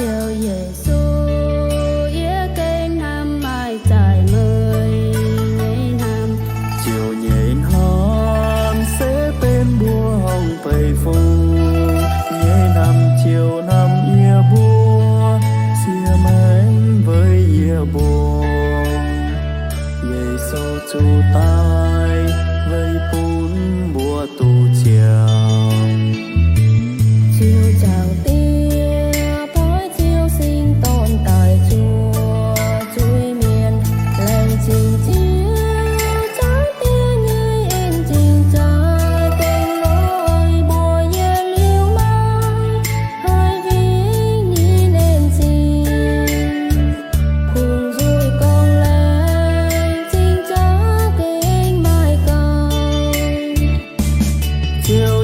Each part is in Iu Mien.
Ziouv Yesu, yie gengh hnamv maaih zaaix meih nyei hnamv. Ziouv nyei hnamv se benx mbuo hongx beiv fungc nyei hnamv. Ziouv hnamv yie mbuo, siev maengc weic yie mbuo. Yesu zuqc daic weic bun mbuo duqv ziangh. Ziouv nzaangc Diex, poix Ziouv Singx Dorn daaih zuoqc zuiz-mienh, laengz zingh Ziouv nzaangc Diex nyei en-zingh zaaix, dongh lorz mbuo yietc liuz maaih haih fingx nyei en-zingh. Kungx nzuih gorngv laengz zingh zaqc gengh maaih gaux. Ziouv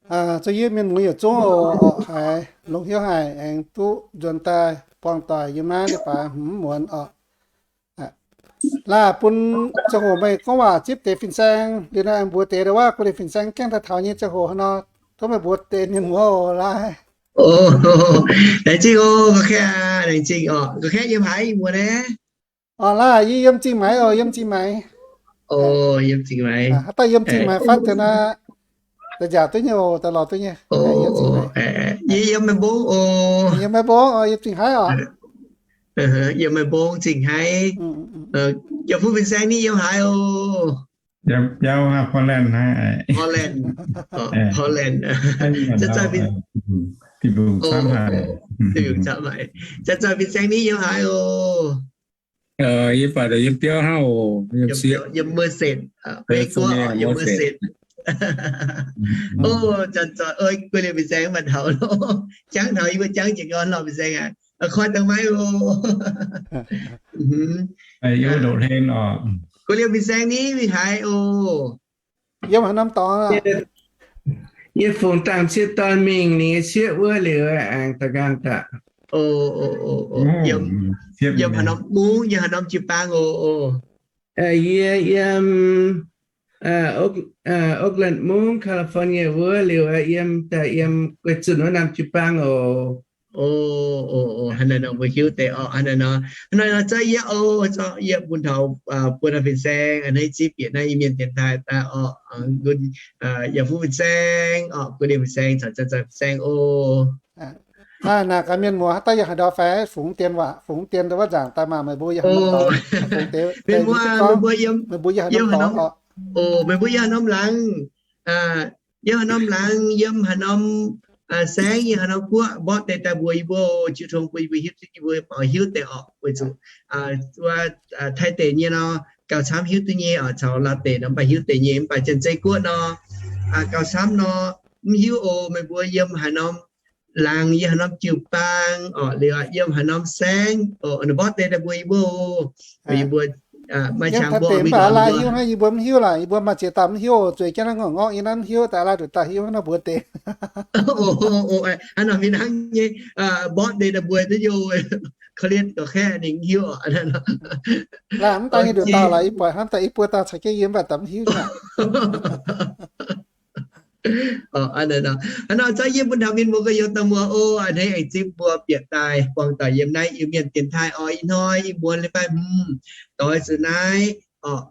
Zuov yie mienh muoz yietc zungv oc, haiz longx hnyouv haic aengx duqv nzuonx daaih buangh doic yiem naaiv leiz-baaix hmz muonz oc. Laah bun ziangh hoc meih gorngv waac zipv deix fin-saeng liuz naaiv, mbuox deix ndau wuov gu'nyuoz fin-saeng gaengh daaih taux nyei ziangh hoc hnangv nor, tov meih mbuox deix mienh muoz oc, laah. Laengz zingh oc, ga'naaiv aqv, laengz zingh oc. Ga'naaiv yiem haaix, yiem wuov naaiv? Oc, laah, yie yiem Zingh Maix oc, yiem Zingh Maix. Haaix dauh yiem Zingh Maix fatv deix naaiv, da'nziaauc duqv nyei oc, da'lorz duqv nyei. Yie yiem Mai Mbong oc. Yiem Mai Mbong oc, yiem Zingh Haaix oc. Yiem Mai Mbong, Zingh Haaix. Yaac Fuqv fin-saeng ni yiem haaix oc? Yiem biauv Portland naaiv. Portland. Portland. Janx-zoih fin-saeng ni yiem haaix oc? Yie baac yiem biauv hnangv oc. Yiem Merced, Meiv-Guoqv, yiem Merced. Oc, janx-zoih, gu'nyuoz fin-saeng mv baac taux lorqc. Jangv taux yie mbuo jangv jiex nqoi lorqc fin-saeng aac. Koi dangh maiv oc. Gu'nyuoz fin-saeng ni mingh haaix oc? Yiem haaix norm dorngx? Yie fungc dangh ciev dorn mingh ninh nyei cieqv wuov liuz aengx da'nqaang daaih. Yiem haaix norm mungv, yiem haaix norm jiu-baang oc? Yie yiem Oak-, Oakland mungv, California wuov liuz yiem daaih yiem Guei Zunh wuov norm jiu-baang oc. Hnangv naaiv nor mbuo hiuv deix oc. Hnangv naaiv nor, hnangv naaiv nor zorqv yie oc, zorqv yie bun taux, buo dauh fin-saeng a'hneiv zipv bieqc naaiv Iu-Mienh dienx taaih daaih oc. Nqun, yaac Fuqv fin-saeng oc, gu'nyuoz fin-saeng caux janx-zoih fin-saeng oc. Naaiv naaic gaax mienh muoz, haaix dauh yiem haaix ndorm fai fungx dien waac, fungx dien ndau wuov nzaangc daaih maah, meih mbuo yiem haaix norm dorngx, fungx deix, meih mbuo yiem haaix norm dorngx oc. Meih mbuo yiem haaix norm laangz, yiem haaix norm laangz, yiem haaix norm saengv, yiem haaix norm guoqv, mborqv deix daaih mbuox yie mbuo, jiu tong bun yie mbuo hiuv duqv, yie mbuo mangc hiuv deix oc. Weic zuqc wuov Taiv deic nyei nor, gauh camv hiuv duqv nyei oc. Caux Laauv deic nor mv baac hiuv deix nyei, mv baac Janx-Zei guoqv nor, gauh camv nor mv hiuv oc. Meih mbuo yiem haaix norm laangz, yiem haaix norm jiu-baang oc, liuz yiem haaix norm saengv oc, mborqv deix daaih mbuox yie mbuo oc. Yie mbuo maiv qangx mbuo mv baac aav lai hiuv hnangv, yie mbuo mv hiuv laac, yie mbuo maaih ziex dauh mv hiuv oc. Zueiz jienv naaiv ngorc ngorqv yie naaiv mv hiuv, daaih aav lai nduqc dauh hiuv nor mbuox deix. Hnangv nor mingh hnangv nyei, mborqv deix daaih mbuox duqv nyei oc. Korv-lienh ga'kaeqv ninh mv hiuv oc. Laah mv daaih nyei nduqc dauh laaix, yie buatc hnamv daaih i buo dauh caux jienv yie mv baac daaih mv hiuv aqv. Hnangv nor zorqv yie bun taux mienh muoz gorx-youz dauh muoz oc, a'hneiv aengx zipv mbuo bieqc daaih buangh doic yiem naaiv Iu-Mienh dienx taaih oc. Ih hnoi ih muonz leiz-baaix hmz doix zuqc naaiv oc,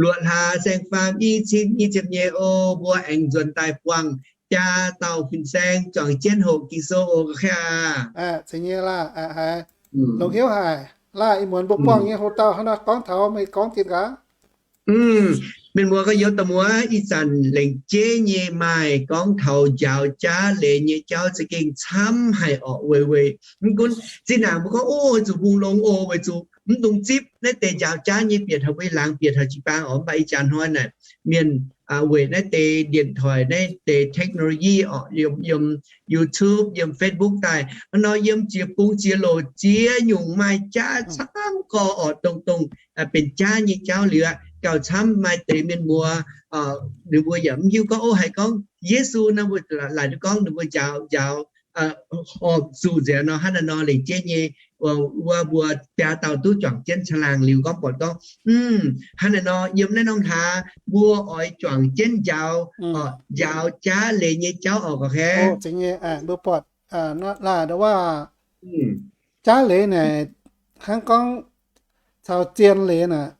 luoqc hlaax saeng-faam i cin nyic ziepc nyeic oc, mbuo aengx nzuonx daaih buangh biaa dauh fin-saeng juangc jienv hoqc Ging-Sou oc, ga'kaeqv aac. Zeiz nyei laah, haiz longx hnyouv haic. Laah ih muonz mbuo buangh nyei hoc dauh hnangv nor gorngv taux meih gorngv dien gaax. Mienh muoz gorx-youz dauh muoz, ih zanc lengc jeiv nyei maaih gorngv taux njaaux jaav leiz nyei jauv za'gengh camv haic orqc. Weic, weic mv gunv zinh ndaangc mbuo gorngv, o, weic zuqc hungh longx oc, weic zuqc mv dungx zipv naaiv deix njaaux jaav nyei bieqc taux mbuo laangz, bieqc taux jiu-baang orqc. Mv baac ih jaax hnoi naaic mienh weic naaiv deix điện thoại, naaiv deix technology orqc, yiem, yiem YouTube, yiem Facebook daaih, hnangv nor yiem ziex bung ziex loc ziex nyungc maaih jaav camv gorx orqc, dongh, dongh benx jaav nyei jauv liuz aqv. Gauh camv maaih deix mienh muoz ninh mbuo yaac mv hiuv gorngv, o, haiz gorngv Yesu nor mbuo laaic duqv gorngv ninh mbuo njaaux, njaaux horpc zuqc nzengc nor, hnangv naaiv nor lengc jeiv nyei, wuov mbuo biaa dauh duqv juangc jienv caangh laangh liuz gorngv buatc gorngv, hnangv naaiv nor yiem naaiv norm hlaax mbuo oix juangc jienv njaaux, njaaux jaav leiz nyei jauv orqc, ga'kaeqv. Mbuo buatc laaic ndau wuov jaav leiz naaic, hnangv gorngv caux zien leiz naaic,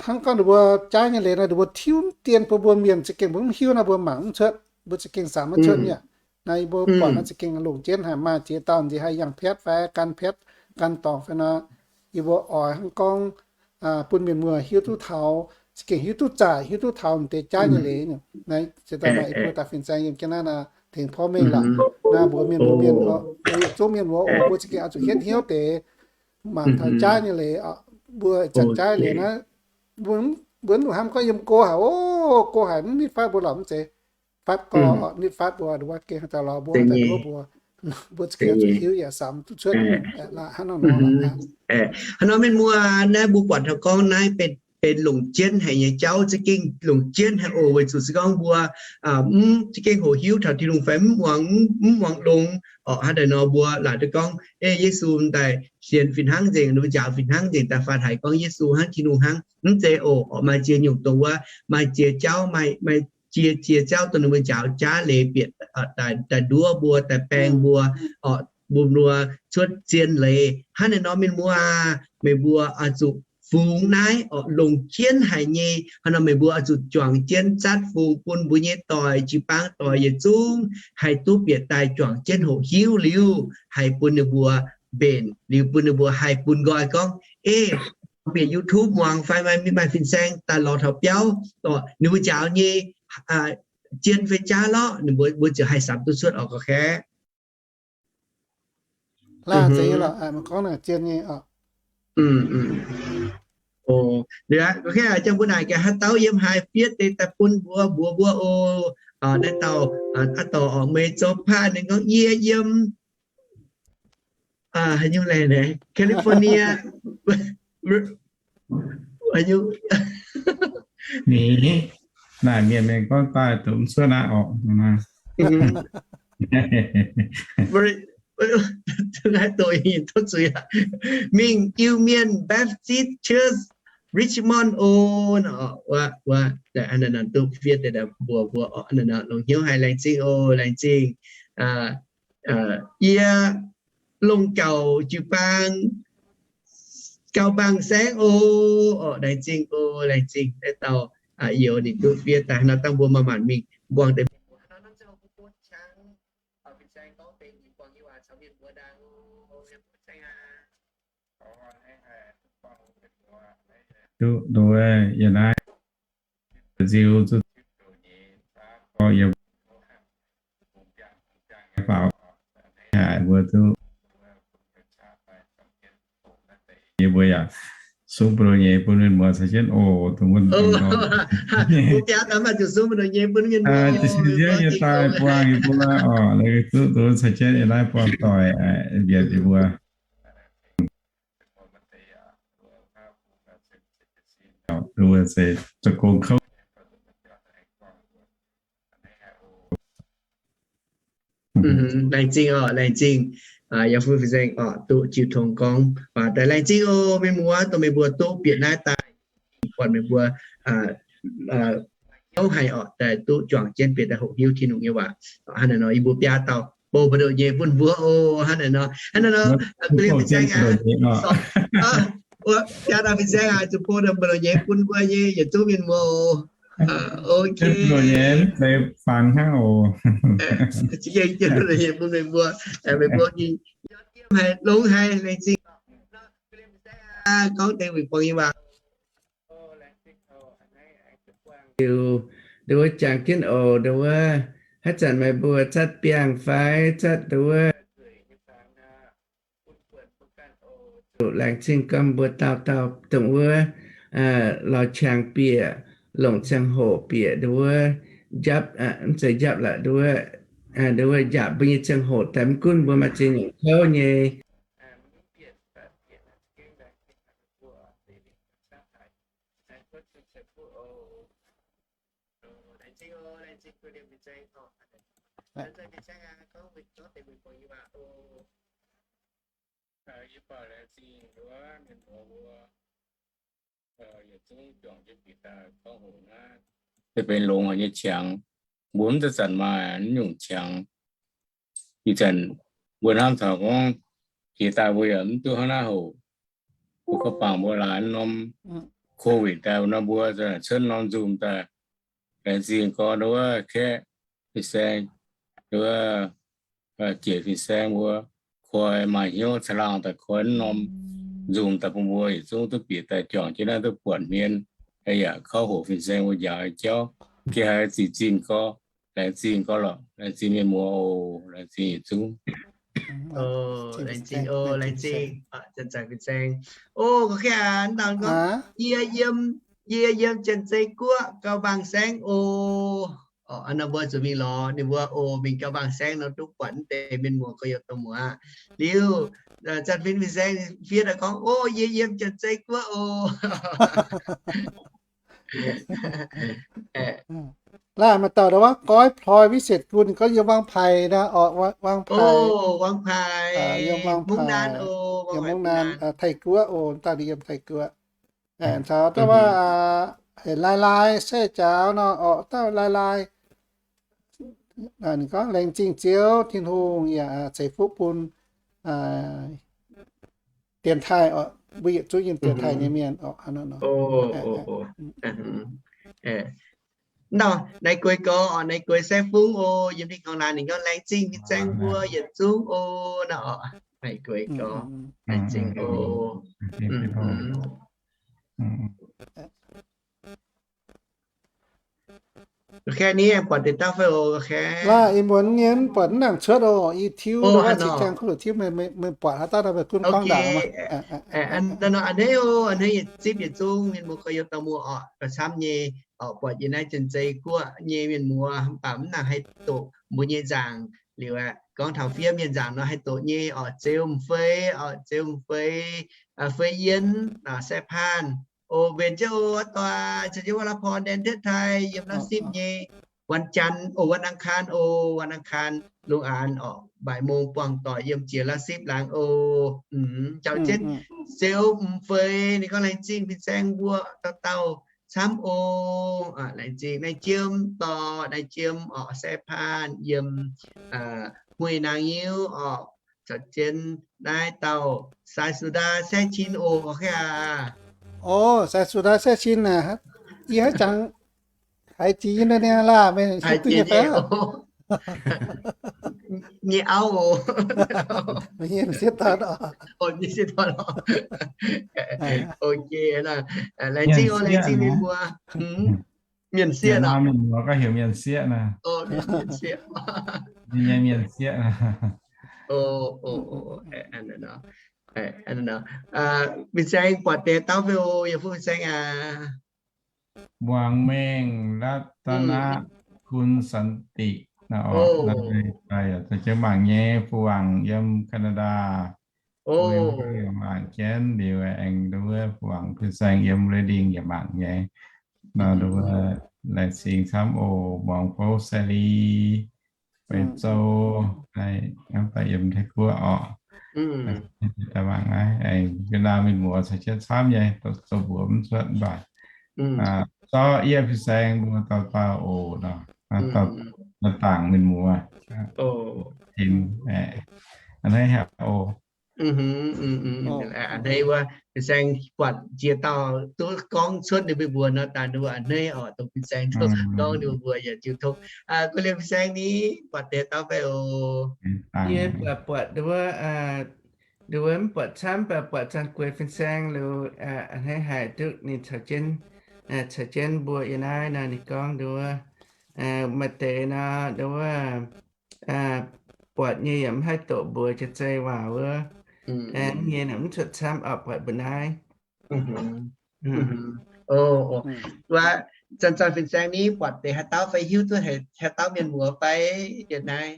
hnangv gorngv ninh mbuo jaav nyei leiz naaic, ninh mbuo tiuv dien bun mbuo mienh za'gengh mbuo mv hiuv nor mbuo mangc mv cuotv, mbuo za'gengh samx maiv cuotv nyei. Naaiv yie mbuo buatc naaiv za'gengh longc jienv haic, maaih ziex dauh nziex haih yangh piatv fai gan piatv gan dorngc fai nor, yie mbuo oix hnangv gorngv bun mienh muoz hiuv duqv taux, za'gengh hiuv duqv zaaic, hiuv duqv taux m'deix jaav nyei leiz. Naaiv ziex dauh maaih i buo dauh fin-saeng yiem jienv naaiv nor tengx porv mengh lorqc. Naaiv mbuox mienh, mbuox mienh, mbuo yietc zungv mienh mbuo oc, mbuo za'gengh oix zuqc hietv hnyouv deix mangc taux jaav nyei leiz. Mbuo zanc jaav leiz naaiv, mbuo mv dungx hnamv gorngv yiem go haic, o, go haic mv nitv fatv mbuo lorqc, mv zeiz. Fatv gorx nitv fatv mbuo, wuov gengh daaih lorz mbuo, daaih nduov mbuo, mbuo za'gengh zuqc hiuv yaac samx duqv cuotv. Hnangv nor, hnangv nor mienh muoz, naaiv mbuo buatc taux gorngv naaiv benx benx longc jienv haic nyei jauv, za'gengh longc jienv haic oc. Weic zuqc se gorngv mbuo mv za'gengh hoqc hiuv taux Tin-Hungh fai mv muangx, mv muangx longx oc, hnangv naaiv nor mbuo laaic duqv gorngv, ei, Yesu daaih sienx fih hnangv nzengc, ninh mbuo njaaux fih hnangv nzengc, daaih faanh haiz gorngv Yesu hnangv, Tin-Hungh hnangv. Mv zeiz oc. Maaih ziex nyungc dongh wuov, maaih ziex jauv, maaih ziex, ziex jauv dongh ninh mbuo njaaux jaav leiz bieqc daaih nduov mbuo, daaih baeng mbuo oc, bun mbuo cuotv zien leiz. Hnangv naaiv nor mienh muoz aah, meih mbuo oix zuqc fungx naaiv oc, longc jienv haic nyei. Hnangv nor meih mbuo oix zuqc juangc jienv zatv fungx bun mbuo nyei doic, jiu-baang doic yietc zungv haih duqv bieqc daaih juangc jienv hoqc hiuv liuz, haih bun ninh mbuo mbenc liuz, bun ninh mbuo haih bun nqoi gorngv, ei, bieqc YouTube muangx fai maaih, maaih fin-saeng daaih lorz taux biauv, ninh mbuo njaaux nyei zien fai jaav lorqc, ninh mbuo, mbuo ziouc haih samx duqv cuotv oc, gorngv kaeqv. Gorngv kaeqv, jangx mbuo naaic gaax haaix dauh yiem haaix fiev deix daaih bun mbuo, mbuox mbuo oc. Naaiv dauh, aav dorh orqc, meih zoux paav ninh gorngv yie yiem, haaix nyungc laeh, California. Naaic mienh mienh gorngv daaih dongh mv cuotv naaiv orqc. Mingh Iu-Mienh Baptist Church Richmond oc. Duqv fiev deix mbuox mbuo oc, longc hnyouv haic, laengz zingh oc, laengz zingh. Yie longc gauh jiu-baang, gauh mbaang saengv oc. Laengz zingh oc, laengz zingh. Naaiv dauh youz ninh duqv fiev daaih nor, dangh mbuo maaih maanc mingh mbuangz deix mienh mbuo hnangv nor, mbuo gorngv fin-saeng gorngv deix mbuangz nyei waac caux mienh mbuo ndaangc. Duqv, duqv, yie naaiv nziu zuqc gorngv yie mbuo duqv yie mbuo yaac sung buoz-ndoqv nyei bun mienh muoz caux jienv oc. Dongh wuov, yie daaih buangh yie mbuo oc, duqv dongh wuov caux jienv yie naaiv buangh doic mbienc yie mbuo. Laengz zingh oc, laengz zingh. Yaac fun fin-saeng oc, duqv jiu tong gorngv waac daaih. Laengz zingh oc, mienh muoz, dongh meih mbuo duqv bieqc naaiv daaih, buatc meih mbuo hnyouv haic oc, daaih duqv juangc jienv bieqc daaih hoqc hiuv Tin-Hungh nyei waac. Hnangv naaiv nor, yie mbuo biaa dauh bou mbu'ndongx nyei bun mbuo oc. Hnangv naaiv nor, hnangv naaiv nor, fin-saeng aac, biaa dauh fin-saeng aac, zuqc bou mbu'ndongx nyei bun mbuo nyei yietc zungv mienh muoz oc. Fangx hnangv oc. Bun meih mbuo, meih mbuo haiz longx haic, laengz zingh gorngv deix wuic buangh nyei waac. Liuz, ndau wuov jangx jienv oc, ndau wuov haaix zanc meih mbuo zatv biangh fai zatv ndau wuov, laengz zingh gorngv mbuo dauh dauh dongh wuov lorz qangx bieqc, longc ziangh hoc bieqc ndau wuov njapv, mv zeiz njapv la'ndau wuov, ndau wuov njaapc mbuo nyei ziangh hoc daaih, mv gunv mbuo maaih ziex nyungc kouv nyei. Se benx longx haic nyei qangx, mbuo mv deix zanc maaih nyungc qangx. Ih zanc mbuo hnamv taux gorngv jiex daaih mbuo yaac mv duqv hnangv naaiv hoc. Mbuo gorngv bangc mbuo laaix norm COVID daaih nor, mbuo cuotv norm Zoom daaih, laengz zingh gorngv ndau wuov kaeqv fin-saeng, ndau wuov jiex fin-saeng mbuo koi maaih hnyouv caangh laangh daaih koi norm Zoom daaih bun mbuo yietc zungv duqv bieqc daaih juangc jienv naaiv duqv buatc hmien, yaac kouv hoqc fin-saeng mbuo njaaux jauv. Geh haiz zic zinh gorngv, laengz zingh gorngv lorqc, laengz zingh mienh muoz oc, laengz zingh yietc zungv. Laengz zingh oc, laengz zingh. Zanc-zanc fin-saeng, o, gorngv, yie yiem, yie yiem Janx-Zei Guoqv, gauh mbaang saengv oc. Nor mbuo zuqc mingh lorz ninh mbuo oc, mingh gauh mbaang saengv nor duqv buatc deix mienh muoz gorx-youz dorh muoz aqv. Liuz, Zanc-Fin Fin-Saeng fiev daaih gorngv, O, yie yiem Janx-Zei Guoqv oc. Laaih maaih dauh ndau wuov Goiv Ploi Visetc Gun gorngv yiem Wangpais naaic, orqc, Wangpais, yiem Wangpais, yiem Mungv Naan, Taiv Guoqv oc, dauh ninh yiem Taiv Guoqv. Caux dauh wuov, Lai Lai Sai Jaaux nor, orqc, dauh Lai Lai. Ninh gorngv, Laengz zingh Ziouv Tin-Hungh yaac ceix fuqv bun dienx taaih, mbuo yietc zungv yiem dienx taaih nyei mienh orqc. Naaiv gueix gorx orqc, naaiv gueix Saengv Fungv oc, yiem Tin-Hungh laanh ninh gorngv, Laengz zingh Fin-Saeng mbuo yietc zungv oc, naaiv orqc, naaiv gueix gorx, laengz zingh oc. Kei ni buatc deix dauh fai oc? Kei, ih muonz nyei mv buatc mv nangc cuotv oc. Yie tiuv wuov qiex ziangh kuv luc tiuv, meih buatc haaix dauh nor meih gunv gorngv ndaangc. A'hneiv oc, a'hneiv yietc zipv yietc zungv mienh muoz gorx-youz dauh muoz orqc, gauh camv nyei orqc, buatc yie naaiv Janx-Zei Guoqv nyei mienh muoz mv baac mv nangc haih doqc mbuo nyei nzaangc liuz aeqv, gorngv taux fiev mienh nzaangc nor haih doqc nyei orqc. Zeux M'Fei orqc, Zeux M'Fei, Fei Yien, Sai Paan. Oc, mbenc jienv oc, doic, caux jienv wuov Laa Porn Daen Tetv Taaih yiem Laav Sipv nyei วันจันทร์ oc, วันอังคาร oc, วันอังคาร lungh aanx orqc, บ่ายโมง buangh doic yiem jiex Laav Sipv laangz oc. Caux jienv Zeux M'Fei ninh gorngv laengz zingh fin-saeng mbuo dauh dauh camv oc. Laengz zingh naaiv Jiem dorh, naaiv Jiem orqc, Sai Paan yiem Hmuei Naang Yiuv orqc, caux jienv naaiv dauh Sai Su Ndaa Saeqv Cin oc, oc, Sai Su Ndaa Saeqv Cin aac, yie haiz jangx haiz jiex yie naaiv niaa laah, meih nyei auv oc. Meih nyei sieqv dorn oc. Ok, laengz zingh oc, laengz zingh mienh mbuo. Mienh sieqv nor, mienh muoz gorngv heuc mienh sieqv naaic. Mienh sieqv, mienh sieqv. Fin-saeng buatc deix dauh fai oc, yie fuqv fin-saeng aac. Muangx Mengh, รัตนกุล สันติ naaic, ziouc mangc nyei, Fu Wangc yiem Canada. Mangc jienv liuz aengx nduov Fu Wangc fin-saeng yiem Reading yaac mangc nyei. Nduov laengz zingh camv oc. Muangx Fouv Sai Li, Meiv Zou, hnamv daaih yiem Taiv Guoqv orqc. Daaih mangc naaiv aengx Việt Nam mienh muoz caux jienv camv nyei, zoux mbuox mv cuotv mv baac zorqv yie fin-saeng mbuo dauh dauh oc nor, dauh dangc mienh muoz. A'hneiv haic oc. A'hneiv wuov fin-saeng buatc jiex dauh duqv gorngv cuotv ninh mbuo mbuox nor, daaih ninh mbuo a'hneiv oc, dongh fin-saeng duqv gorngv ninh mbuo mbuox yaac jiu tong. Guei liemh fin-saeng ni, buatc deix dauh fai oc? Yie buatc, buatc nduov, nduov mv buatc camv, mv baac buatc Zaangc Gueix fin-saeng liuz, a'hneiv haic duqv ninh caux jienv, caux jienv mbuo yiem naaiv nor, ninh gorngv nduov, maaih deix nor nduov, buatc nyei yaac mv haih doqc mbuox jiex zei waac wuov. Nyei mv cuotv camv oc, buatc mbuo naaiv. Wuov zanc-zanc fin-saeng ni buatc deix haaix dauh fai hiuv duqv haaix dauh mienh muoz fai yiem naaiv?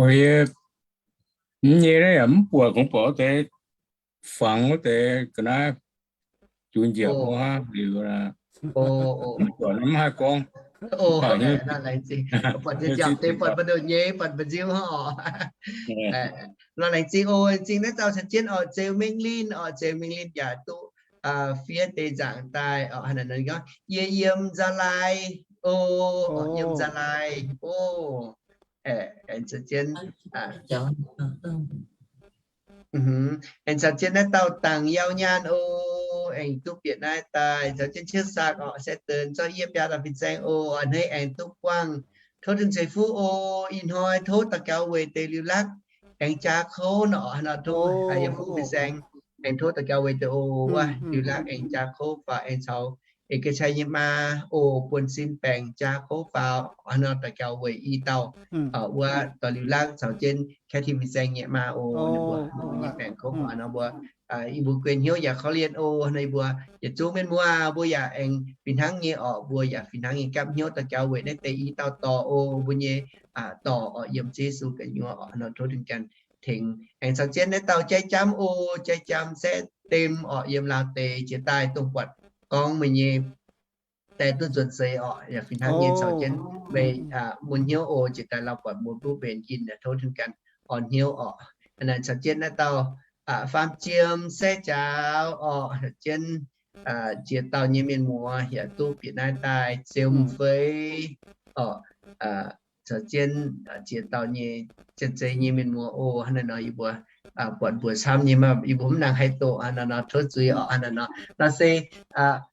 Oc, yie mv nyei naaiv yaac mv buatc, kungx buatc wuov deix fangx wuov deix ga'naaiv juix njiec wuov liuz, mv buatc mv haih gorngv. Buatc njiec njiec deix buatc mbu'ndongx nyei, buatc mbu'nziu oc. Nor laengz zingh oc, laengz zingh naaiv dauh caux jienv oc, Zeux Mengh Linh oc, Zeux Mengh Linh yaac duqv fiev deix nzaangc daaih oc. Hnangv naaiv gorngv, yie yiem Gia Lai oc, yiem Gia Lai oc. Aengx caux jienv, aengx caux jienv naaiv dauh dangc yauh nyaanh oc, aengx duqv bieqc naaiv daaih caux jienv Ciouv Sakc oc, Sai Deix, zorqv yie biaa dauh fin-saeng oc, a'hneiv aengx duqv buangh. Tov dinh ceix fuqv oc. Ih hnoi tov daux gaux weic deix liuz lakv aengx jaa kouv nor, hnangv nor tov yie fuqv fin-saeng aengx tov daux gaux weic deix oc, wuov liuz lakv aengx jaa kouv faaux, aengx caux eix ga'qai nyei maa oc, buonv-sin baengc jaa kouv faaux, hnangv nor daux gaux weic i dauh wuov dorh liuz lakv caux jienv Kathy fin-saeng nyei maa oc, ninh mbuo nyei baengc kouv faaux nor mbuo, yie mbuo guen hnyouv yaac korv-lienh oc. Hnangv nor yie mbuo yietc zungv mienh muoz mbuo yaac aengx fih hnangv nyei oc, mbuo yaac fih hnangv nyei gapv hnyouv daux gaux weic naaiv deix i dauh dorh oc, mbuo nyei dorh oc, yiem Ziouv Yesu gu'nyuoz oc. Hnangv nor tov dinh ganh tengx. Aengx caux jienv naaiv dauh Jaiv Jaamv oc. Jaiv Jaamv se dem orqc, yiem Laauv deix jiex daaih dongh buatc gorngv meih nyei die duqv nzuonx seix orqc, yaac fih hnangv nyei caux jienv meih mun hnyouv oc. Jiex daaih lauh buatc mbuo duqv mbenc yinh yaac tov tengx ganh orn hnyouv orqc. Naaiv caux jienv naaiv dauh Faam Jiem se jaaux orqc, caux jienv jiex dauh nyei mienh muoz yaac duqv bieqc naaiv daaih ziemx feix orqc. Caux jienv jiex dauh nyei janx-zei nyei mienh muoz oc. Hnangv naaiv nor yie mbuo buatc mbuo camv nyei maah, yie mbuo mv nangc haih doqc hnangv naaiv nor, tov zuiz orqc. Hnangv naaiv nor, nor se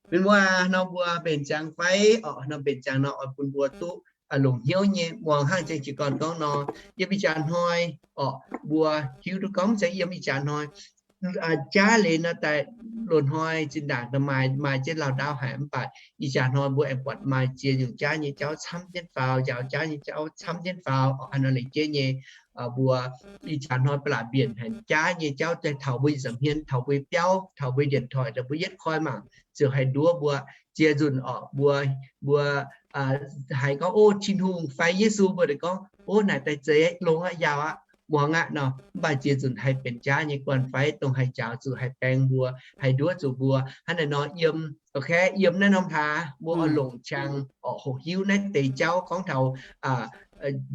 mienh muoz nor mbuo mbenc ziangx fai orqc, nor mbenc ziangx nor oix bun mbuo duqv longc hnyouv nyei muangx hnangv jang jiez gorn gorngv nor, yiem ih jaax hnoi orqc, mbuo hiuv duqv gorngv mv zeiz yiem ih jaax hnoi, jaav leiz nor daaih loz-hnoi zinh ndaangc maaih, maaih jienv lauh ndaauv haic, mv baac ih jaax hnoi mbuo aengx buatc maaih ziex nyungc jaav nyei jauv camv jienv faaux, njaaux jaav nyei jauv camv jienv faaux orqc. Hnangv naaiv nor lengc jeiv nyei mbuo ih jaax hnoi ba'laqc mbienc haic jaav nyei jauv daaih taux mbuo nyei nza'hmien, taux mbuo nyei biauv, taux mbuo nyei điện thoại, taux mbuo yietv koi mangc ziouc haih nduov mbuo ziex nzunc orqc. Mbuo, mbuo haiz gorngv, O, Tin-Hungh fai Yesu, mbuo deix gorngv, O, naaic daaih zeiz longx aqv, njaaux aqv, muangx aqv nor, mv baac ziex nzunc haih benx jaav nyei guanh fai dongh haih njaaux zuqc, haih baeng mbuo, haih nduov zuqc mbuo. Hnangv naaic nor yiem, o, yiem naaiv norm hlaax mbuo oix longc qangx orqc, hoqc hiuv naaiv deix jauv gorngv taux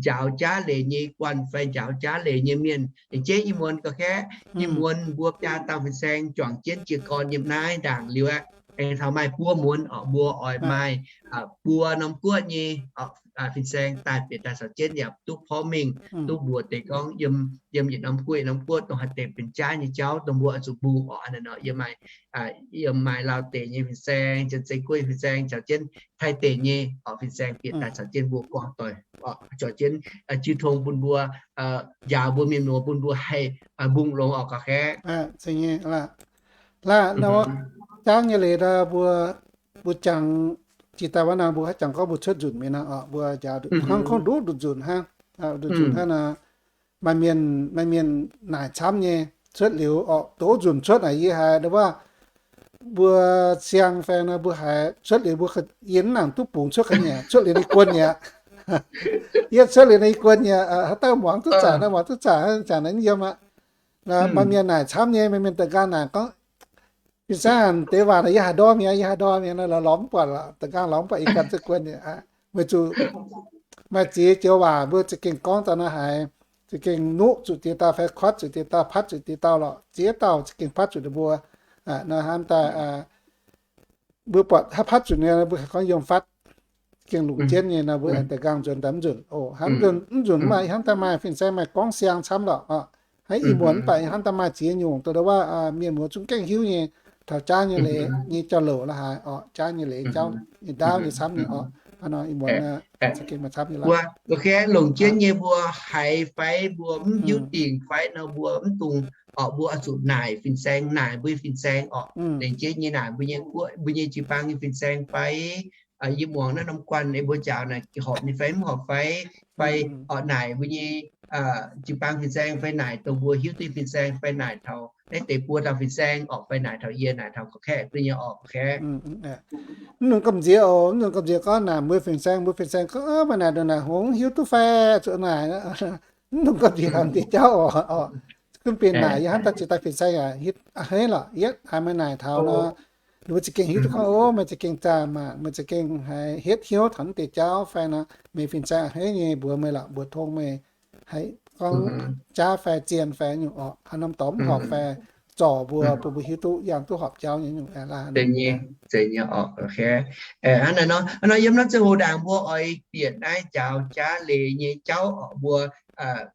njaaux jaav leiz nyei guanh fai njaaux jaav leiz nyei mienh. Lengc jeiv ih muonz ga'kaeqv, ih muonz mbuo biaa dauh fin-saeng juangc jienv jiez gorn yiem naaiv ndaangc liuz aqv. Aengx taux maaih buo muonz orqc, mbuo oix maaih buo norm guoqv nyei fin-saeng daaih bieqc daaih caux jienv yaac duqv porv mengh, duqv mbuox deix gorngv yiem yietc norm guoqv, yietc norm guoqv dongh haaix deix benx jaav nyei jauv dongh mbuo oix zuqc mbungh orqc. Hnangv naaiv nor yiem maaih, yiem maaih Laauv deic nyei fin-saeng, Janx-Zei guoqv nyei fin-saeng caux jienv Taiv deic nyei orqc fin-saeng bieqc daaih caux jienv mbuo gorngv doic, caux jienv jiu tong bun mbuo, njaaux mbuo mienh muoz bun mbuo haih mbungh longx orqc ga'kaeqv. Laah, jaav nyei leiz mbuo, mbuo jangx jiex daaih wuov nor mbuo haaix jangx gorngv mbuo cuotv nzunc mingh nor orqc, mbuo njaaux hnangv gorngv nduqc nduqc nzunc hnangv, nduqc nzunc hnangv nor, maaih mienh, maaih mienh naaic camv nyei, cuotv liuz orqc, doqc nzunc cuotv naaic yie haiz wuov, mbuo siang fai nor mbuo haiz cuotv liuz mbuo yie mv nangc duqv bungx cuotv ga'nyiec, cuotv liuz ninh guon nyei aqv. Yie cuotv liuz ninh guon nyei aqv, haaix dauh muangx duqv zanc, muangx duqv zanc, zanc naaiv yiem aqv. Maaih mienh naaic camv nyei, maaih mienh da'nqaang naaic gorngv, fin-saeng deix waac naaic yie haih ndorm mi'aqv, yie haih ndorm mi'aqv nor, lorz mv buatc lorqc, da'nqaang lorz mv buatc yie ganh cuotv guon nyei aqv. Weic zuqc maaih ziex joux waac mbuo za'gengh gorngv daaih nor haiz za'gengh nuqv zuqc dieh dauh fai kuotv zuqc dieh dauh, patv zuqc dieh dauh lorqc. Ziex dauh za'gengh patv zuqc ninh mbuo. Nor hnamv daaih mbuo buatc haaix patv zuqc nyei mbuo haih gorngv yiem fatv, gengh longc jienv nyei nor mbuo aengx da'nqaang nzuonx daaih mv nzunc. O, hnamv nzunc, mv nzunc maaih hnamv daaih maaih fin-saeng maaih gorngv siang camv lorqc. Hnangv ih muonz mv baac hnamv daaih maaih ziex nyungc, dongh wuov mienh muoz zungv gaengh hiuv nyei, taux jaav nyei leiz nyei jauv-louc la'haaix orqc, jaav nyei leiz jauv nyei ndaauv nyei camv nyei orqc. Hnangv nor ih muonz za'gengh maaih camv nyei lorqc. Mbuo ga'kaeqv longc jienv nyei mbuo haiz fai mbuo mv hiuv dingc fai nor mbuo mv dungx orqc, mbuo oix zuqc naaic fin-saeng, naaic mbuo nyei fin-saeng orqc. Lengc jeiv nyei naaic mbuo nyei guoqv, mbuo nyei jiu-baang nyei fin-saeng fai yie muangx naaiv norm guanh ei mbuo njaaux naaic horpc nyei fai mv horpc fai, fai orqc naaic mbuo nyei jiu-baang fin-saeng fai naaic dongh mbuo hiuv duqv fin-saeng fai naaic taux naaiv deix buo dauh fin-saeng orqc fai naaic taux yie naaic taux ga'kaeqv duqv nyei orqc ga'kaeqv. Mv nungx gamh nziex oc, mv nungx gamh nziex gorngv naaic mbuo fin-saeng, mbuo fin-saeng gorngv maaih naaic ndongc naaic hngongx hiuv duqv fai zuqc naaic. Mv nungx gamh nziex taux deix jauv oc. Gunv benx naaic yie hnamv daaih ziex dauh fin-saeng yaac hiuv a'hneiv lorqc. Yietv haaix maaih naaic taux nor, ninh mbuo za'gengh hiuv duqv gorngv, o, meih za'gengh zaah maah, meih za'gengh haiz hietv hnyouv taux naaiv deix jauv fai nor, meih fin-saeng a'hneiv nyei mbuox meih lorqc, mbuox tong meih haiz gorngv jaav fai zien fai nyungc orqc, haaix norm dorngx mv horpc fai zorc mbuo, bun mbuo hiuv duqv yangh duqv horpc jauv nyei nyungc. Hnangv naaiv nor, hnangv nor yiem norm ziangh hoc ndaangc mbuo oix bieqc naaiv njaaux jaav leiz nyei jauv orqc, mbuo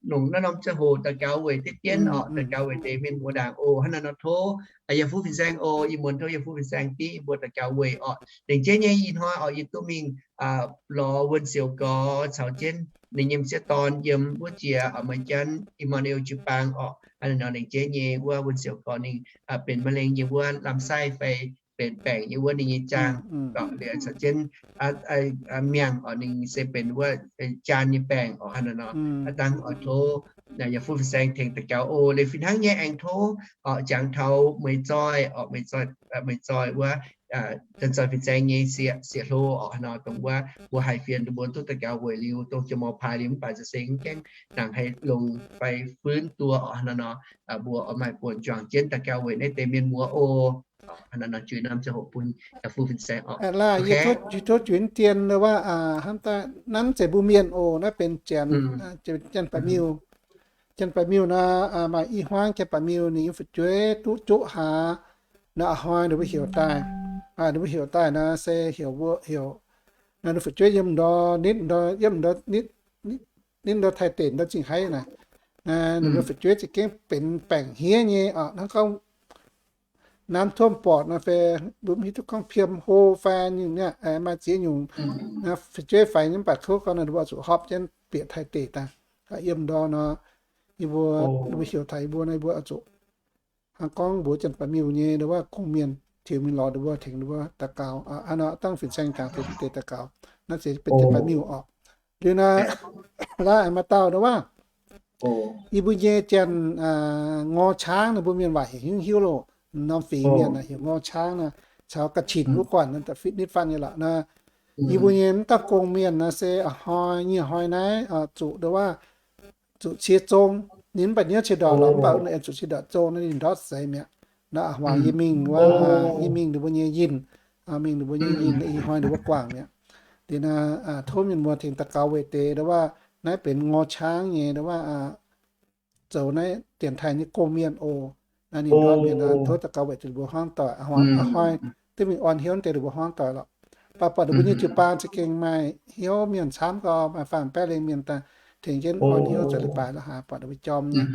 longc naaiv norm ziangh hoc daux gaux weic deix dienv orqc, daux gaux weic deix mienh muoz ndaangc oc. Hnangv naaiv nor tov yie fu fin-saeng oc, ih muonz tov yie fu fin-saeng div mbuo daux gaux weic orqc. Lengc jeiv nyei ih hnoi orqc, yie duqv mingh lorz Wuonh Siouc Gorx caux jienv ninh nyei m'sieqv dorn yiem wuov jiex oc, maaih janx Emmanuel jiu-baang orqc. Hnangv naaiv nor lengc jeiv nyei wuov Wuonh Siouc Gorx ninh benx มะเร็ง yiem wuov lamh saih fai benx baengc yiem wuov ninh nyei jaang orqc, liuz caux jienv Miangh orqc, ninh se benx wuov jaan nyei baengc orqc. Hnangv naaiv nor, dangh oix tov yaac fu fin-saeng tengx daux gaux oc. Liuz fih hnangv nyei aengx tov orqc, jangx taux Meih Zoih orqc, Meih Zoih, Meih Zoih wuov Janx-zoih fin-saeng nyei sieqv, sieqv hlo orqc, haaix nor dongh wuov mbuo haih fienx mbuo duqv daux gaux weic liuz dongh jiex mor paaiv liuz mv baac za'gengh nangc haih longc fai fuinv duqv orqc, haaix nor nor mbuo oix maaih buonc juangc jienv daux gaux weic naaiv deix mienh muoz oc. Haaix nor nor juix norm ziangh hoc bun yaac fu fin-saeng orqc. Yie tov juix dien wuov, hnamv daaih nanv zeiz mbuo mienh oc, naaiv benx Janx-Baeqc Miuh. Janx-Baeqc Miuh nor, maaih i hmuangv Janx-Baeqc Miuh ninh nyei fu'jueiv duqv zuqv haaix nor, a'hnoi ninh mbuo heuc daaih, ninh mbuo heuc daaih nor se heuc mbuo heuc, ninh fu'jueiv yiem ndor nitv ndor, yiem ndor nitv, nitv ndor Taiv deic ndor Zingh Haiv naaic. Ninh mbuo fu'jueiv za'gengh benx baengc hniev nyei orqc, hnangv gorngv น้ำท่วมปอด nor fai mbuo mv hiuv duqv gorngv piem hlo fai nyungc, maaih ziex nyungc fu'jueiv faix nyei, mv baac kouv gorngv ninh mbuo oix zuqc hopv jienv bieqc Taiv deic daaih. Yiem ndor nor, yie mbuo, ninh mbuo heuc taux yie mbuo nor, yie mbuo oix zuqc hnangv gorngv mbuox Janx-Baeqc Miuh nyei ndo wuov gong-mienh tiux mingh lorz ninh mbuo, tengx ninh mbuo daux gaux, hnangv nor dangh fin-saeng jangx tengx deix daux gaux. Naaiv se benx Janx-Baeqc Miuh orqc. Liuz naaiv, laaix maaih dauh ndo wuov, yie mbuo nyei Janx ngor qangv nor, mbuo mienh waac heuc hiuv hiuv loh, norm fingx mienh heuc ngor qangv nor, caux ga'qinc wuov guanh nitv fatv nyei lorqc nor. Yie mbuo nyei mv dauh gong-mienh nor se a'hnoi, nyieh hnoi naaiv zuqc ndo wuov, zuqc cie zong. Ninh mv baac hnyouv cie ndorqc lorqc, mv baac zuqc cie ndorqc zong nor ninh ndortv seix mi'aqv. Nor a'hmuangx yie mingh wuov, yie mingh ninh mbuo nyei yinh, mingh ninh mbuo nyei yinh, ih hnoi ninh mbuo guangc mi'aqv. Liuz nor, tov mienh muoz tengx daux gaux weic deix ndo wuov, naaiv benx ngor qangv nyei ndo wuov, zoux naaiv dienx taaih nyei gong-mienh oc. Naaiv ninh ndortv mienh nor, tov daux gaux weic zuqc ninh mbuo hmuangv doic, a'hnoi duqv mingh orn hnyouv deix ninh mbuo hmuangv doic lorqc. Mv baac buatc ninh mbuo nyei jiu-baang za'gengh maaih hnyouv mienh camv gau, maaih faam-baeqv lengh mienh daaih tengx jienv orn hnyouv zoux leiz-baaix la'haaix, buatc ninh mbuo jorm nyei.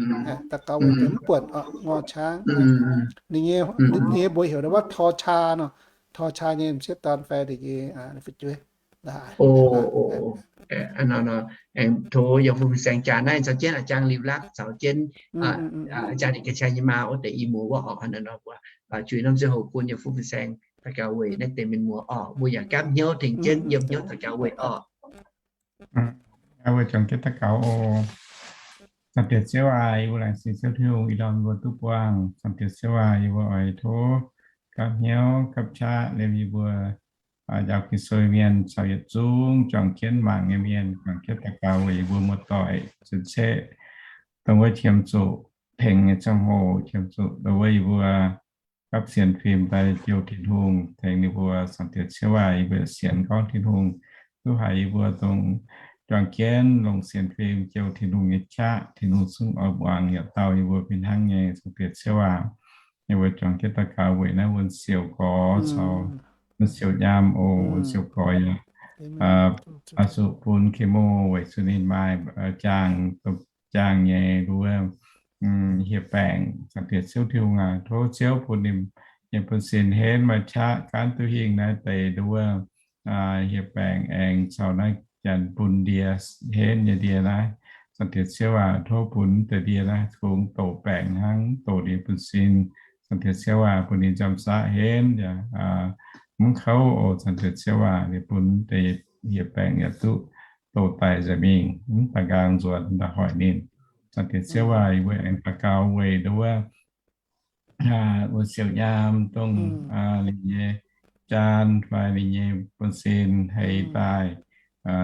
Daux gaux weic deix mv buonc orqc, ngor qangv. Ninh nyei, ninh nyei mbuox heuc ndo wuov tor qaa nor, tor qaa nyei m'sieqv dorn fai ninh nyei fu'jueiv. Aengx tov yaac fu fin-saeng jaax naaiv caux jienv a'jang liuz lakv caux jienv a'jang ninh ga'qaqv nyei maa wuov deix i muoz wuov orqc. Hnangv naaiv nor mbuo juix norm ziangh hoc bun yaac fu fin-saeng daux gaux weic naaiv deix mienh muoz orqc, mbuo yaac gaamv hnyouv tengx jienv yiem hnyouv daux gaux weic orqc. Mbuo juangc jienv daux gaux oc. Zaangc Diex Ziouv aac, yie mbuo laengz zingh Ziouv Tin-Hungh ih ndorm mbuo duqv buangh. Zaangc Diex Ziouv aac, yie mbuo oix tov gapv hnyouv gapv qaqv liemh yie mbuo njaaux Ging-Sou mienh caux yietc zungv juangc jienv mangc nyei mienh, juangc jienv daux gaux weic yie mbuo muoz-doic cien-ceqv, dongh wuov qiemx zuqc tengx nyei ziangh hoc, qiemx zuqc dongh wuov yie mbuo gapv sienx fim daaih jouh Tin-Hungh tengx ninh mbuo. Zaangc Diex Ziouv aac, yie mbuo sienx gorngv Tin-Hungh duqv haiz yie mbuo dongh juangc jienv longc sienx fim jouh Tin-Hungh nyei qaqv, Tin-Hungh zungv oix muangx yaac dauh yie mbuo fih hnangv nyei. Zaangc Diex Ziouv aac, yie mbuo juangc jienv daux gaux weic naaiv wuonh siouc gorx caux wuonh siouc nyaam oc. Wuonh siouc gorx yaac oix zuqc bun chemo weic zuqc ninh maaih jaang, jaang nyei nduov hieh baengc. Zaangc Diex Ziouv Tin-Hungh aac, tov Ziouv bun ninh nyei buonv-sin henv maaih qaqv gaanv duqv hingh naaiv deix nduov hieh baengc aengx caux naaiv janx bun ndie henv nyei ndie naaiv. Zaangc Diex Ziouv aac, tov bun deix ndie naaiv kungx doqc baengc hnangv doqc ninh buonv-sin. Zaangc Diex Ziouv aac, bun ninh njamv saqv henv yaac mv kouv oc. Zaangc Diex Ziouv aac, ninh bun deix hieh baengc yaac duqv doqc daic nzengc mingh, mv daaih nqaang nzuonx daaih hoic ninh. Zaangc Diex Ziouv aac, yie mbuo aengx daux gaux weic nduov wuov siouc nyaam dongh ninh nyei jaan fai ninh nyei buonv-sin hei daaih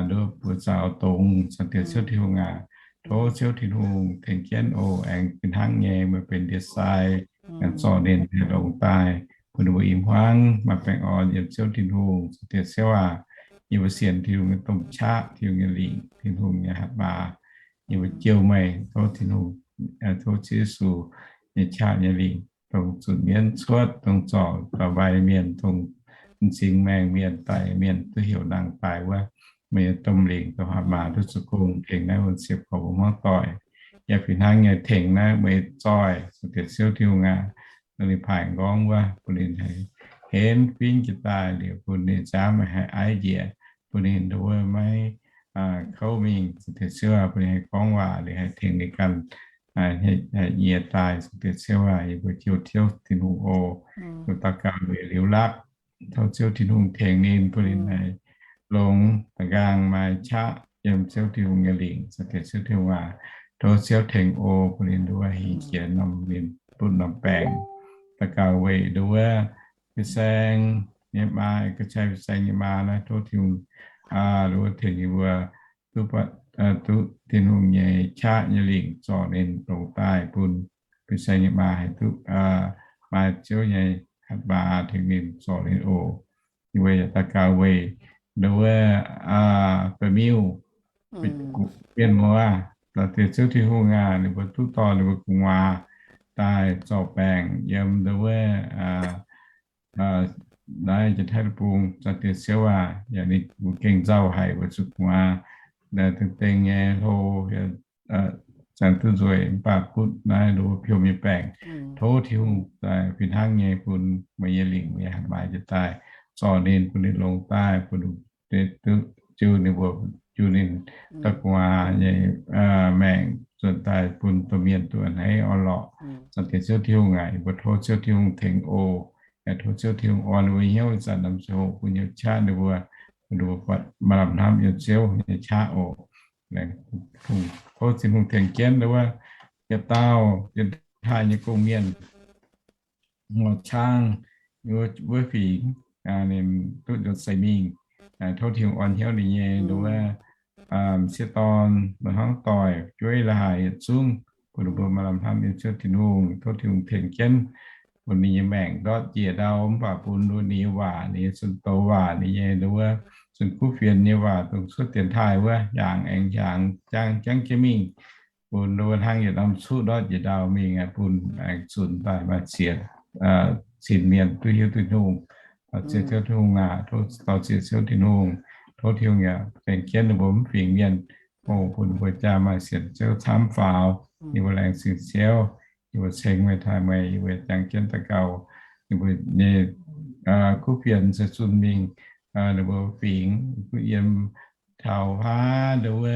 nduov buoz zaux dongz. Zaangc Diex Ziouv Tin-Hungh aac, tov Ziouv Tin-Hungh tengx jienv oc. Aengx fih hnangv nyei meih benx ndie-sai, aengx zorc ninh haih longx daaih, bun ninh mbuo i hmuangv maaih baengh orn yiem Ziouv Tin-Hungh. Zaangc Diex Ziouv aac, yie mbuo sienx Tin-Hungh nyei domh qaqv, Tin-Hungh nyei lingc, Tin-Hungh nyei hatc maaz. Yie mbuo jiu meih, tov Tin-Hungh, tov Ziouv Yesu nyei qaqv nyei lingc dongh zunc mienv cuotv, dongh zorc da'wai mienh, dongh m'zing maengh mienh, daic mienh duqv heuc nangh daaih wuov, meih nyei domh lingc, domh hatc maaz duqv zoux gong tengx naaiv wuonh siepv gorx mbuo hmuangv doic. Yaac fih hnangv nyei tengx naaiv meih zoih Zaangc Diex Ziouv Tin-Hungh aac, dongh ninh paaic m'nqorngv wuov, bun ninh haih henv fingv jiez daaih liuz, bun ninh nziaamv haih aiv njiec, bun ninh nduov maiv kouv mingh. Zaangc Diex Ziouv aac, bun ninh haih gorngv waac liuz haih tengx ninh ganh nyie daaih. Zaangc Diex Ziouv aac, yie mbuo jiu Ziouv Tin-Hungh oc. Mbuo daux gaux weic liuz lakv, tov Ziouv Tin-Hungh tengx ninh, bun ninh haih longx da'nqaang maaih qaqv yiem Ziouv Tin-Hungh nyei lingc. Zaangc Diex Ziouv Tin-Hungh aac, tov Ziouv tengx oc, bun ninh nduov hingh jiex norm ninh butv norm baengc. Daux gaux weic nduov fin-saeng nyei maa, ga'cai fin-saeng nyei maa naaiv, tov Tin-Hungh, aa, wuov tengx ninh mbuo duqv, duqv Tin-Hungh nyei qaqv nyei lingc zorc ninh longx daaih bun fin-saeng nyei maa haih duqv, aa, maaih Ziouv nyei hatc maaz tengx ninh zorc ninh oc. Yie mbuo yaac daux gaux weic nduov, aa, ba'miuh, mienh muoz, Zaangc Diex Ziouv Tin-Hungh aac, ninh mbuo duqv dorh ninh mbuo gu'nguaaz daaih zorc baengc yiem nduov, aa, naaiv Janx-Taiv deic-bung. Zaangc Diex Ziouv aac, yaac ninh mbuo gengh nzauh haic weic zuqc gu'nguaaz dengh dengh nyei hlo, zaengx duqv nzueic, mv baac butv naaiv nduov piou nyei baengc. Tov Tin-Hungh daaih fih hnangv nyei bun meih nyei lingc, meih nyei hatc maaz jiez daaih zorc ninh, bun ninh longx daaih, bun ninh duqv jiu ninh mbuo, jiu ninh dauh gu'nguaaz nyei maengc, nzuonx daaih bun domh mienh duqv a'hneiv orn-lorqc. Zaangc Diex Ziouv Tin-Hungh aac, yie mbuo tov Ziouv Tin-Hungh tengx oc. Yaac tov Ziouv Tin-Hungh orn ninh mbuo hnyouv ih zanc norm ziangh hoc, bun hnyouv qaqv ninh mbuo, ninh mbuo buatc maaih lamh hnamv yiem Ziouv nyei qaqv oc. Tov Tin-Hungh tengx jienv nduov, yietc dauh Janx-Taiv nyei gong-mienh, Ngorc Cang, wuov fingx, ninh duqv nzuonx seix mingh. Tov Tin-Hungh orn hnyouv ninh nyei nduov, m'sieqv dorn, maaih hnangv doic, jueiv la'haic yietc zungv, bun ninh mbuo maaih lamh hnamv yiem Ziouv Tin-Hungh. Tov Tin-Hungh tengx jienv, bun ninh nyei maengc ndortv njiec ndau, mv baac bun nduov ninh nyei waac, ninh nyei zunh douz waac, ninh nyei nduov, zunh kuv fienx nyei waac, dongh cuotv dienx taaih wuov, hiaangx aengx hiaangx, jangv jangv jienv mingh, bun nduov hnangv yietc norm cuqv ndortv njiec ndau mingh, bun aengx zunc daaih maaih ziex cin mienh duqv hiuv duqv Tin-Hungh. Dorh ziex Ziouv Tin-Hungh aac, tov dorh ziex Ziouv Tin-Hungh. Tov Tin-Hungh yaac tengx jienv ninh mbuo mv fingx mienh, bun ninh mbuo jaa maaih sienx Ziouv camv faaux, ninh mbuo laengz zingh Ziouv, ninh mbuo ceng meih, taaih meih, yie mbuo jangx jienv daux gaux, ninh mbuo nyei kuv fienx se zunh mingh ninh mbuo fingx, kuv yiem taux haav nduov,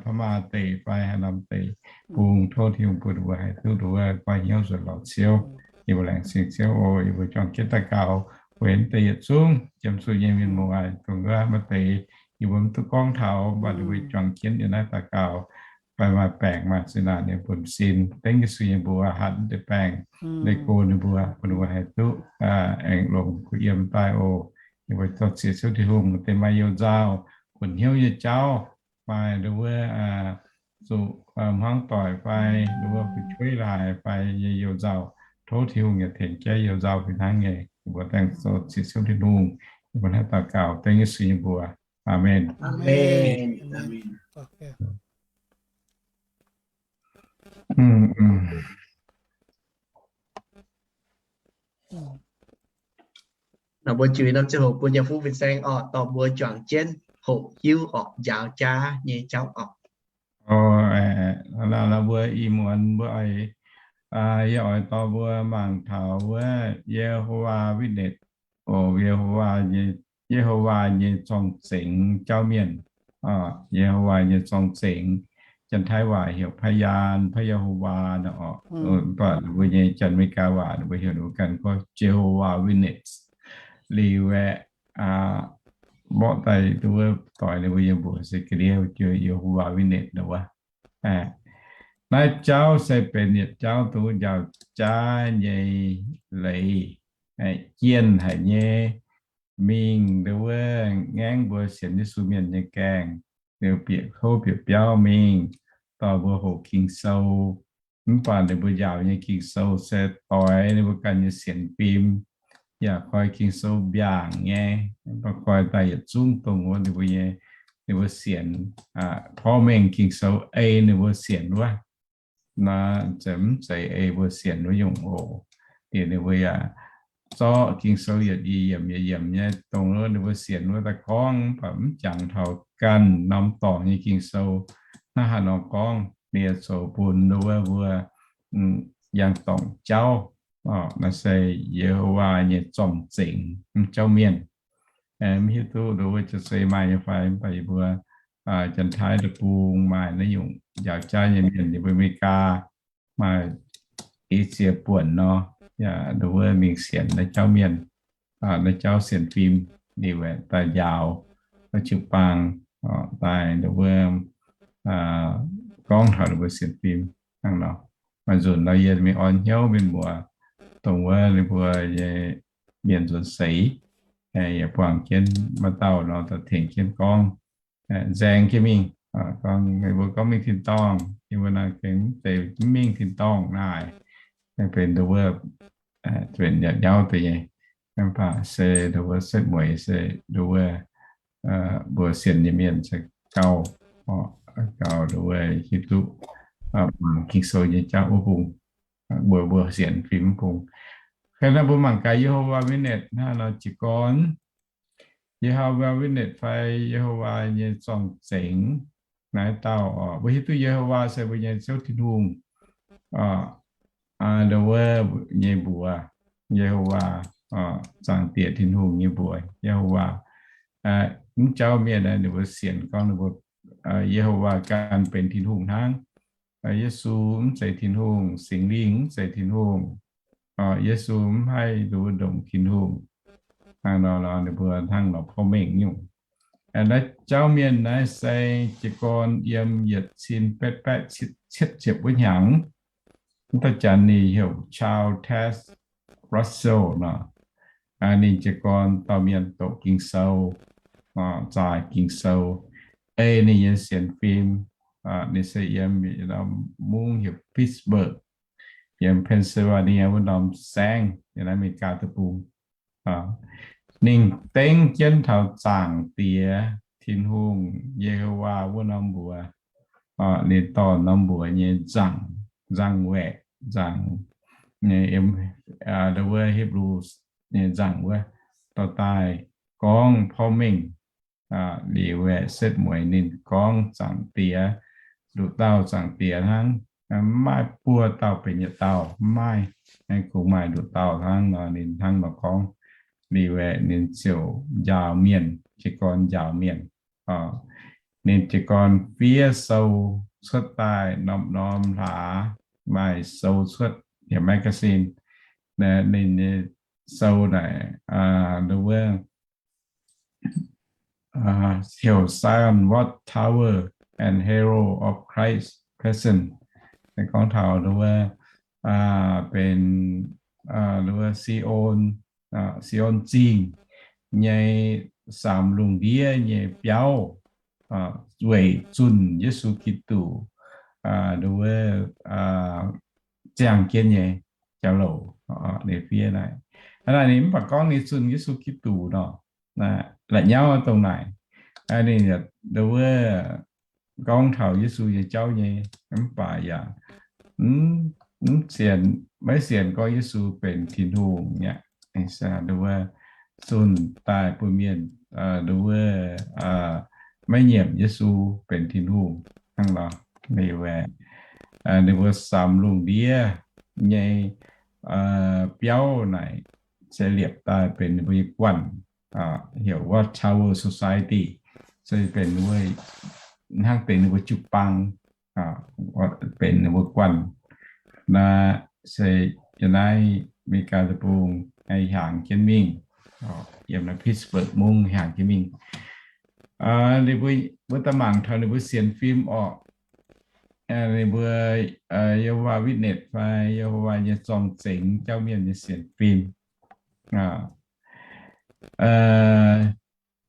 พม่า deic fai haaix norm deic-bung, tov Tin-Hungh bun ninh mbuo haih duqv nduov goiv hnyouv nzuonx lorz Ziouv. Yie mbuo laengz zingh Ziouv oc. Yie mbuo juangc jienv daux gaux weic naaiv deix yietc zungv jiem zuiz nyei mienh muoz, dongh wuov maaih deix yie mbuo mv duqv gorngv taux, mv baac ninh mbuo juangc jienv yiem naaiv daux gaux, fai maaih baengc maaih zinh ndaangc nyei buonv-sin, dengv Yesu nyei mbuox hatc naaiv deix baengc, deix go ninh mbuo, bun ninh mbuo haih duqv aengx longx kuh yiem daaih oc. Yie mbuo dorh ziex Ziouv Tin-Hungh, deix maaih you-nzauh, buonc hnyouv nyei jauv, maaih nduov, zuqc hmuangv doic fai nduov, fu'jueiv la'haic fai nyei you-nzauh, tov Tin-Hungh yaac tengx jaiv you-nzauh fih hnangv nyei. Yie mbuo dengv zoux ziex Ziouv Tin-Hungh, yie mbuo hnangv daux gaux dengv Yesu nyei mbuox. Aamen. Naaiv mbuo juix norm ziangh hoc bun Nyaanh Fuqv fin-saeng orqc, dorh mbuo juangc jienv hoqc hiuv orqc, njaaux jaav nyei jauv orqc. Naaiv mbuo ih muonz mbuo oix, yie oix dorh mbuo mangc taux wuov Ye^ho^waa Witness, Ye^ho^waa, Ye^ho^waa nyei zorng-zengx jauv mienh. Ye^ho^waa nyei zorng-zengx, Janx-Taiv waac heuc พยาน, พระยะโฮวา naaiv orqc. Mv baac mbuo nyei Janx-Meigaa waac ninh mbuo heuc ninh mbuo ganh gorngv Jehovah Witness. Liuz aeqv, mborqv daaih duqv wuov doix ninh mbuo yiem mbuox se ga'ndiev Jehovah Witness naaiv wuov. Naaiv jauv se benx yietc jauv dongh wuov njaaux jaav nyei leiz, jienh haic nyei, mingh nduov wuov ngaengv mbuo sienx Yesu mienh nyei gaengh, bieqc kouv bieqc biauv mingh, dorh mbuo hoqc Ging-Sou. Mv baac ninh mbuo njaaux nyei Ging-Sou se doix ninh mbuo ganh nyei sienx fim, yaac koi Ging-Sou mbiaangc nyei, mv baac koi daaih yietc zungv dongh wuov ninh mbuo nyei, ninh mbuo sienx, porv mengh Ging-Sou ei ninh mbuo sienx wuov. Naaiv mv zeiz ei mbuo sienx wuov nyungc oc. Liuz ninh mbuo yaac zorqv Ging-Sou yietc i yiemc yietc yiemc nyei dongh wuov ninh mbuo sienx wuov daaih gorngv, mv baac mv jangx taux ganh norm dorngx nyei Ging-Sou hnangv haaix nor gorngv. Ninh zoux bun wuov mbuo yangh dorngc jauv. Naaiv se Yehowa nyei zorng-zengx jauv mienh. Mv hiuv duqv nduov wuov Jaav-Zei maaih nyei fai, mv baac yie mbuo Janx-Taiv deic-bung maaih naaiv nyungc njaaux jaav nyei mienh, yie mbuo America maaih i ziex buonc nor, yaac nduov wuov mingh sienx naaiv jauv mienh, naaiv jauv sienx fim, liuz aeqv daaih njaaux wuov jiu-baang, daaih nduov wuov gorngv taux ninh mbuo sienx fim hnangv nor. Maaih nzunc nor yie mingh orn hnyouv mienh muoz, dongh wuov ninh mbuo nyei mienh nzuonx seix, yaac buangh jienv maaih dauh nor daaih tengx jienv gorngv, nzaeng jienv mingh, gorngv meih mbuo gorngv mingh tin-dorngh, yie mbuo naaic gengh mv zeiz mingh tin-dorngh naaic, benx nduov wuov, benx yaac nyauv deix nyei. Mv baac se nduov wuov setv mueiz se nduov wuov mbuo sienx nyei mienh se gauh, gauh nduov wuov hiuv duqv mangc Ging-Sou nyei jauv wuov bung, mbuo mbuo sienx fim wuov bung. Ka'naaiv mbuo mangc gaax Jehovah Witness hnangv nor jiez gorn, Jehovah Witness fai Jehovah nyei zorng-zengx naaiv dauh oc, mbuo hiuv duqv Jehovah se mbuo nyei Ziouv Tin-Hungh, nduov wuov nyei mbuox, Jehovah, Zaangc Diex Tin-Hungh nyei mbuox, Jehovah. Mv jauv mienh ninh mbuo sienx gorngv ninh mbuo, Jehovah ganh benx Tin-Hungh hnangv. Yesu mv zeiz Tin-Hungh, Singx Lingh mv zeiz Tin-Hungh. Yesu mv haih nduov wuov ndongc Tin-Hungh. Hnangv nor, ninh mbuo hnangv nor porv mengh nyungc. Naaiv jauv mienh naaiv se jiez gorn yiem yietc cin betv baeqv cietv ziepc wuov hnyangx, mv dauh janx ninh heuc Charles Taze Russell nor. Ninh jiez gorn dauh mienh doqc Ging-Sou, zaaix Ging-Sou, ei ninh nyei sienx fim. Ninh se yiem mungv heuc Pittsburgh, yiem Pennsylvania wuov norm saengv, yiem naaiv America deic-bung. Ninh dengv jienv taux Zaangc Diex Tin-Hungh, Yehovaa wuov norm mbuox. Ninh dorh norm mbuox nyei nzangc, nzangc-waeqc, nzangc, wuov Hipv^lu nyei nzangc wuov, dorh daaih gorngv porv mengh. Liuz aeqv, setv mueiz ninh gorngv Zaangc Diex, nduqc dauh Zaangc Diex hnangv, mv maaih buo dauh benx yietc dauh, mv maaih, kungx maaih nduqc dauh hnangv nor, ninh hnangv nor gorngv. Liuz aeqv, ninh ziouc njaaux mienh, jiez gorn njaaux mienh. Ninh jiez gorn fiev sou cuotv daaih norm-norm hlaax, maaih sou cuotv, heuc magazine. Ninh sou naaic, nduov wuov, heuc Zion Watchtower and Herald of Christ's Presence. Ninh gorngv taux nduov wuov, benx, nduov wuov Zion, Zion Zingh nyei samx lungh ndiev nyei biauv, weic zunh Yesu Giduc, nduov wuov, ziangh jienv nyei jauv-louc. Ninh fiev naaic, hnangv naaic ninh mv baac gorngv ninh zunh Yesu Giduc nor, la'nyauv dongh naaic. Ninh nduov wuov gorngv taux Yesu nyei jauv nyei, mv baac yaac mv sienx, maiv sienx gorngv Yesu benx Tin-Hungh aqv. Nduov wuov zunh daaih bun mienh, nduov wuov, maiv nyiemc Yesu benx Tin-Hungh hnangv nor. Liuz aeqv, ninh mbuo samx lungh ndiev nyei biauv naaic se liepc daaih benx ninh mbuo nyei guanh, heuc Watchtower Society, se benx wuov, hnangv benx ninh mbuo jiu-baang, benx ninh mbuo guanh. Naaiv se yiem naaiv America deic-bung, hnyangx jienv mingh, yiem naaiv Pittsburgh mungv hnyangx jienv mingh. Ninh mbuo, mbuo daaih mangc taux ninh mbuo sienx fim orqc. Ninh mbuo Yehovaa Witness fai Yehovaa nyei zorng-zengx jauv mienh nyei sienx fim.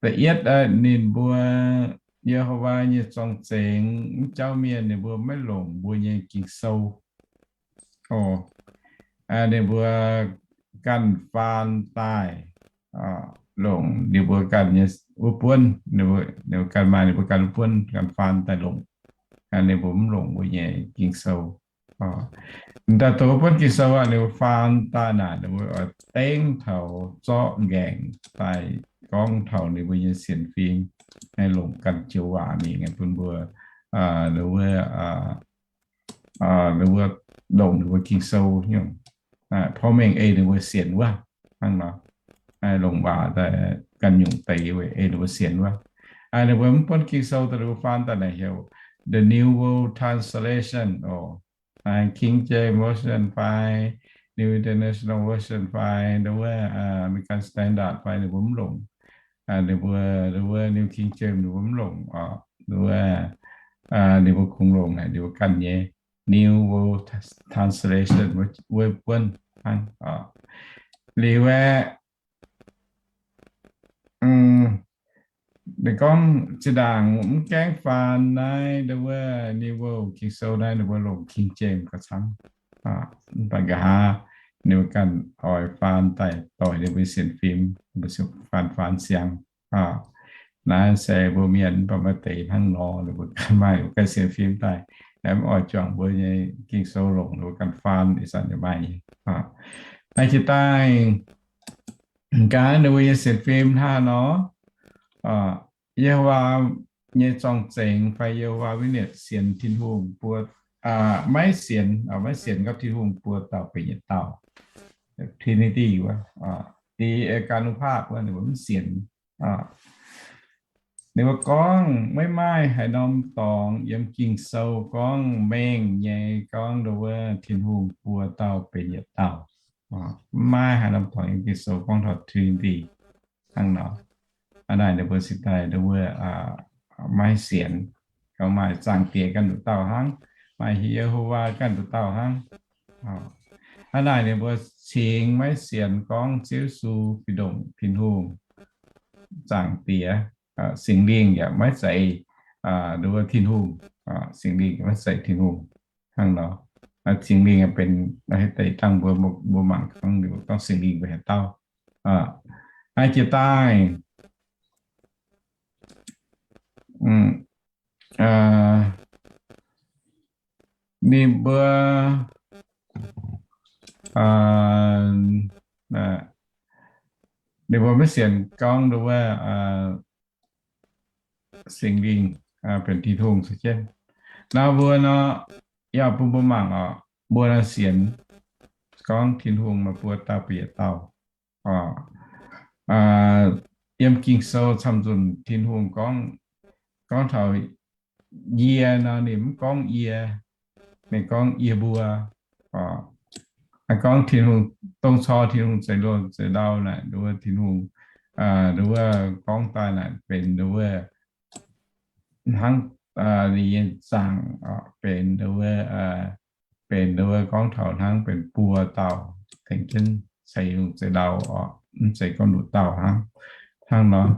Da'yietv, ninh mbuo Yehovaa nyei zorng-zengx jauv mienh ninh mbuo maiv longc mbuo nyei Ging-Sou. Ninh mbuo ganh faan daaih, longc ninh mbuo ganh nyei wuov buonv, ninh mbuo ganh maaih ninh mbuo ganh wuov buonv ganh faan daaih longc. Ninh mbuo mv longc mbuo nyei Ging-Sou. Daaih doqc buonv Ging-Sou aqv, ninh mbuo faan daaih naaic, ninh mbuo oix dengv taux zorqv nqaengc daaih gorngv taux ninh mbuo nyei sienx fim, haih longc ganh joux waac mingh bun mbuo, wuov, wuov longc ninh mbuo Ging-Sou nyungc, porv mengh ei ninh mbuo sienx wuov hnangv nor. Longc waac daaih ganh nyungc deix weic ei ninh mbuo sienx wuov. Ninh mbuo mv buonv Ging-Sou daaih, ninh mbuo faan daaih naaic heuc The New World Translation oc, King James Version fai New International Version fai, wuov, American Standard fai, ninh mbuo mv longc. Ninh mbuo, wuov New King James ninh mbuo mv longc oc. Wuov, ninh mbuo kungx longc naaic ninh mbuo ganh nyei New World Translation wuov buonv hnangv. Liuz aeqv, ninh gorngv zinh ndaangc mv gaengh faan naaiv, nduov wuov, ninh mbuo Ging-Sou naaiv, ninh mbuo longc King James gauh camv. Mv baac nqa'haav ninh mbuo ganh oix faan daaih doix ninh mbuo sienx fim, mbuo faan faan siang. Naaiv se mbuo mienh mv baac maaih deix hnangv nor, ninh mbuo ganh maaih ganh sienx fim daaih, mv oix juangc mbuo nyei Ging-Sou longc, ninh mbuo ganh faan ih zanc yaac maaih nyei. Naaiv jiex daaih, gaax ninh mbuo nyei sienx fim hnangv nor, Yehovaa nyei zorng-zengx fai Yehovaa witness sienx Tin-Hungh buo, maiv sienx, maiv sienx gapv Tin-Hungh buo dauh benx yietc dauh, Trinity wuov, ตรีเอกานุภาพ wuov, ninh mbuo mv sienx. Ninh mbuo gorngv maiv maaih haaix norm dorngx yiem Ging-Sou gorngv mengh nyei gorngv nduov wuov Tin-Hungh buo dauh benx yietc dauh. Mv maaih haaix norm dorngx yiem Ging-Sou gorngv taux Trinity hnangv nor. Hnangv naaic ninh mbuo cingx daaih nduov wuov maiv sienx, gorngv maaih Zaangc Diex ganh nduqc dauh hnangv, maaih Yehovaa ganh nduqc dauh hnangv. Hnangv naaic ninh mbuo cingx maiv sienx gorngv Ziouv Yesu fih ndongc Tin-Hungh, Zaangc Diex, Singx Lingh yaac maiv zeiz nduov wuov Tin-Hungh, Singx Lingh yaac maiv zeiz Tin-Hungh hnangv nor. Singx Lingh benx haaix deix dangh mbuo, mbuo mangc gorngv, gorngv Singx Lingh benx haaix dauh. Naaiv jiex daaih ninh mbuo, ninh mbuo maiv sienx gorngv nduov wuov Singx Lingh benx Tin-Hungh se jienv. Naaiv mbuo nor, yaac bun mbuo mangc oc, mbuo nor sienx gorngv Tin-Hungh maaih buo dauh bieqc dauh. Yiem Ging-Sou camv nzunc Tin-Hungh gorngv, gorngv taux yie nor, ninh mv gorngv yie, ninh gorngv yie mbuo. Gorngv Tin-Hungh, dongh corc Tin-Hungh zeix loz zeix ndau naaic, nduov Tin-Hungh, nduov gorngv daaih naaic benx nduov hnangv ninh nyei zaangc, benx nduov, benx nduov gorngv taux hnangv benx buo dauh tengx jienv ceix lungh zeix ndau oc, mv zeiz gorngv nduqc dauh hnangv, hnangv nor.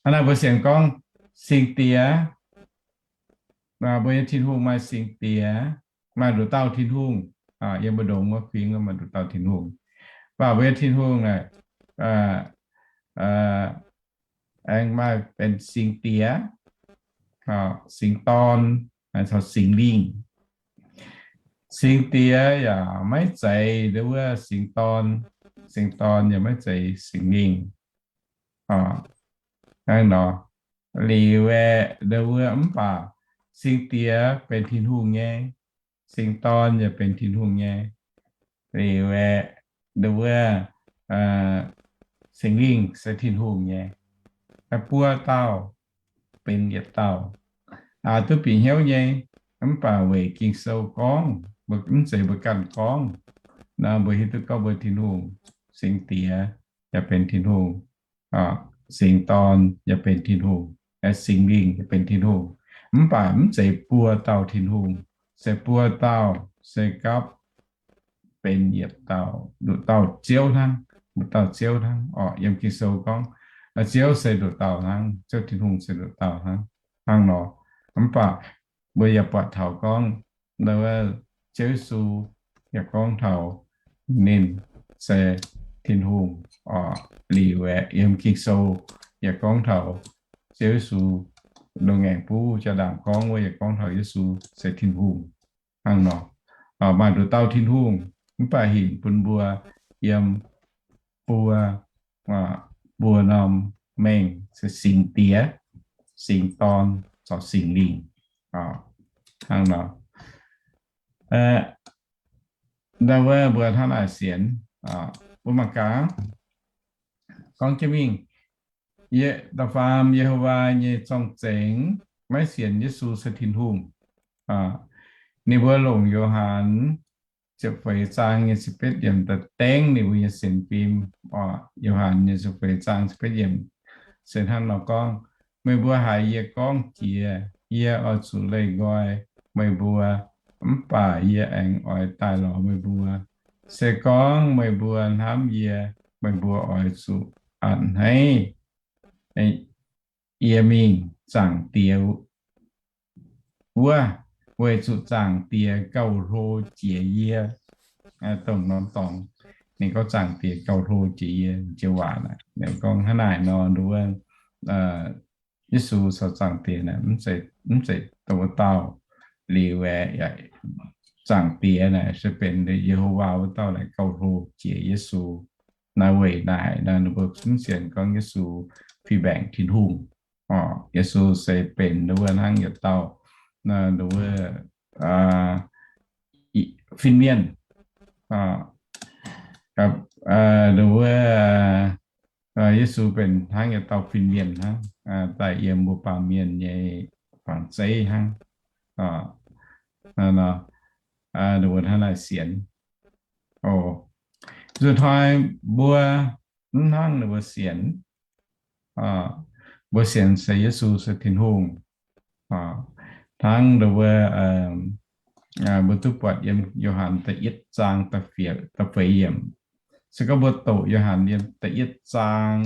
Hnangv naaic mbuo sienx gorngv Singx Diex, mbuo nyei Tin-Hungh maaih Singx Diex, maaih nduqc dauh Tin-Hungh. Yiem mbu'ndongx wuov fingx maaih nduqc dauh Tin-Hungh. Mv baac mbuo nyei Tin-Hungh naaic aengx maaih benx Singx Diex, Singx Dorn, caux Singx Lingh. Singx Diex yaac maiv zeiz nduov wuov Singx Dorn, Singx Dorn yaac maiv zeiz Singx Lingh. Hnangv nor, liuz aeqv, nduov wuov mv baac Singx Diex benx Tin-Hungh nyei, Singx Dorn yaac benx Tin-Hungh nyei. Liuz aeqv, nduov wuov Singx Lingh se Tin-Hungh nyei. Buo dauh benx yietc dauh, duqv bieqc hnyouv nyei. Mv baac weic Ging-Sou gorngv, mv zeiz mbuo ganh gorngv. Nor mbuo hiuv duqv gorngv mbuo Tin-Hungh, Singx Diex yaac benx Tin-Hungh, Singx Dorn yaac benx Tin-Hungh, Singx Lingh yaac benx Tin-Hungh. Mv baac mv zeiz buo dauh Tin-Hungh, se buo dauh se gapv benx yietc dauh, nduqc dauh Ziouv hnangv, nduqc dauh Ziouv hnangv oc. Yiem Ging-Sou gorngv, Ziouv se nduqc dauh hnangv, Ziouv Tin-Hungh se nduqc dauh hnangv, hnangv nor. Mv baac mbuo yaac buatc taux gorngv, Ziouv Yesu yaac gorngv taux ninh se Tin-Hungh oc. Liuz aeqv, yiem Ging-Sou yaac gorngv taux Ziouv Yesu, longx ngaengc buv jaa-ndaangc gorngv wuov yaac gorngv taux Yesu se Tin-Hungh hnangv nor. Maaih nduqc dauh Tin-Hungh, mv baac hinc bun mbuo yiem buo, buo norm mengh se Singx Diex, Singx Dorn, caux Singx Lingh hnangv nor. Ndau wuov mbuo hnangv naaic sienx, mbuo mangc gaax, gorngv jienv mingh, da'faam Yehovaa nyei zorng-zengx maiv sienx Yesu se Tin-Hungh. Ninh mbuo longc Yo^han ziepc feix zaang nyei ziepc betv yiemc daaih dengv ninh mbuo nyei sienx fim. Yo^han nyei ziepc feix zaang ziepc betv yiemc se hnangv nor gorngv, Meih mbuo haiz yie gorngv jiex, Yie oix zuqc leih nqoi meih mbuo, mv baac yie aengx oix daaih lorz meih mbuo. Se gorngv meih mbuo hnamv yie, meih mbuo oix zuqc a'hneiv. yie mingh Zaangc Diex wuov, weic zuqc Zaangc Diex gauh hlo jiex yie. Dongh norm dorngx, ninh gorngv Zaangc Diex gauh hlo jiex yie, jiex waac naaic, gorngv hnangv naaic nor, nduov, Yesu caux Zaangc Diex naaic mv zeiz, mv zeiz dongh wuov dauh. Liuz aeqv, Zaangc Diex naaic se benx Ye^ho^waa wuov dauh naaic gauh hlo jiex Yesu. Naaiv weic naaic nor, ninh mbuo mv sienx gorngv Yesu fih mbaengc Tin-Hungh. Yesu se benx nduov hnangv yietc dauh, nduov, fin-mienh. Nduov, Yesu benx hnangv yietc dauh fin-mienh hnangv, daaih yiem mbuo baamh mienh nyei fangx zeiv hnangv. Nduov hnangv naaic sienx. Nzuqc hnoi mbuo mv hnangv ninh mbuo sienx. Mbuo sienx se Yesu se Tin-Hungh. Hnangv nduov, mbuo duqv buatc yiem Yo^han da'yietv zaang da'feix yiemc. Se gorngv mbuo doqc Yo^han yiem da'yietv zaang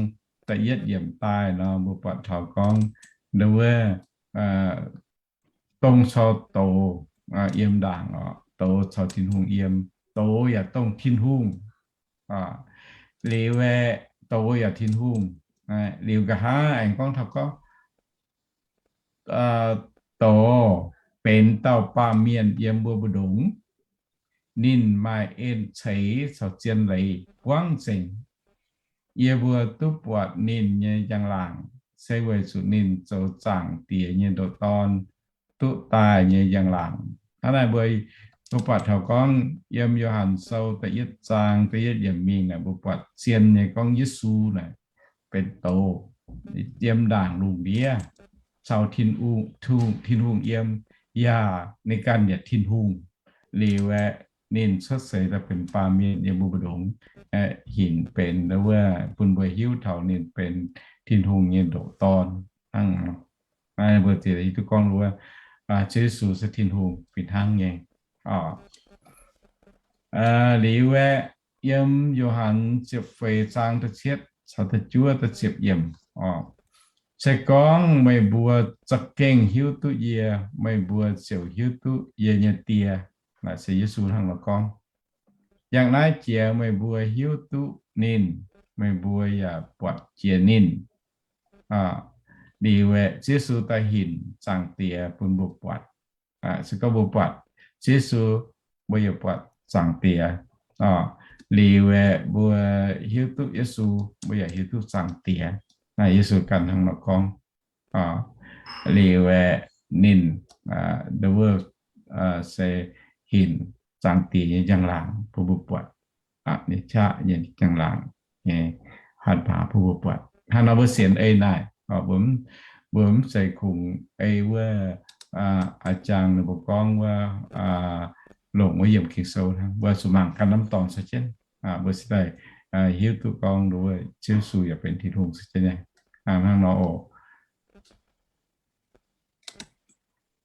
da'yietv yiemc daaih nor, mbuo buatc taux gorngv nduov, dongh caux douz yiem ndaangc oc. Douz caux Tin-Hungh yiem. Douz yaac dongh Tin-Hungh. Liuz aeqv, douz yaac Tin-Hungh. Liuz nqa'haav aengx gorngv taux gorngv, douz benx dauh baamh mienh yiem mbuo mbu'ndongx. Ninh maaih en ceix caux zien leiz buangv nzengc. Yie mbuo duqv buatc ninh nyei njang-laangc se weic zuqc ninh zoux Zaangc Diex nyei ndoqc Dorn duqv daaih nyei njang-laangc. Hnangv naaic mbuo, mbuo buatc taux gorngv yiem Yo^han Sou da'yietv zaang da'yietv yiemc mingh naaic, mbuo buatc zien nyei gorngv Yesu naaic benx douz yiem ndaangc lungh ndiev caux Tin-Hungh, Tin-Hungh yiem, yaac ninh ganh yaac Tin-Hungh. Liuz aeqv, ninh cuotv seix daaih benx baamh mienh yiem mbuo mbu'ndongx, hinc benx wuov bun mbuo hiuv taux ninh benx Tin-Hungh nyei ndoqc Dorn hnangv. Mbuo ziouc hiuv duqv gorngv wuov, Ziouv Yesu se Tin-Hungh fih hnangv nyei. Liuz aeqv, yiem Yo^han ziepc feix zaang da'cietv caux da'juov da'ziepc yiemc, se gorngv meih mbuo za'gengh hiuv duqv yie, meih mbuo ziouc hiuv duqv yie nyei Die. Naaic se Yesu hnangv nor gorngv. Yangh naaiv jiex meih mbuo hiuv duqv ninh, meih mbuo yaac buatc jiex ninh. Liuz aeqv, Ziouv Yesu daaih hinc Zaangc Diex bun mbuo buatc. Se gorngv mbuo buatc Ziouv Yesu, mbuo yaac buatc Zaangc Diex. Liuz aeqv, mbuo hiuv duqv Yesu, mbuo yaac hiuv duqv Zaangc Diex. Naaiv Yesu ganh hnangv nor gorngv. Liuz aeqv, ninh, nduov, se hinc Zaangc Diex nyei njang-laangc bun mbuo buatc. Ninh qaqv nyei njang-laangc nyei hatc baac bun mbuo buatc. Hnangv nor mbuo sienx ei naaic, mbuo mv zeiz kungx ei wuov, aa, jangx ninh mbuo gorngv wuov, longc wuov yiemc Ging-Sou hnangv, mbuo zuqc mangc ganh norm dorngx caux jienv, mbuo se daaih hiuv duqv gorngv nduov Ziouv Yesu yaac benx Tin-Hungh caux jienv nyei. Hnangv nor oc.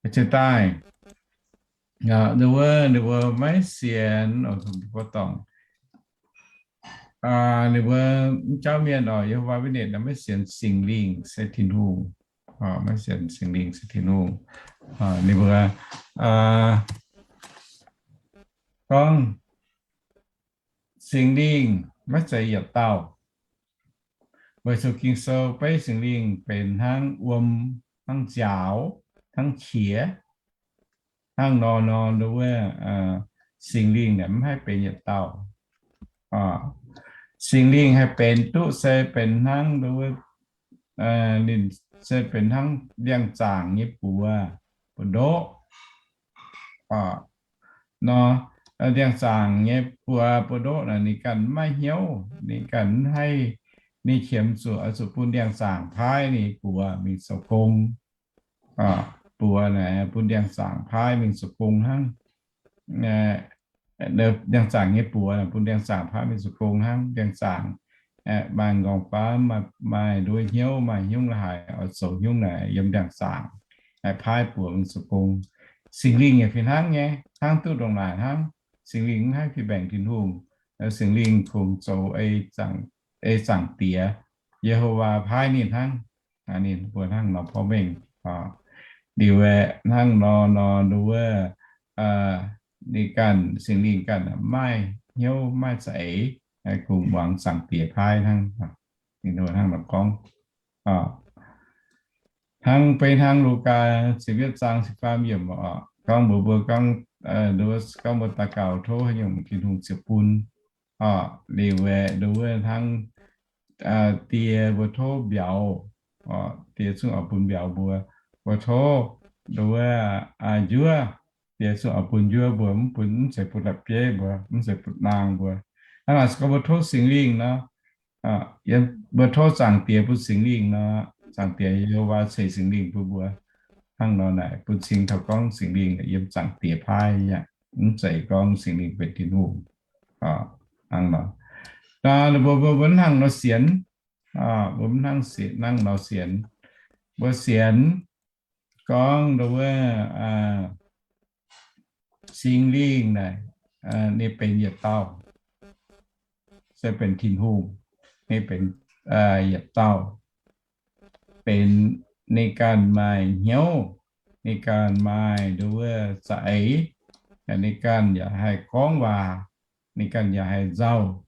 Jiex daaih, ninh mbuo, ninh mbuo maiv sienx, mbuo dorngc, ninh mbuo mv jauv mienh oc, Yehowa Witness maiv sienx Singx Lingh se Tin-Hungh, maiv sienx Singx Lingh se Tin-Hungh. Ninh mbuo gorngv Singx Lingh maiv zeiz yietc dauh. Weic zuqc Ging-Sou beiv Singx Lingh benx hnangv wuom, hnangv nziaaux, hnangv qiex, hnangv nor nor nduov, Singx Lingh naaic mv haih benx yietc dauh. Singx Lingh haih benx duqv se benx hnangv nduov, ninh se benx hnangv ndiangx-zaangc nyei buoz, buoz-ndoqv. Nor, ndiangx-zaangc nyei buoz, buoz-ndoqv naaic ninh ganh maiv maaih hnyouv, ninh ganh mv haih, ninh qiemx zuqc, zuqc bun ndiangx-zaangc paaiv ninh buoz mingh zoux gong. Buoz naaic bun ndiangx-zaangc paaiv mingh zoux gong hnangv. Ndiangx-zaangc nyei buoz bun ndiangx-zaangc paaiv mingh zoux gong hnangv. Ndiangx-zaangc maaih m'nqorngv-famv, maaih nduov hnyouv, maaih hnyungv la'haic oix zoux hnyungv naaic yiem ndiangx-zaangc paaiv buoz mingh zoux gong. Singx Lingh yaac fih hnangv nyei, hnangv duqv ndongc naaic hnangv. Singx Lingh mv haih fih mbaengc Tin-Hungh. Singx Lingh kungx zoux ei Zaangc Diex, Yehowa paaiv ninh hnangv. Ninh mbuo hnangv nor porv mengh. Liuz aeqv, hnangv nor nor nduov wuov, ninh ganh, Singx Lingh ganh maaih hnyouv maaih za'eix, kungx muangx Zaangc Diex paaiv hnangv. Ninh mbuo hnangv nor gorngv. Hnangv beiv hnangv Lugaa ziepc yietv zaang ziepc faam yiemc oc, gorngv mbuox mbuo gorngv, nduov gorngv mbuo daux gaux tov haaix nyungc Tin-Hungh ziouc bun. Liuz aeqv, nduov wuov hnangv die mbuo tov mbiauz, die zungv oix bun mbiauz mbuo. Mbuo tov nduov wuov njuov, die zungv oix bun njuov mbuo, mv bun, mv zeiz bun la'bieiv mbuo, mv zeiz bun naang mbuo. Hnangv naaic se gorngv mbuo tov Singx Lingh nor, mbuo tov Zaangc Diex bun Singx Lingh nor, Zaangc Diex Yehowa ceix Singx Lingh bun mbuo. Hnangv nor naaic bun cing taux gorngv Singx Lingh yiem Zaangc Diex paaiv aqv, mv zeiz gorngv Singx Lingh benx Tin-Hungh. Hnangv nor, mbuo, mbuo, mbuo hnangv nor sienx, mbuo hnangv, hnangv nor sienx, mbuo sienx gorngv nduov wuov Singx Lingh naaic, ninh benx yietc dauh, se benx Tin-Hungh. Ninh benx yietc dauh, benx, ninh ganh maaih hnyouv, ninh ganh maaih nduov wuov za'eix, ninh ganh yaac haih gorngv waac, ninh ganh yaac haih nzauh.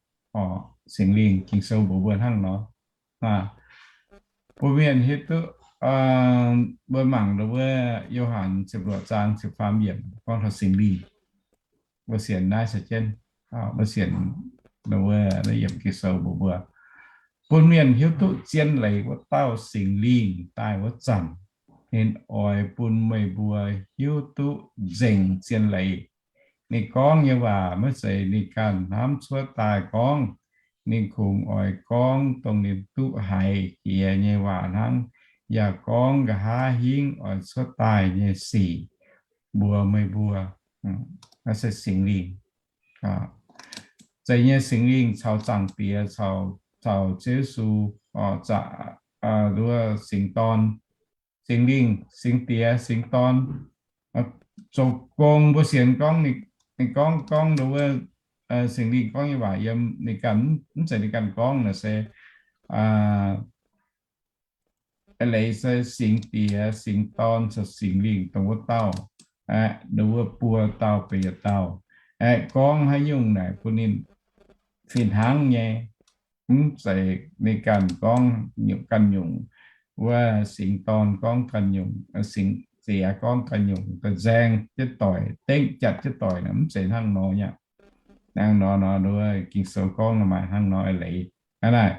Singx Lingh, Ging-Sou mbuox mbuo hnangv nor. Bun mienh hiuv duqv, mbuo mangc nduov wuov Yo^han ziepc luoqc zaang ziepc faam yiemc gorngv taux Singx Lingh. Mbuo sienx naaiv se jienv, mbuo sienx nduov wuov naaiv yiemc Ging-Sou mbuox mbuo, bun mienh hiuv duqv zien leiz wuov dauh Singx Lingh daaih wuov zanc, ninh oix bun meih mbuo hiuv duqv nzengc zien leiz. Ninh gorngv nyei waac maiv zeiz ninh ganh hnamv cuotv daaih gorngv. Ninh kungx oix gorngv dongh ninh duqv haiz jiex nyei waac hnangv, yaac gorngv nqa'haav hingv oix cuotv daaih nyei sic mbuox meih mbuo. Naaiv se Singx Lingh. Zeiz nyei Singx Lingh caux Zaangc Diex, caux, caux Ziouv Yesu, zaqc, nduov Singx Dorn, Singx Lingh, Singx Diex, Singx Dorn, zoux gong. Mbuo sienx gorngv ninh, ninh gorngv, gorngv nduov wuov, Singx Lingh gorngv nyei waac yiem ninh ganh, mv zeiz ninh ganh gorngv naaic se, leiz se Singx Diex, Singx Dorn caux Singx Lingh dongh wuov dauh, aeqv, nduov wuov buo dauh benx yietc dauh. Aeqv, gorngv haaix nyungc naaic bun ninh fih hnangv nyei. Mv zeiz ninh ganh gorngv nyungc ganh nyungc, wuov Singx Dorn gorngv ganh nyungc, Singx Diex gorngv ganh nyungc, da'nzaeng jienv doic, dengv jatc jienv doic naaic, mv zeiz hnangv nor nyei. Hnangv nor nor, nduov Ging-Sou gorngv maaih hnangv nor leiz. Hnangv naaic,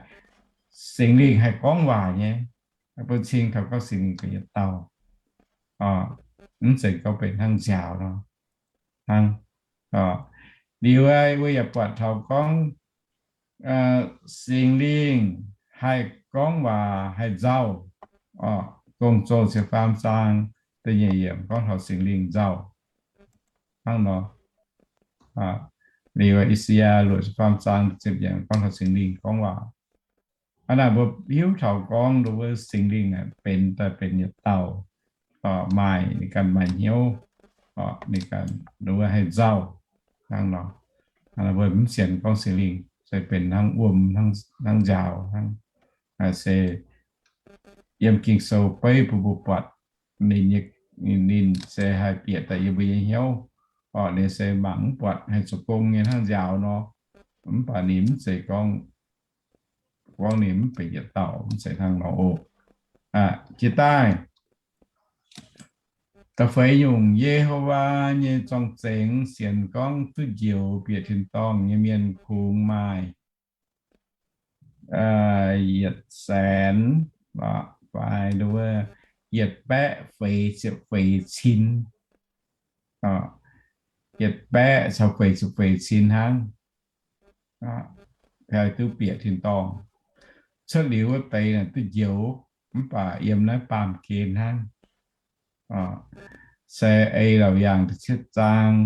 Singx Lingh haih gorngv waac nyei, bun cing taux gorngv Singx Lingh benx yietc dauh. Mv zeiz gorngv benx hnangv nziaaux nor. Hnangv, liuz wuov yaac buatc taux gorngv Singx Lingh haih gorngv waac, haih nzauh. Gong-Zoh ziepc faam zaang da'nyeic yiemc gorngv taux Singx Lingh nzauh. Hnangv nor, liuz I^saa^yaa luoqc ziepc faam zaang ziepc yiemc gorngv taux Singx Lingh gorngv waac. Hnangv naaic mbuo hiuv taux gorngv nduov wuov Singx Lingh naaic benx daaih benx yietc dauh, maaih ninh ganh maaih hnyouv, ninh ganh nduov wuov haih nzauh. Hnangv nor, mbuo mv sienx gorngv Singx Lingh se benx hnangv wuom, hnangv nziaaux hnangv. Se yiem Ging-Sou beiv bun mbuo buatc ninh nyei, ninh se haih bieqc daaih yiem mbuo nyei hnyouv. Ninh se mangc mv buatc, haih zoux gong nyei hnangv nziaaux nor. Mv baac ninh mv zeiz gorngv, gorngv ninh mv benx yietc dauh, mv zeiz hnangv nor oc. Jiex daaih, da'feix nyungc, Yehowa nyei zorng-zengx sienx gorngv duqv njoux bieqc tin-dorngh nyei mienh kungx maaih yietc saenx, fai nduov yietc baeqv feix ziepc feix cin, yietc baeqv caux feix ziepc feix cin hnangv, haih duqv bieqc tin-dorngh. Cuotv liuz wuov deix naaic duqv njoux, mv baac yiem naaiv baamh gen hnangv. Se ei Laauc Yaangh da'cietv zaang,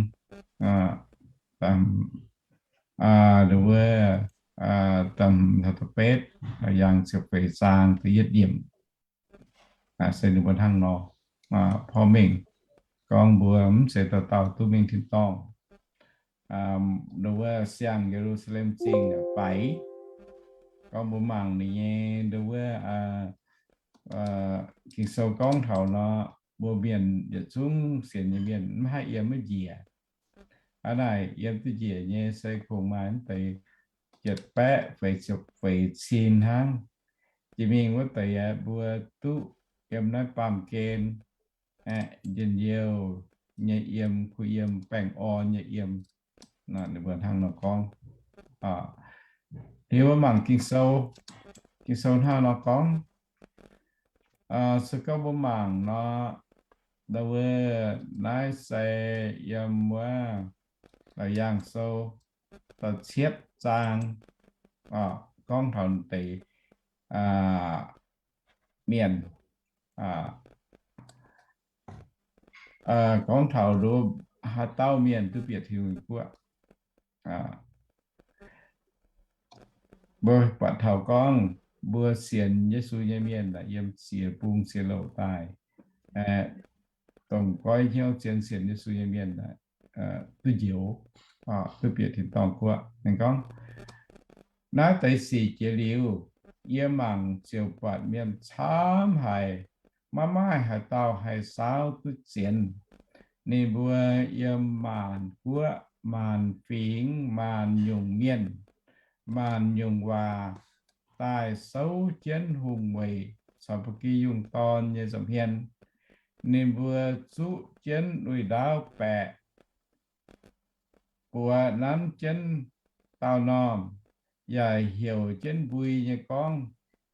nduov, da'hmz taux da'betv, Laauc Yaangh ziepc feix zaang da'yietv yiemc. Se ninh mbuo hnangv nor, porv mengh gorngv mbuo mv zeiz dauh dauh duqv mingh tin-dorngh. Nduov wuov siang Ye^lu^saa^lem Zingh faix, gorngv mbuo mangc ninh nyei nduov wuov Ging-Sou gorngv taux nor, mbuo mienh yietc zungv sienx nyei mienh mv haih yiem wuov njiec. Hnangv naaic yiem duqv njiec nyei se kungx maaih mv deix yietc baeqv feix ziepc feix cin hnangv. Jiex mingh wuov deix aeqv, mbuo duqv yiem naaiv baamh gen aeqv, njien-youh nyei yiem, kuh yiem, baengh orn nyei yiem. Ninh mbuo hnangv nor gorngv. Liuz mbuo mangc Ging-Sou, Ging-Sou hnangv nor gorngv, se gorngv mbuo mangc nor, wuov naaiv se yiem wuov Laauc Yaangh Sou da'cietv zaang, gorngv taux deix mienh, gorngv taux nduov haaix dauh mienh duqv bieqc Tin-Hungh guoqv. Mbuo buatc taux gorngv mbuo sienx Yesu nyei mienh yiem ziex bung ziex louc daaih, dongh goiv hnyouv zien sienx Yesu nyei mienh duqv njoux, duqv bieqc tin-dorngh guoqv. Ninh gorngv, naaiv deix sic jiex liuz, yie mangc ziouc buatc mienh camv haic, maiv maaih haaix dauh haih saauv duqv zienx. Ninh mbuo yiem maanc guoqv, maanc fingx, maanc nyungc mienh, maanc nyungc waac daaih souv jienv hungh weic caux ba'gi yungh dorn nyei nza'hmien. Ninh mbuo zuqv jienv lui-ndaauv baeqc, buoz nanv jienv daauh normh, yaac heuc jienv mbui nyei gorngv,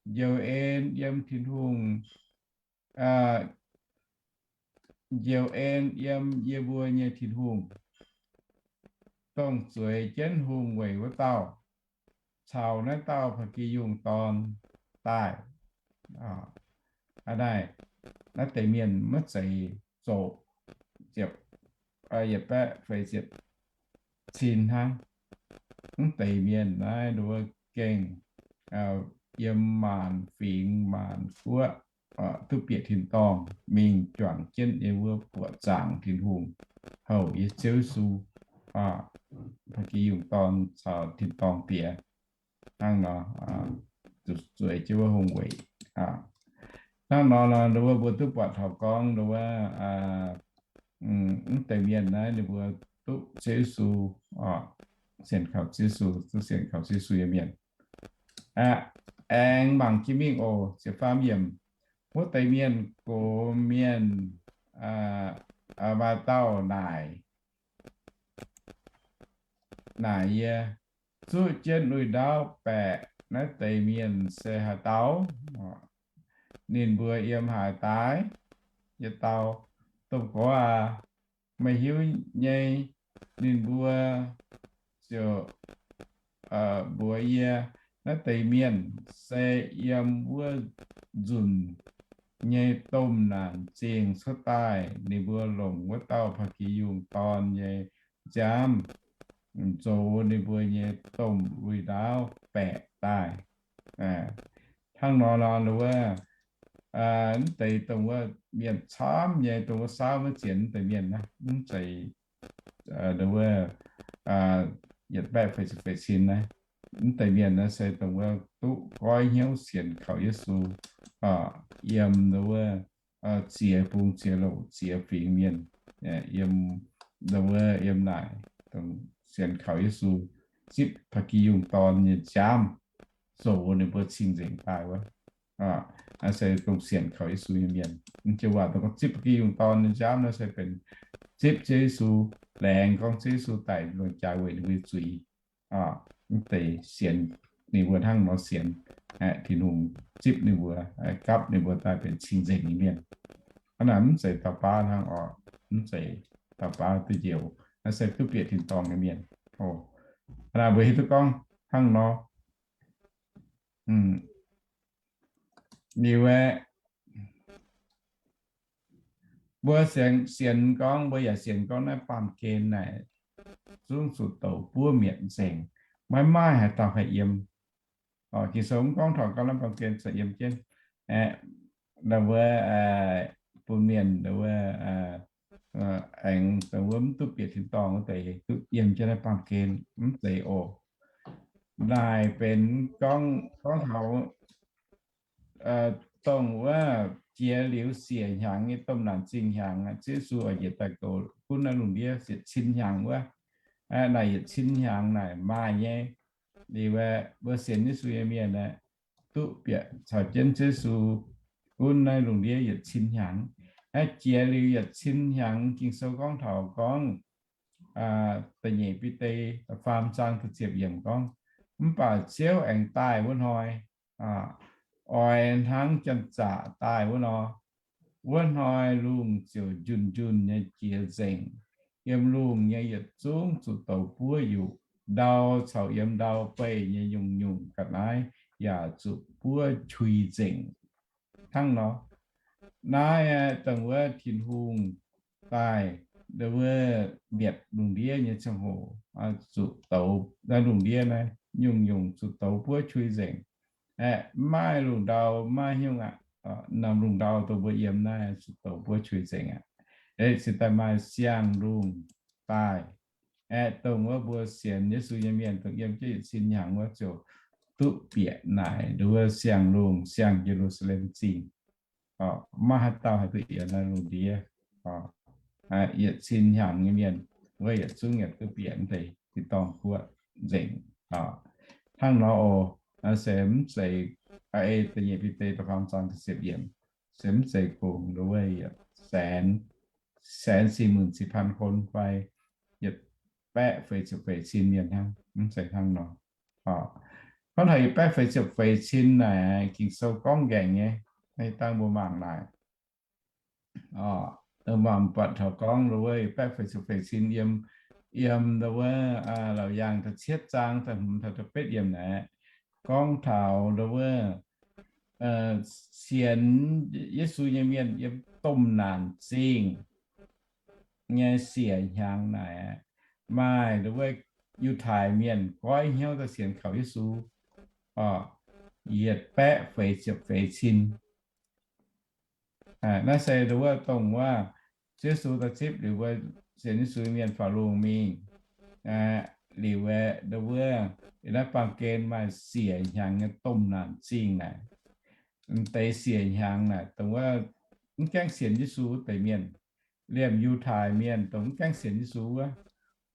Njoux en yiem Tin-Hungh, njoux en yiem yie mbuo nyei Tin-Hungh, dongh zueiz jienv hungh weic wuov dauh, caux naaiv dauh ba'gi yungh dorn daaih. Aa, naaiv deix mienh maiv zeiz zoqc ziepc, yietc baeqv feix ziepc cin hnangv. Mv deix mienh naaiv nduov gengh yiem maanc fingx maanc guoqv duqv bieqc tin-dorngh mingh juangc jienv nyei wuov buoqc zaangc Tin-Hungh, houc yie Ziouv Yesu, ba'gi yungh dorn caux tin-dorngh diex hnangv nor, zueiz jienv wuov hungh weic. Hnangv nor nor, nduov mbuo duqv buatc taux gorngv nduov mv deix mienh naaiv ninh mbuo duqv Ziouv Yesu, sienx kaux Ziouv Yesu, duqv sienx kaux Ziouv Yesu nyei mienh. Aengx mangc jiex mingh oc, ziepc faam yiemc, wuov deix mienh gox mienh, maaih dauh naaic, naaic yie, zuqv jienv lui-ndaauv baeqc naaiv deix mienh se haaix dauh? Ninh mbuo yiem haaix daaih? Yietc dauh, domh gorx aac, meih hiuv nyei. Ninh mbuo ziouc mbuox yie, naaiv deix mienh se yiem wuov nzunc nyei domh naanc zingh cuotv daaih. Ninh mbuo longc wuov dauh ba'gi yungh dorn nyei nziaamv zoux ninh mbuo nyei domh lui-ndaauv baeqc daaih. Hnangv nor nor, wuov, mv deix dongh wuov mienh camv nyei, dongh wuov saauv maiv zienx mv deix mienh naaiv, mv zeiz, wuov, yietc baeqv feix ziepc feix cin naaiv, mv deix mienh naaiv se dongh wuov duqv goiv hnyouv sienx kaux Yesu, yiem wuov ziex bung ziex louc ziex fingx mienh, yiem, wuov, yiem naaic, dongh sienx kaux Yesu, zipv ba'gi yungh dorn nyei nziaamv zoux ninh mbuo cing-nzengc daaih wuov. Naaiv se dongh sienx kaux Yesu nyei mienh. Mv jiex waac dongh gorngv zipv ba'gi yungh dorn nyei nziaamv naaiv se benx zipv Ziouv Yesu, laengz gorngv Ziouv Yesu daic lungh jaax weic ninh mbuo zuiz. Mv deix sienx ninh mbuo hnangv nor sienx, Tin-Hungh zipv ninh mbuo, gapv ninh mbuo daaih benx cing-nzengc nyei mienh. Hnangv naaic mv zeiz dauh baav hnangv oc. Mv zeiz dauh baav duqv njoux. Naaiv se duqv bieqc tin-dorngh nyei mienh. Hnangv naaic mbuo hiuv duqv gorngv hnangv nor. Liuz aeqv, mbuo sienx, sienx gorngv, mbuo yaac sienx gorngv naaiv baamh gen naaic zungv zuqc douc buov mietc nzengc, maiv maaih haaix dauh haih yiem. Ging-Sou mv gorngv taux gorngv naaiv baamh gen za'gengh yiem jienv. Aeqv, wuov, bun mienh wuov, aengx dongh wuov mv duqv bieqc tin-dorngh wuov deix duqv yiem jienv naaiv baamh gen, mv zeiz oc. Naaic benx gorngv, gorngv taux dongh wuov jiex liuz siec hnyangx nyei domh naanc zingh hnyangx, Ziouv Yesu oix njiec daaih goux gunv naaiv lungh ndiev yietc cin hnyangx wuov. Naaic yietc cin hnyangx naaic maaih nyei. Liuz aeqv, mbuo sienx Yesu nyei mienh aeqv, duqv bieqc caux jienv Ziouv Yesu gunv naaiv lungh ndiev yietc cin hnyangx. Naaiv jiex liuz yietc cin hnyangx, Ging-Sou gorngv taux gorngv, da'nyeic Bide da'faam zaang da'ziepc yiemc gorngv, mv baac Ziouv aengx daaih wuov hnoi, oix hnangv janx-zaqc daaih wuov nor. Wuov hnoi lungh ziouc njunh njunh nyei jiex nzengc. Yiem lungh nyei yietc zungv zuqc douz buov yuqc. Ndau caux yiem ndau beih nyei nyungc-nyungc ga'naaiv yaac zuqc buov qui nzengc. Hnangv nor, naaiv dongh wuov Tin-Hungh daaih, wuov mietc lungh ndiev nyei ziangh hoc, zuqc douz naaiv lungh ndiev naaiv nyungc-nyungc zuqc douz buov qui nzengc. Aeqv, mv maaih lungh ndau, mv maaih hnyouv aqv. Norm lungh ndau dongh mbuo yiem naaiv zuqc douz buov qui nzengc aqv. Aeqv, cingx daaih maaih siang-lungh daaih. Aeqv, dongh wuov mbuo sienx Yesu nyei mienh dongh yiem jienv yietc cin hnyangx wuov ziouc duqv bieqc naaic nduov siang-lungh, siang Ye^lu^saa^lem Zingh. Maiv maaih haaix dauh haih duqv yiem naaiv lungh ndiev. Yietc cin hnyangx nyei mienh wuov yietc zungv yietc duqv bieqc deix tin-dorngh guoqv nzengc. Hnangv nor oc, se mv zeiz, ei da'nyeic Bide da'faam zaang da'ziepc yiemc, se mv zeiz gongx nduov yietc แสน สี่หมื่นสี่พัน คน fai yietc baeqv feix ziepc feix cin mienh hnangv, mv zeiz hnangv nor. Gorngv taux yietc baeqv feix ziepc feix cin naaic, Ging-Sou gorngv nqaengc nyei, naaiv dangh mbuo mangc naaic. Mangc buatc taux gorngv nduov yietc baeqv feix ziepc feix cin yiem, yiem nduov Laauc Yaangh da'cietv zaang da'hmz taux da'betv yiemc naaic, gorngv taux nduov sienx Yesu nyei mienh yiem domh naanc zingh nyei siec hnyangx naaic, maaih nduov Yiutai Mienh goiv hnyouv daaih sienx kaux Yesu, yietc baeqv feix ziepc feix cin. Naaiv se nduov dongh wuov Ziouv Yesu daaih zipv liuz mbuo sienx Yesu mienh faaux lungh mingh, liuz aeqv, nduov yiem naaiv baamh gen maaih siec hnyangx nyei domh naanc zingh naaic. M'deix siec hnyangx naaic dongh wuov mv gaengh sienx Yesu wuov deix mienh, liemh Yiutai Mienh dongh mv gaengh sienx Yesu wuov,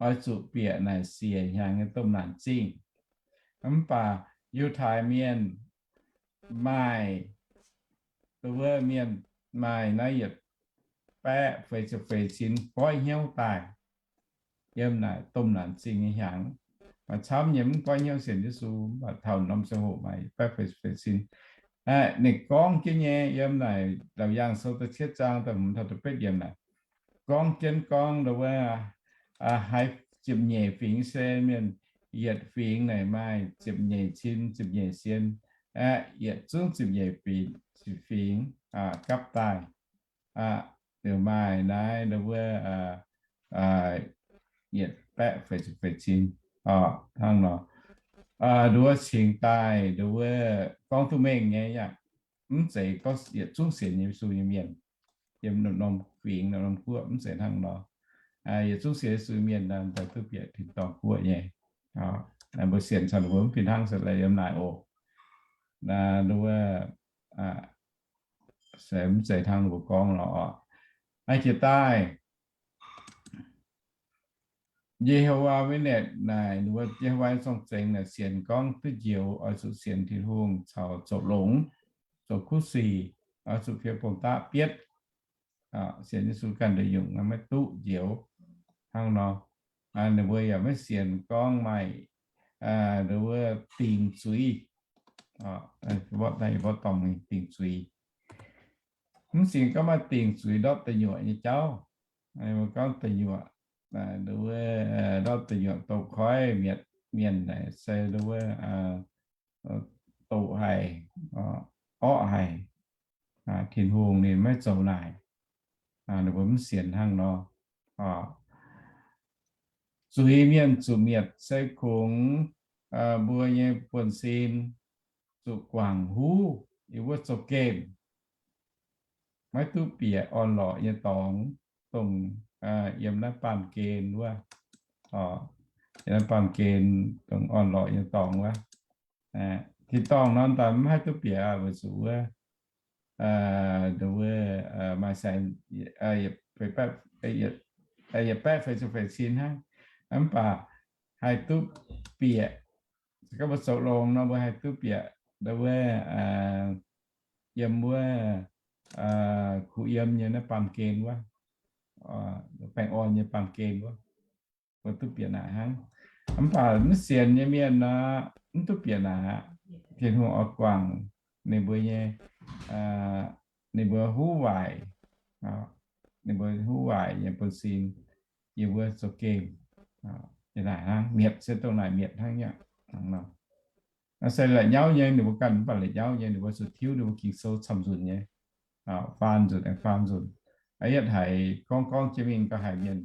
oix zuqc bieqc naaic siec hnyangx nyei domh naanc zingh. Mv baac Yiutai Mienh maaih, nduov mienh maaih naaiv yietc baeqv feix ziepc feix cin goiv hnyouv daaih yiem naaic domh naanc zingh nyei hnyangx. Maaih camv nyei mv goiv hnyouv sienx Yesu, mv baac taux norm ziangh hoc maaih baeqv feix ziepc feix cin. Ninh gorngv jienv nyei yiem naaic Laauc Yaangh Sou da'cietv zaang da'hmz taux da'betv yiemc naaic, gorngv jienv gorngv nduov wuov, haiz ziepc nyeic fingx se mienh, yietc fingx naaic maaih ziepc nyeic cin, ziepc nyeic sien, aeqv, yietc zungv ziepc nyeic fingx, fingx gapv daaih. Liuz maaih naaiv nduov wuov yietc baeqv feix ziepc feix cin, hnangv nor. Nduov cingx daaih nduov gorngv duqv mengh nyei yaac mv zeiz gorngv yietc zungv sienx Yesu nyei mienh yiem norm fingx norm guoqv, mv zeiz hnangv nor. Yietc zungv sienx Yesu mienh daaih duqv bieqc tin-dorngh guoqv nyei. Mbuo sienx caux ninh mbuo mv fih hnangv se yiem naaic oc. Nduov se mv zeiz hnangv ninh mbuo gorngv nor oc. Naaiv jiex daaih Ye^ho^waa Witness naaic, ninh mbuo Ye^ho^waa Zorng-Zengx naaic sienx gorngv duqv njoux oix zuqc sienx Tin-Hungh caux zoux longx, zoux kuv sic, oix zuqc fiev bong daqv bietv. Sienx Yesu ganh nduqc nyungc maiv duqv njoux hnangv nor. Ninh mbuo yaac maiv sienx gorngv maaih nduov dingc zuiz, mborqv dingc zuiz. Mv sienx gorngv maaih dingc zuiz ndortv deic nyuoqc nyei jauv. Mbuo gorngv deic nyuoqc, nduov ndortv deic nyuoqc doqc koiv mietc mienh naaic se nduov doqc haic, orqv haic. Tin-Hungh ninh maiv zoux naaic. Ninh mbuo mv sienx hnangv nor. Zuiz mienh zuqc mietc se kungx mbuo nyei buonv-sin zuqc guangc huv yiem wuov zouv-gemh, maiv duqv bieqc orn-lorqc nyei dorngx, dongh yiem naaiv baamh gen wuov, yiem naaiv baamh gen dongh orn-lorqc nyei dorngx wuov. Tin-dorngh nor daaih mv haih duqv bieqc weic zuqc wuov nduov wuov maaih saeng yietc baeqv feix ziepc feix cin hnangv. Mv baac haih duqv bieqc, gorngv mbuo zoux longx nor mbuo haih duqv bieqc nduov wuov yiem wuov kuh yiem nyei naaiv baamh gen wuov, baengh orn nyei baamh gen wuov, mbuo duqv bieqc naaic hnangv. Mv baac mv sienx nyei mienh nor, mv duqv bieqc naaic aqv. Tin-Hungh oix guangc ninh mbuo nyei, ninh mbuo huv waaic, ninh mbuo huv waaic nyei buonv-sin, yie mbuo zoux gemh, naaic hnangv, mietc se dongh naaic mietc hnangv nyei. Naaiv se la'nyauv nyei, ninh mbuo ganh mv baac la'nyauv nyei, ninh mbuo zuqc tiuv ninh mbuo Ging-Sou camv nzunc nyei, faam nzunc aengx faam nzunc. Aa, yietv haiz gorngv gorngv jienv mingh gauh haiz mienh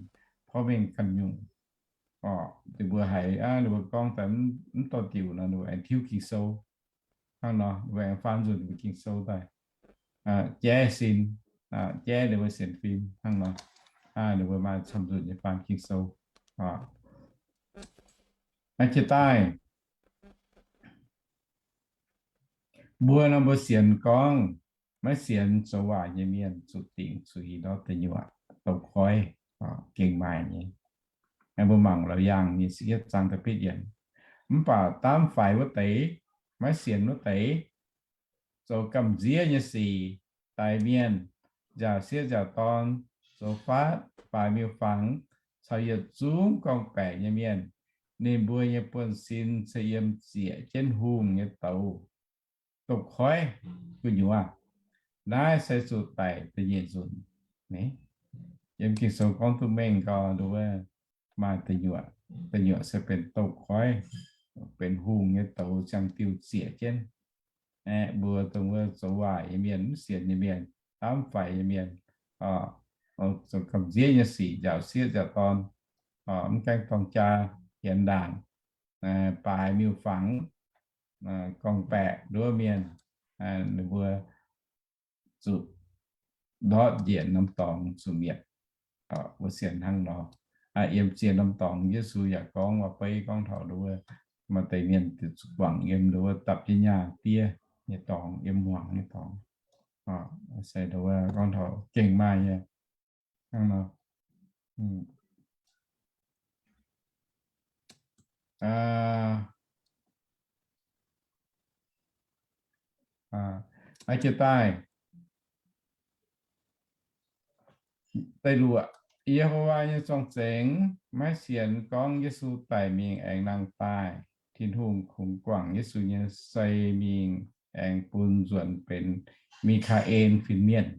porv mengh ganh nyungc. Ninh mbuo haiz, ninh mbuo gorngv daaih mv dorh diuc nor, ninh mbuo aengx tiuv Ging-Sou. Hnangv nor, ninh mbuo aengx faam nzunc ninh mbuo Ging-Sou daaih, jaiv sin, jaiv ninh mbuo sienx fim hnangv nor. Ninh mbuo maaih camv nzunc nyei faam Ging-Sou. Aa, jiex daaih mbuo nor mbuo sienx gorngv, maiv sienx zoux waaic nyei mienh zuqc dingc zuqc hingh ndortv deic nyuoqc, douz-koiv, gengh maaih nyei. Mbuo mangc Laauc Yaangh nyei ziepc yietv zaang da'betv yiemc. Mv baac daamv faix wuov deix, maiv sienx wuov deix, zoux gamh nziev nyei sic, daix mienh, nziaauc sieqv nziaauc dorn, zoux faatv, baaix miuc-fangx, caux yietc zungv gorngv-baeqc nyei mienh, ninh mbuo nyei buonv-sin se yiem ziec jienv hungh nyei douz, douz-koiv gu'nyuoz. Naaiv se zuqc daic da'nyeic nzunc. Yiem Ging-Sou gorngv duqv mengh gau, nduov wuov maaih da'nyuoqc, da'nyuoqc se benx douz-koiv, benx hungh nyei douz ziangh diuh ziec jienv. Aeqv, mbuo dongh wuov zoux waaic nyei mienh, mv sienx nyei mienh, daamv faix nyei mienh, zoux gamh nziev nyei sic, nziaauc sieqv nziaauc dorn, mv gaengh dorng jaa, hienx ndaangc, baaix miuc-fangx, gorngv-baeqc nduov mienh, ninh mbuo zuqc ndortv njiec norm dorngx zuqc mietc. Mbuo sienx hnangv nor. Yiem ziex norm dorngx Yesu yaac gorngv waac-beiv gorngv taux nduov wuov maaih deix mienh zuqc guangc yiem nduov wuov dapv jienv nyaah diev nyei dorngx, yiem hmuangx nyei dorngx. Se nduov wuov gorngv taux gengh maaih nyei hnangv nor. Aa, jiex daaih, da'luoqc, Yehowa nyei zorng-zengx maiv sienx gorngv Yesu daic mingh aengx nangh daaih. Tin-Hungh kungx guangc Yesu nyei sei mingh aengx bun nzuonx benx Mi^kaa^en fin-mienh.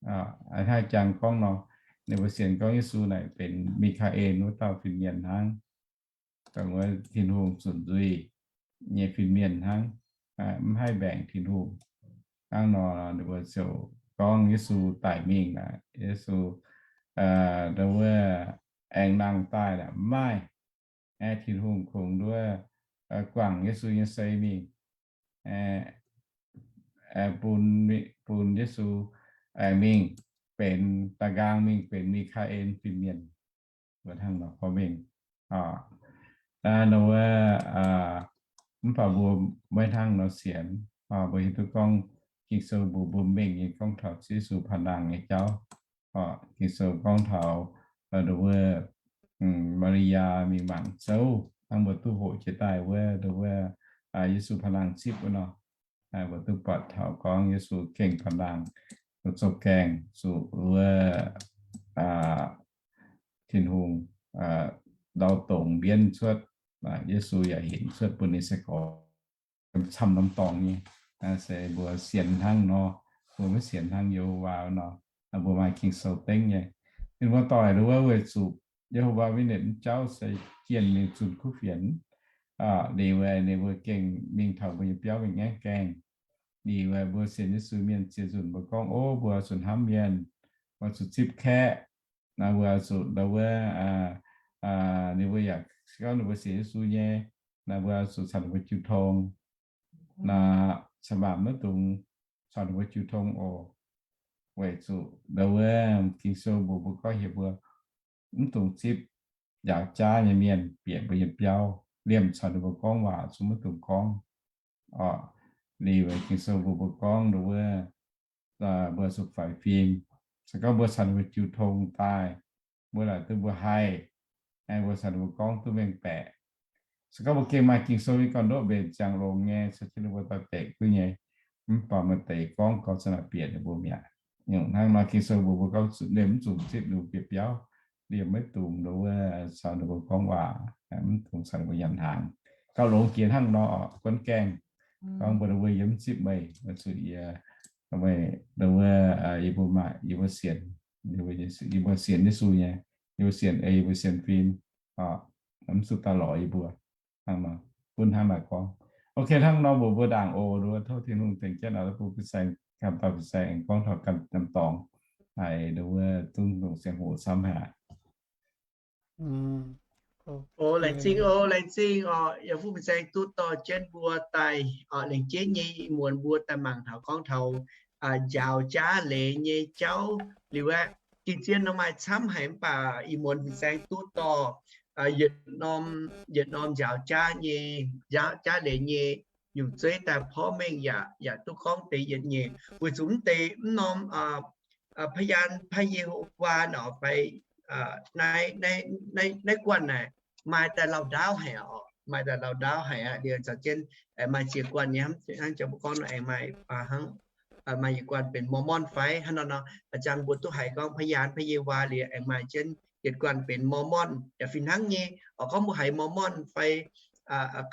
Aa, hnangv jangx gorngv nor, ninh mbuo sienx gorngv Yesu naaic benx Mi^kaa^en wuov dauh fin-mienh hnangv. Dongh wuov Tin-Hungh zunc nzuih nyei fin-mienh hnangv, mv haih mbaengc Tin-Hungh. Hnangv nor ninh mbuo ziouc gorngv Yesu daic mingh naaic, Yesu, dongh wuov aengx nangh daaih naaic mv maaih. Tin-Hungh kungx nduov guangc Yesu nyei sei mingh, bun, bun Yesu aengx mingh benx, da'nqaang mingh benx Mi^kaa^en fin-mienh. Mbuo hnangv nor gorngv mingh. Nor wuov, mv baac mbuo maiv hnangv nor sienx. Mbuo hiuv duqv gorngv Ging-Sou mbuox mbuo mengh nyei gorngv taux Yesu paan-laangh nyei jauv. Ging-Sou gorngv taux nduov wuov Maa^li^yaa mingh mangc zouv, hnangv mbuo duqv hoqc jiex daaih wuov nduov wuov Yesu paan-laangh zipv wuov nor. Mbuo duqv buatc taux gorngv Yesu gengh paan-laangh, zuqc zouv gaengh, zuqc wuov Tin-Hungh ndau dongz mbienv cuotv, Yesu yaac hinc cuotv bun ninh sai-gorx camv norm dorngx nyei. Se mbuo sienx hnangv nor, mbuo maiv sienx hnangv Yehowa nor, mbuo maaih Ging-Sou dengv nyei. Ninh mbuo doic nduov wuov weic zuqc Yehowa Witness jauv se jienh mingh zunh kuv fienx. Liuz ninh mbuo gengh mingh taux mbuo nyei biauv mingh ngaengv gaengh. Liuz mbuo sienx Yesu mienh ziex nzunc mbuo gorngv, ov, mbuo zuqc hnamv mienh, mbuo zuqc zipv kaeqv. Naaiv mbuo zuqc nduov wuov, ninh mbuo yaac gorngv ninh mbuo sienx Yesu nyei, naaiv mbuo zuqc caux ninh mbuo jiu tong. Naaiv cin-maanc maiv dungx caux ninh mbuo jiu tong oc. Weic zuqc nduov wuov Ging-Sou mbuox mbuo gorngv heuc mbuo mv dungx zipv njaaux jaav nyei mienh bieqc mbuo nyei biauv, liemh caux ninh mbuo gorngv waac zungv maiv dungx gorngv. Oc, liuz Ging-Sou mbuox mbuo gorngv nduov wuov mbuo zuqc faix fim. Se gorngv mbuo caux ninh mbuo jiu tong daaih, mbuo laaic duqv mbuo haih, mbuo caux ninh mbuo gorngv duqv mengh baeqc. Se gorngv mbuo gengh maaih Ging-Sou nyei gorn-ndoqv mbenc ziangx longx nyei, caux jienv ninh mbuo daaih deic duqv nyei, mv baac maaih deix gorngv gauh za'naaic bieqc ninh mbuo mi'aqv. Hnangv nor Ging-Sou mbuox mbuo gorngv zuqc liemh mv zuqc zipv ninh mbuo bieqc biauv, liemh maiv dungx nduov wuov caux ninh mbuo gorngv waac, mv dungx caux ninh mbuo nyanc hnaangx. Gauh longx jiex hnangv nor oc, guonv gaengh. Gorngv mbuo nduov wuov yie mv zipv meih, weic zuqc yie, meih nduov wuov, yie mbuo maaih, yie mbuo sienx, yie mbuo sienx Yesu nyei, yie mbuo sienx ei, yie mbuo sienx fim, mv zuqc daaih lorz yie mbuo. Hnangv nor, gunv hnangv naaic gorngv. Ok, hnangv nor mbuox mbuo ndaangc oc. Nduov wuov tov Tin-Hungh tengx jienv oix bun fin-saeng, ganh dauh fin-saeng aengx gorngv taux ganh norm dorngx, haiz nduov wuov zungv dongh ziangh hoc camv haic. O, laengz zingh o, laengz zingh oc. Yaac bun fin-saeng duqv dorh jienv mbuo daaih oc, lengc jeiv nyei ih muonz mbuo daaih mangc taux gorngv taux njaaux jaav leiz nyei jauv liuz aeqv, gengh zien nor maaih camv haic mv baac ih muonz fin-saeng duqv dorh yietc norm, yietc norm njaaux jaav nyei, jaav, jaav leiz nyei nyungc zeiv daaih porv mengh yaac, yaac duqv gorngv deix yietc nyeic. Weic zuqc mv deix mv norm พยาน Yehowa nor fai naaiv, naaiv guanh naaic maaih daaih lauh ndaauv haic oc, maaih daaih lauh ndaauv haic aqv. Liuz caux jienv maaih ziex guanh nyei hnangv jang mbuo gorngv nor aengx maaih, hnangv maaih yietc guanh benx Mormon fai hnangv nor nor, jang mbuo duqv haiz gorngv พยาน Yehowa liuz aengx maaih jienv yietc guanh benx Mormon yaac fih hnangv nyei oc. Gorngv mbuo haiz Mormon fai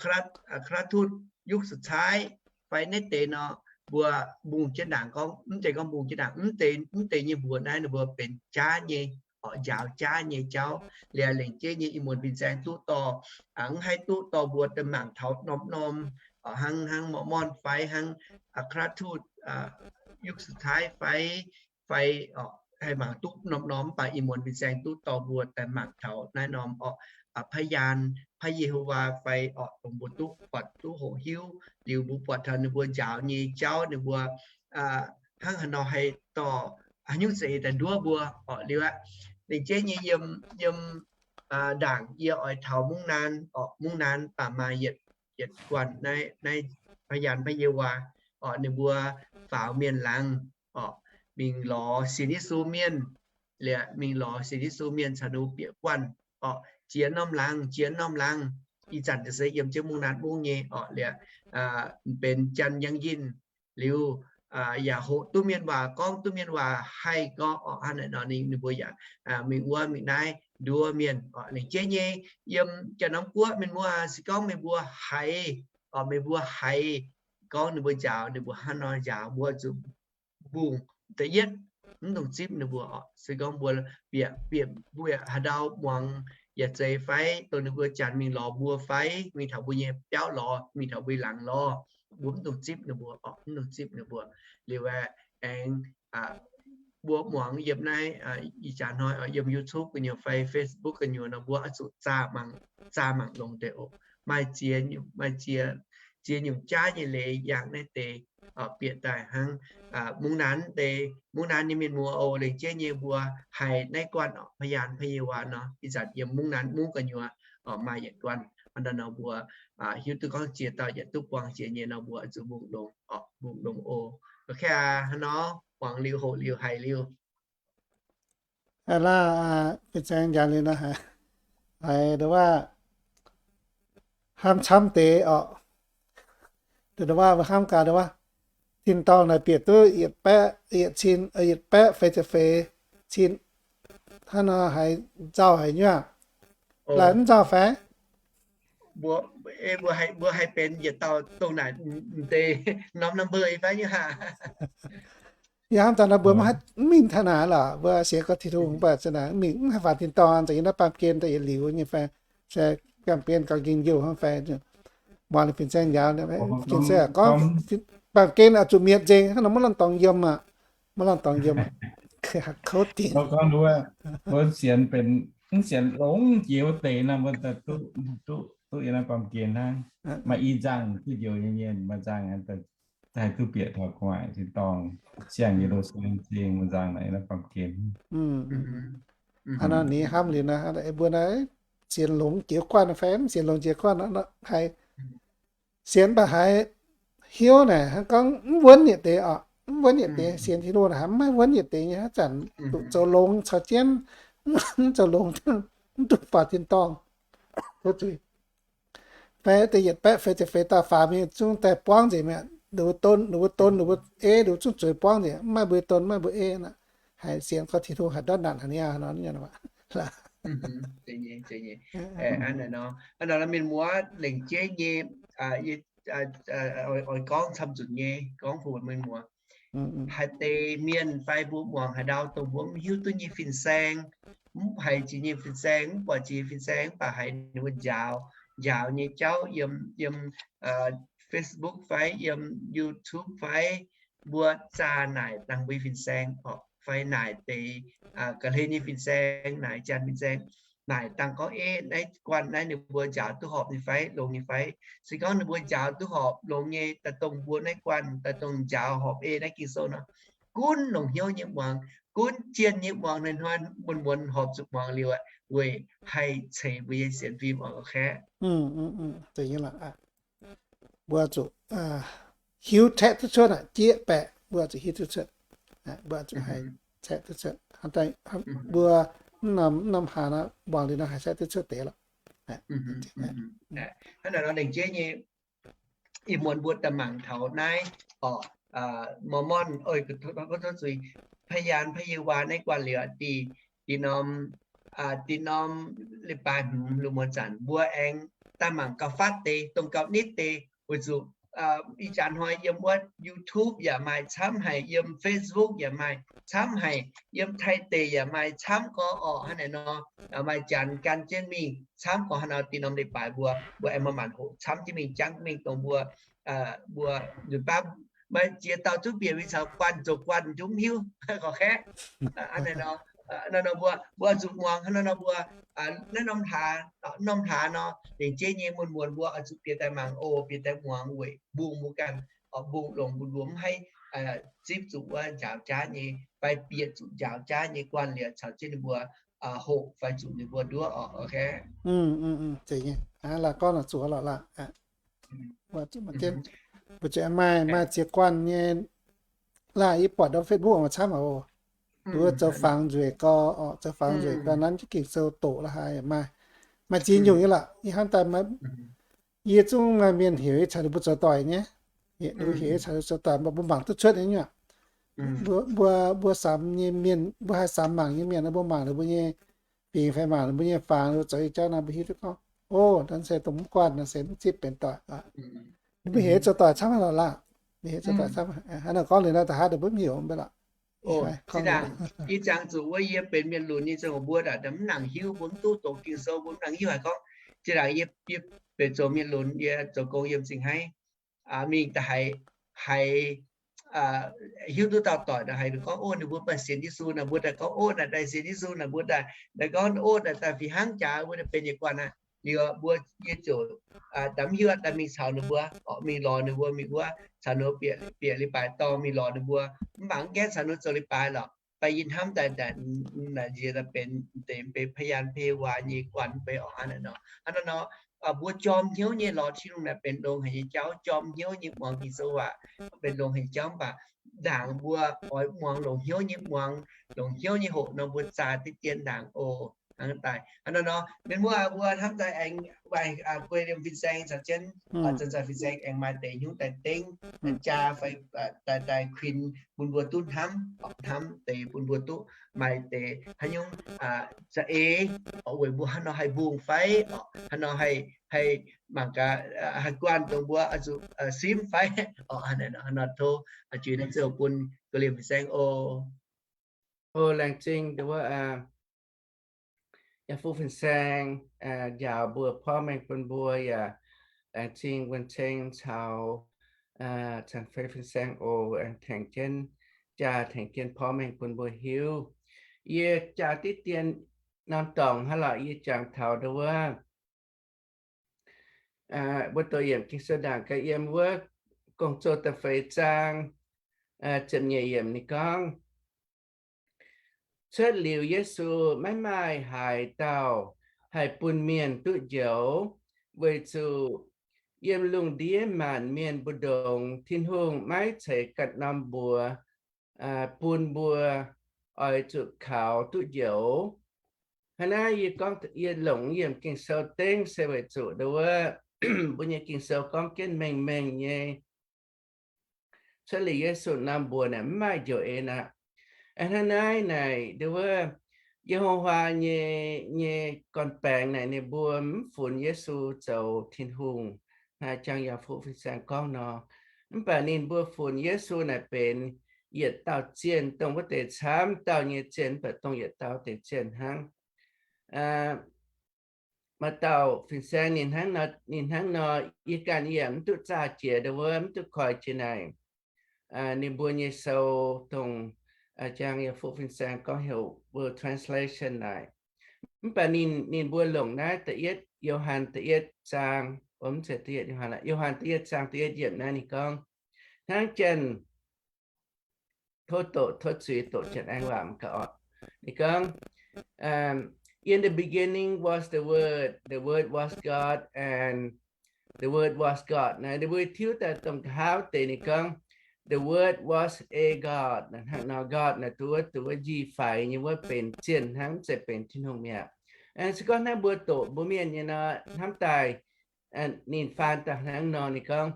คริสต์ ยุคสุดท้าย fai naaiv deix nor, mbuo mbungh jienv ndaangc gorngv, mv deix gorngv mbungh jienv ndaangc, mv deix, mv deix nyei mbuox naaiv ninh mbuo benx jaav nyei oc, njaaux jaav nyei jauv. Liuz lengc jeiv nyei ih muonz fin-saeng duqv dorh, mv haih duqv dorh mbuo daaih mangc taux norm-norm, hnangv, hnangv Mormon fai hnangv คริสต์ ยุคสุดท้าย fai, fai haih mangc duqv norm-norm mv baac ih muonz fin-saeng duqv dorh mbuo daaih mangc taux naaiv norm oc, พยาน Yehowa fai oc, dongh mbuo duqv buatc duqv hoqc hiuv liuz mbuo buatc taux ninh mbuo njaaux nyei jauv, ninh mbuo hnangv haaix nor haih dorh haaix nyungc za'eix daaih nduov mbuo oc. Liuz aqv, lengc jeiv nyei yiem, yiem ndaangc yie oix taux Mungv Naan oc, Mungv Naan baac maaih yietc, yietc guanh naaiv, naaiv พยาน Yehowa oc, ninh mbuo faaux mienh laangz oc, mingh lorz sienx Yesu mienh, liuz mingh lorz sienx Yesu mienh caux ninh mbuo bieqc guanh oc, jiex norm laangz, jiex norm laangz. Ih zanc se yiem jienv Mungv Naan mungv nyei oc, liuz benx Janx Yangh Yinh liuz yaac hoqc duqv mienh waac, gorngv duqv mienh waac haih gorngv oc. Hnangv naaic nor ninh, ninh mbuo yaac mingh wuov mingh naaiv nduov mienh oc. Lengc jeiv nyei yiem jaax norm guoqv mienh muoz, se gorngv meih mbuo haiz oc, meih mbuo haiz gorngv ninh mbuo njaaux, ninh mbuo hnangv nor njaaux, mbuo zuqc mbungh da'yietv, mv dungx zipv ninh mbuo oc. Se gorngv mbuo bieqc, bieqc, bieqc haaix ndau muangx yaac zeiz fai, dongh ninh mbuo janx mingh lorz mbuo fai, mingh taux mbuo nyei biauv lorz, mingh taux mbuo laangz lorz, mbuo mv dungx zipv ninh mbuo oc, mv dungx zipv ninh mbuo. Liuz aeqv, aengx mbuo muangx yiem naaiv ih jaax hnoi yiem YouTube gu'nyuoz fai Facebook gu'nyuoz nor, mbuo oix zuqc zaah mangc, zaah mangc longx deix oc. Maaih ziex nyungc, maaih ziex, ziex nyungc jaav nyei leiz yangh naaiv deix bieqc daaih hnangv Mungv Naan deix, Mungv Naan nyei mienh muoz oc. Lengc jeiv nyei mbuo haiz naaiv guanh oc, พยาน Yehowa nor, ih zanc yiem Mungv Naan mungv gu'nyuoz maaih yietc guanh. Hnangv naaiv nor mbuo hiuv duqv gorngv ziex dauh yietc duqv buangh jiex nyei nor, mbuo zuqc mbungh longx oc, mbungh longx oc. Ok aqv, hnangv nor muangx liuz hoqc liuz haiz liuz. Aa, fin-saeng njaaux liuz nor haiz, haiz nduov waac hnamv camv deix oc. Nduov waac mbuo hnamv gaax nduov waac, tin-dorngh naaic bieqc duqv yietc baeqv, yietc cin, yietc baeqv feix ziepc feix cin, hnangv nor haiz nzauh haic nyuoqc. Laaix mv nzauh fai? Mbuo, mbuo haih, mbuo haih benx yietc dauh dongh naaic deix norm number fai nyuoqc aqv. Yaac hnamv daaih nor mbuo maiv haih mingh taux naaic lorqc, mbuo sienx gorngv Tin-Hungh mv baac za'naaic mingh mv haih faanx tin-dorngh, za'gengh naaiv baamh gen daaih yietc liuz nyei fai, se baamh gen gauh njien-youh hnangv fai. Muangx liuz fin-saeng njaaux, fin-saeng gorngv baamh gen oix zuqc mietc nzengc, hnangv nor maiv lamh dorngx yiem aqv, maiv lamh dorngx yiem aqv. Kouv dingc. Mbuo sienx benx, mv sienx longx jiex wuov deix nor, mbuo duqv, duqv, duqv yiem naaiv baamh gen hnangv. Maaih i nzangh duqv njoux nyei mienh, maaih nzangh haih duqv bieqc taux gu'nguaaic tin-dorngh, siang Ye^lu^saa^lem Zingh, maaih nzangh naaiv baamh gen. Hnangv nor ninh hnamv liuz nor, mbuo naaiv sienx longx jiex guanh fai mv sienx longx jiex guanh nor, haiz sienx mv baac haiz hiuv naaic hnangv gorngv mv wuonv yietc deix oc. mv wuonv yietc deix, sienx Tin-Hungh naaic mv maaih wuonv yietc deix nyei. Haaix zanc duqv zoux longx caux jienv, mv zoux longx, mv duqv faaux tin-dorngh. Fai da'yietc baeqv feix ziepc feix dauh faaux mingh zungv daaih buangv nzengc mi'aqv. Ninh mbuo don, ninh mbuo don, ninh mbuo ei, ninh mbuo zungv zueiz buangv nzengc, mv maaih mbuo don, mv maaih mbuo ei aqv. Haiz sienx gorngv Tin-Hungh haaix ndortv naanc haaix nyungc nor. Mienh muoz lengc jeiv nyei, oix gorngv camv nzunc nyei, gorngv bun mienh muoz. Haaix deix mienh fai mbuo muangx haaix ndau dongh mbuo mv hiuv duqv nyei fin-saeng, mv haiz jiex nyei fin-saeng, mv buatc jiex nyei fin-saeng, mv baac haiz ninh mbuo njaaux, njaaux nyei jauv yiem, yiem Facebook fai yiem YouTube fai, mbuo zaah naaic dangh mbuo nyei fin-saeng orqc, fai naaic deix ga'hlen nyei fin-saeng, naaic janx fin-saeng, naaic dangh gorngv, ei, naaiv guanh naaiv ninh mbuo njaaux duqv horpc nyei fai, longx nyei fai. Se gorngv ninh mbuo njaaux duqv horpc longx nyei, daaih dongh mbuo naaiv guanh, daaih dongh njaaux horpc ei naaiv Ging-Sou nor, gunv longc hnyouv nyei muangx, gunv jienh nyei muangx, hnoi-hnoi muonz-muonz horpc zuqc muangx liuz aqv, weic haih ceix mbuo nyei sienx fim oc, oc. Mbuo zuqc hiuv caeqv duqv cuotv aqv, jieqv baeqc mbuo zuqc hiuv duqv cuotv. Mbuo zuqc haih caeqv duqv cuotv. Mbuo mv norm, mv norm hlaax nor, muangx liuz nor haih caeqv duqv cuotv deix lorqc. Hnangv naaic nor lengc jeiv nyei, ih muonz mbuo daaih mangc taux naaiv oc, Mormon, zuqc พยาน พระเยโฮวา naaiv guanh liuz, da'norm, da'norm leiz-baaix hmz lungh muonz zanc mbuo aengx daaih mangc gauh fatv deix, dongh gauh nitv deix, weic zuqc ih jaax hnoi yiem wuov YouTube yaac maaih camv haic, yiem Facebook yaac maaih camv haic, yiem Taiv deic yaac maaih camv gorx orqc. Hnangv naaic nor, maaih janx gan jienv mingh camv gorx. Hnangv naaic nor da'norm leiz-baaix mbuo, mbuo aengx maaih maanc hoqc camv jienv mingh, jangv mingh dongh mbuo, mbuo nzunc baav maaih ziex dauh zungv bieqc mingh caux guanh zoux guanh, mv hiuv gorx-kaeqv. Hnangv naaic nor, mbuo, mbuo oix zuqc muangx. Hnangv naaic nor mbuo, naaiv norm hlaax, norm hlaax nor, lengc jeiv nyei muonz-muonz mbuo oix zuqc bieqc daaih mangc oc, bieqc daaih muangx weic mbungh mbuo ganh, mbungh longc mbuo mbuo mv haih zipv zuqc wuov njaaux jaav nyei fai bieqc zuqc njaaux jaav nyei guanh liuz caux jienv ninh mbuo hoqc fai zuqc ninh mbuo nduov oc. Zeiz nyei, laaix gorngv zuqc lorqc laah. Mbuo zuqc maaih ziex guanh nyei, laaih yie buatc ndau Facebook maaih camv oc. Nduov zoux fangx nzueic gau, zoux fangx nzueic gau nanv jienv Ging-Sou doqc la'haaix maaih, maaih ziex nyungc nyei lorqc. Yie hnamv daaih, yie zungv maaih mienh heuc yie caux ninh mbuo zoux doic nyei. Ninh mbuo heuc yie caux ninh mbuo zoux doic, mv baac mbuo mangc duqv cuotv nyei. Mbuo, mbuo samx nyei mienh, mbuo haih samx mangc nyei mienh, mbuo mangc ninh mbuo nyei fingx fai mangc ninh mbuo nyei fangx, ninh mbuo zoux nyei jauv nor, mbuo hiuv duqv gorngv, o, naaiv se dongh mv guanh, naaiv se mv zipv benx doic. Ninh mbuo heuc yie zoux doic camv haaix lorqc laah. Ninh heuc zoux doic camv haaix, hnangv naaic gorngv liuz naaiv da'haaix ninh mbuo mv heuc mv bei lorqc. Zinh ndaangc yie jangx zuqc wuov yie benx mienh lunx nyei ziangh hoc mbuo mv nangc hiuv, mbuo mv duqv doqc Ging-Sou, mbuo mv nangc hiuv haaix gorngv. Zinh ndaangc yie, yie benx zoux mienh lunx, yie zoux gong yiem Zingh Haaix mingh da'haaix, haiz hiuv duqv dauh doic naaic haiz gorngv, o, ninh mbuo maaih sienx Yesu naaic, mbuo daaih gorngv, o, naaic daaih sienx Yesu naaic, mbuo daaih, naaic gorngv, o, naaic daaih fih hnangv jaax, mbuo daaih benx yietc guanh aqv. Liuz mbuo, yie ziouc daaih mv hiuv aqv, daaih mingh caux ninh mbuo, mingh lorz ninh mbuo, mingh wuov caux ninh mbuo bieqc, bieqc leiz-baaix dorngh mingh lorz ninh mbuo, mv baac mv gaengh caux ninh mbuo zoux leiz-baaix lorqc. Fai yie hnamv daaih naaic nziex daaih benx deix mv benx พยาน เพวา nyei guanh mv bei oc. Hnangv naaic nor, hnangv naaic nor, mbuo jorm hnyouv nyei lorz Tin-Hungh naaic benx longx haic nyei jauv, jorm hnyouv nyei muangx Ging-Sou waac benx longx haic nyei jauv, mv baac ndaangc mbuo oix muangx longc hnyouv nyei muangx, longc hnyouv nyei hoqc nor mbuo zaah diqv dien ndaangc oc. Hnangv daaih, hnangv naaiv nor, mienh muoz, mbuo hnamv daaih aengx maaih guei liemh fin-saeng caux jienv, zanc-zanc fin-saeng aengx maaih deix hnyouv daaih dengv, jaa fai daaih, daaih kuinx bun mbuo duqv hnamv, hnamv deix bun mbuo duqv maaih deix haaix nyungc za'eix, weic mbuo haaix nor haih mbungh fai, haaix nor haih, haih mangc gaax, haih guanh dongh mbuo oix zuqc simv fai. Hnangv naaiv nor tov juix naaiv ziouc bun guei liemh fin-saeng oc. O, laengz zingh wuov yaac fu fin-saeng njaaux mbuo porv mengh bun mbuo yaac laengz zingh wuonh ceng caux cang fei fin-saeng oc, aengx tengx jienv jaa, tengx jienv porv mengh bun mbuo hiuv. Yie jaa diqv dien norm dorngc hnangv lorqc, yie jangx taux ndau wuov mbuo doqc yiemc Ging-Sou ndaangc gaax, yiem wuov Gong-Zoh da'feix zaang ziepc nyeic yiemc ninh gorngv, cuotv liuz Yesu maiv maaih haaix dauh haih bun mienh duqv njoux, weic zuqc yiem lungh ndiev maanc mienh mbu'ndongx Tin-Hungh maiv ceix ganh norm mbuox bun mbuo oix zuqc kaux duqv njoux. Hnangv naaiv yie gorngv yie longc yiemc Ging-Sou dengv se weic zuqc nduov mbuo nyei Ging-Sou gorngv jienv mengh mengh nyei cuotv liuz Yesu norm mbuox naaic mv maaih njoux en aqv. Hnangv naaiv naaic nduov Ye^ho^waa nyei, nyei gorn-baengx naaic ninh mbuo mv funx Yesu zoux Tin-Hungh, hnangv jangx yaac fuqv fin-saeng gorngv nor. Mv baac ninh mbuo funx Yesu naaic benx yietc dauh zienh, dongh wuov deix camv dauh nyei zienh, mv baac dongh yietc dauh deix zienh hnangv. Maaih dauh fin-saeng ninh hnangv nor, ninh hnangv nor, yie ganh yaac mv duqv zaah jiex nduov, mv duqv koi jiex naaic ninh mbuo nyei sou, dongh jangx yaac fuqv fin-saeng gorngv heuc World Translation naaic. Mv baac ninh, ninh mbuo longc naaiv da'yietv Yo^han da'yietv zaang, mv zeiz da'yietv Yo^han, Yo^han da'yietv zaang da'yietv yiemc naaiv ninh gorngv, hnangv janx tov doqc, tov zuiz doqc janx-aengx waac ga'oc. Ninh gorngv, In the beginning was the Word, the Word was God, and the Word was God. Naaiv ninh mbuo tiuv daaih dongh nqa'haav deix ninh gorngv, The Word was a God. Hnangv nor God naaic duqv, duqv njiec faix nyei wuov benx zienh hnangv, mv zeiz benx Tin-Hungh mi'aqv. Se gorngv hnangv mbuo doqc mbuo mienh nyei nor, hnamv daaih ninh faan daaih hnangv nor ninh gorngv,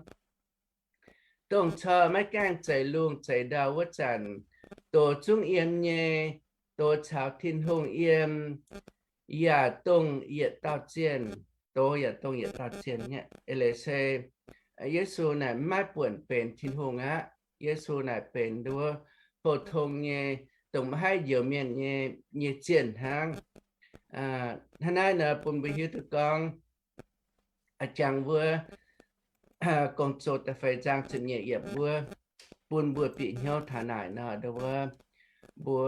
dongh corc maiv gaengh zeix lungh zeix ndau wuov zanc, doz zungv yiem nyei, doz caux Tin-Hungh yiem, yaac dongh yietc dauh zienh, doz yaac dongh yietc dauh zienh. Eix leiz se Yesu naaic mv maaih buonc benx Tin-Hungh aqv. Yesu naaic benx nduov pou-tong nyei, dongh maiv haih njoux mienh nyei, nyei zienh hnangv. Hnangv naaiv nor bun mbuo hiuv duqv gorngv, jangx wuov Gong-Zoh da'feix zaang ziepc nyeic yiemc wuov, bun mbuo bieqc hnyouv taux naaic nor, nduov mbuo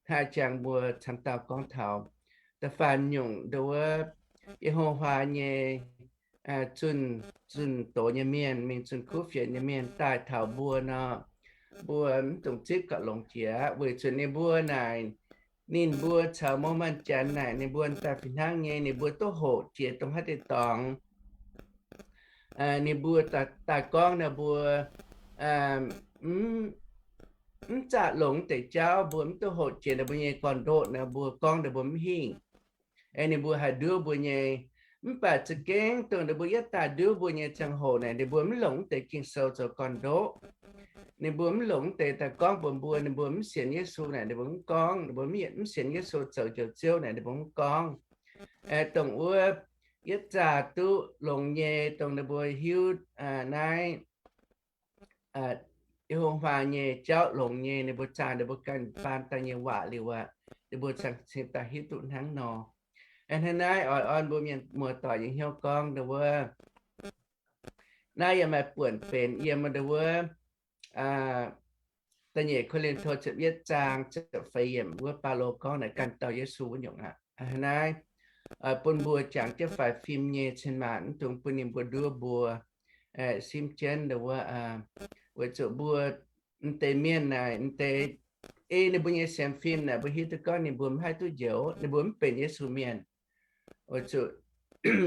haih jangx mbuo camv dauh gorngv taux da'faanh nyungc nduov Ye^ho^waa nyei zunh, zunh doz nyei mienh mingh zunh kuv fienx nyei mienh daaih taux mbuo nor, mbuo mv dungx zipv gauh longx jiex, weic zuqc ninh mbuo naaic, ninh mbuo caux Mormon Janx naaic ninh mbuo daaih fih hnangv nyei, ninh mbuo duqv hoqc jiex dongh haaix deix dorngx. Ninh mbuo daaih gorngv nor mbuo mv zaqc longx deix jauv, mbuo mv duqv hoqc jiex ninh mbuo nyei gorn-ndoqv nor, mbuo gorngv ninh mbuo mv hingh. Aeqv, ninh mbuo haih nduov mbuo nyei. Mv baac za'gengh dongh ninh mbuo yietv daaih nduov mbuo nyei ziangh hoc naaic, ninh mbuo mv longc deix Ging-Sou zoux gorn-ndoqv. Ninh mbuo mv longc deix daaih gorngv mbuox mbuo, ninh mbuo mv sienx Yesu naaic, ninh mbuo mv gorngv. Ninh mbuo mv sienx Yesu zoux Njoux Ziouv naaic, ninh mbuo mv gorngv. Aeqv, dongh wuov yietv zaah duqv longx nyei, dongh ninh mbuo hiuv naaiv Ye^ho^waa nyei jauv longx nyei, ninh mbuo zaah ninh mbuo ganh baan daaih nyei waac liuz aqv, ninh mbuo cingx daaih hiuv duqv hnangv nor. Hnangv naaiv oix orn mbuo mienh muoz-doic nyei hnyouv gorngv nduov, naaiv yaac maaih buonc benx yiem nduov wuov da'nyeic Ko^lin^to ziepc yietv zaang ziepc feix yiemc wuov Baulo gorngv naaic ganh dauh Yesu wuov nyungc aqv. Hnangv naaiv bun mbuo jangx jienv faix fim nyei cien-maanc, mv dungx bun ninh mbuo nduov mbuo. Simv jienv nduov wuov, weic zuqc mbuo m'deix mienh naaic, m'deix ei ninh mbuo nyei sienx fim naaic, mbuo hiuv duqv gorngv ninh mbuo mv haih duqv njoux, ninh mbuo mv benx Yesu mienh, weic zuqc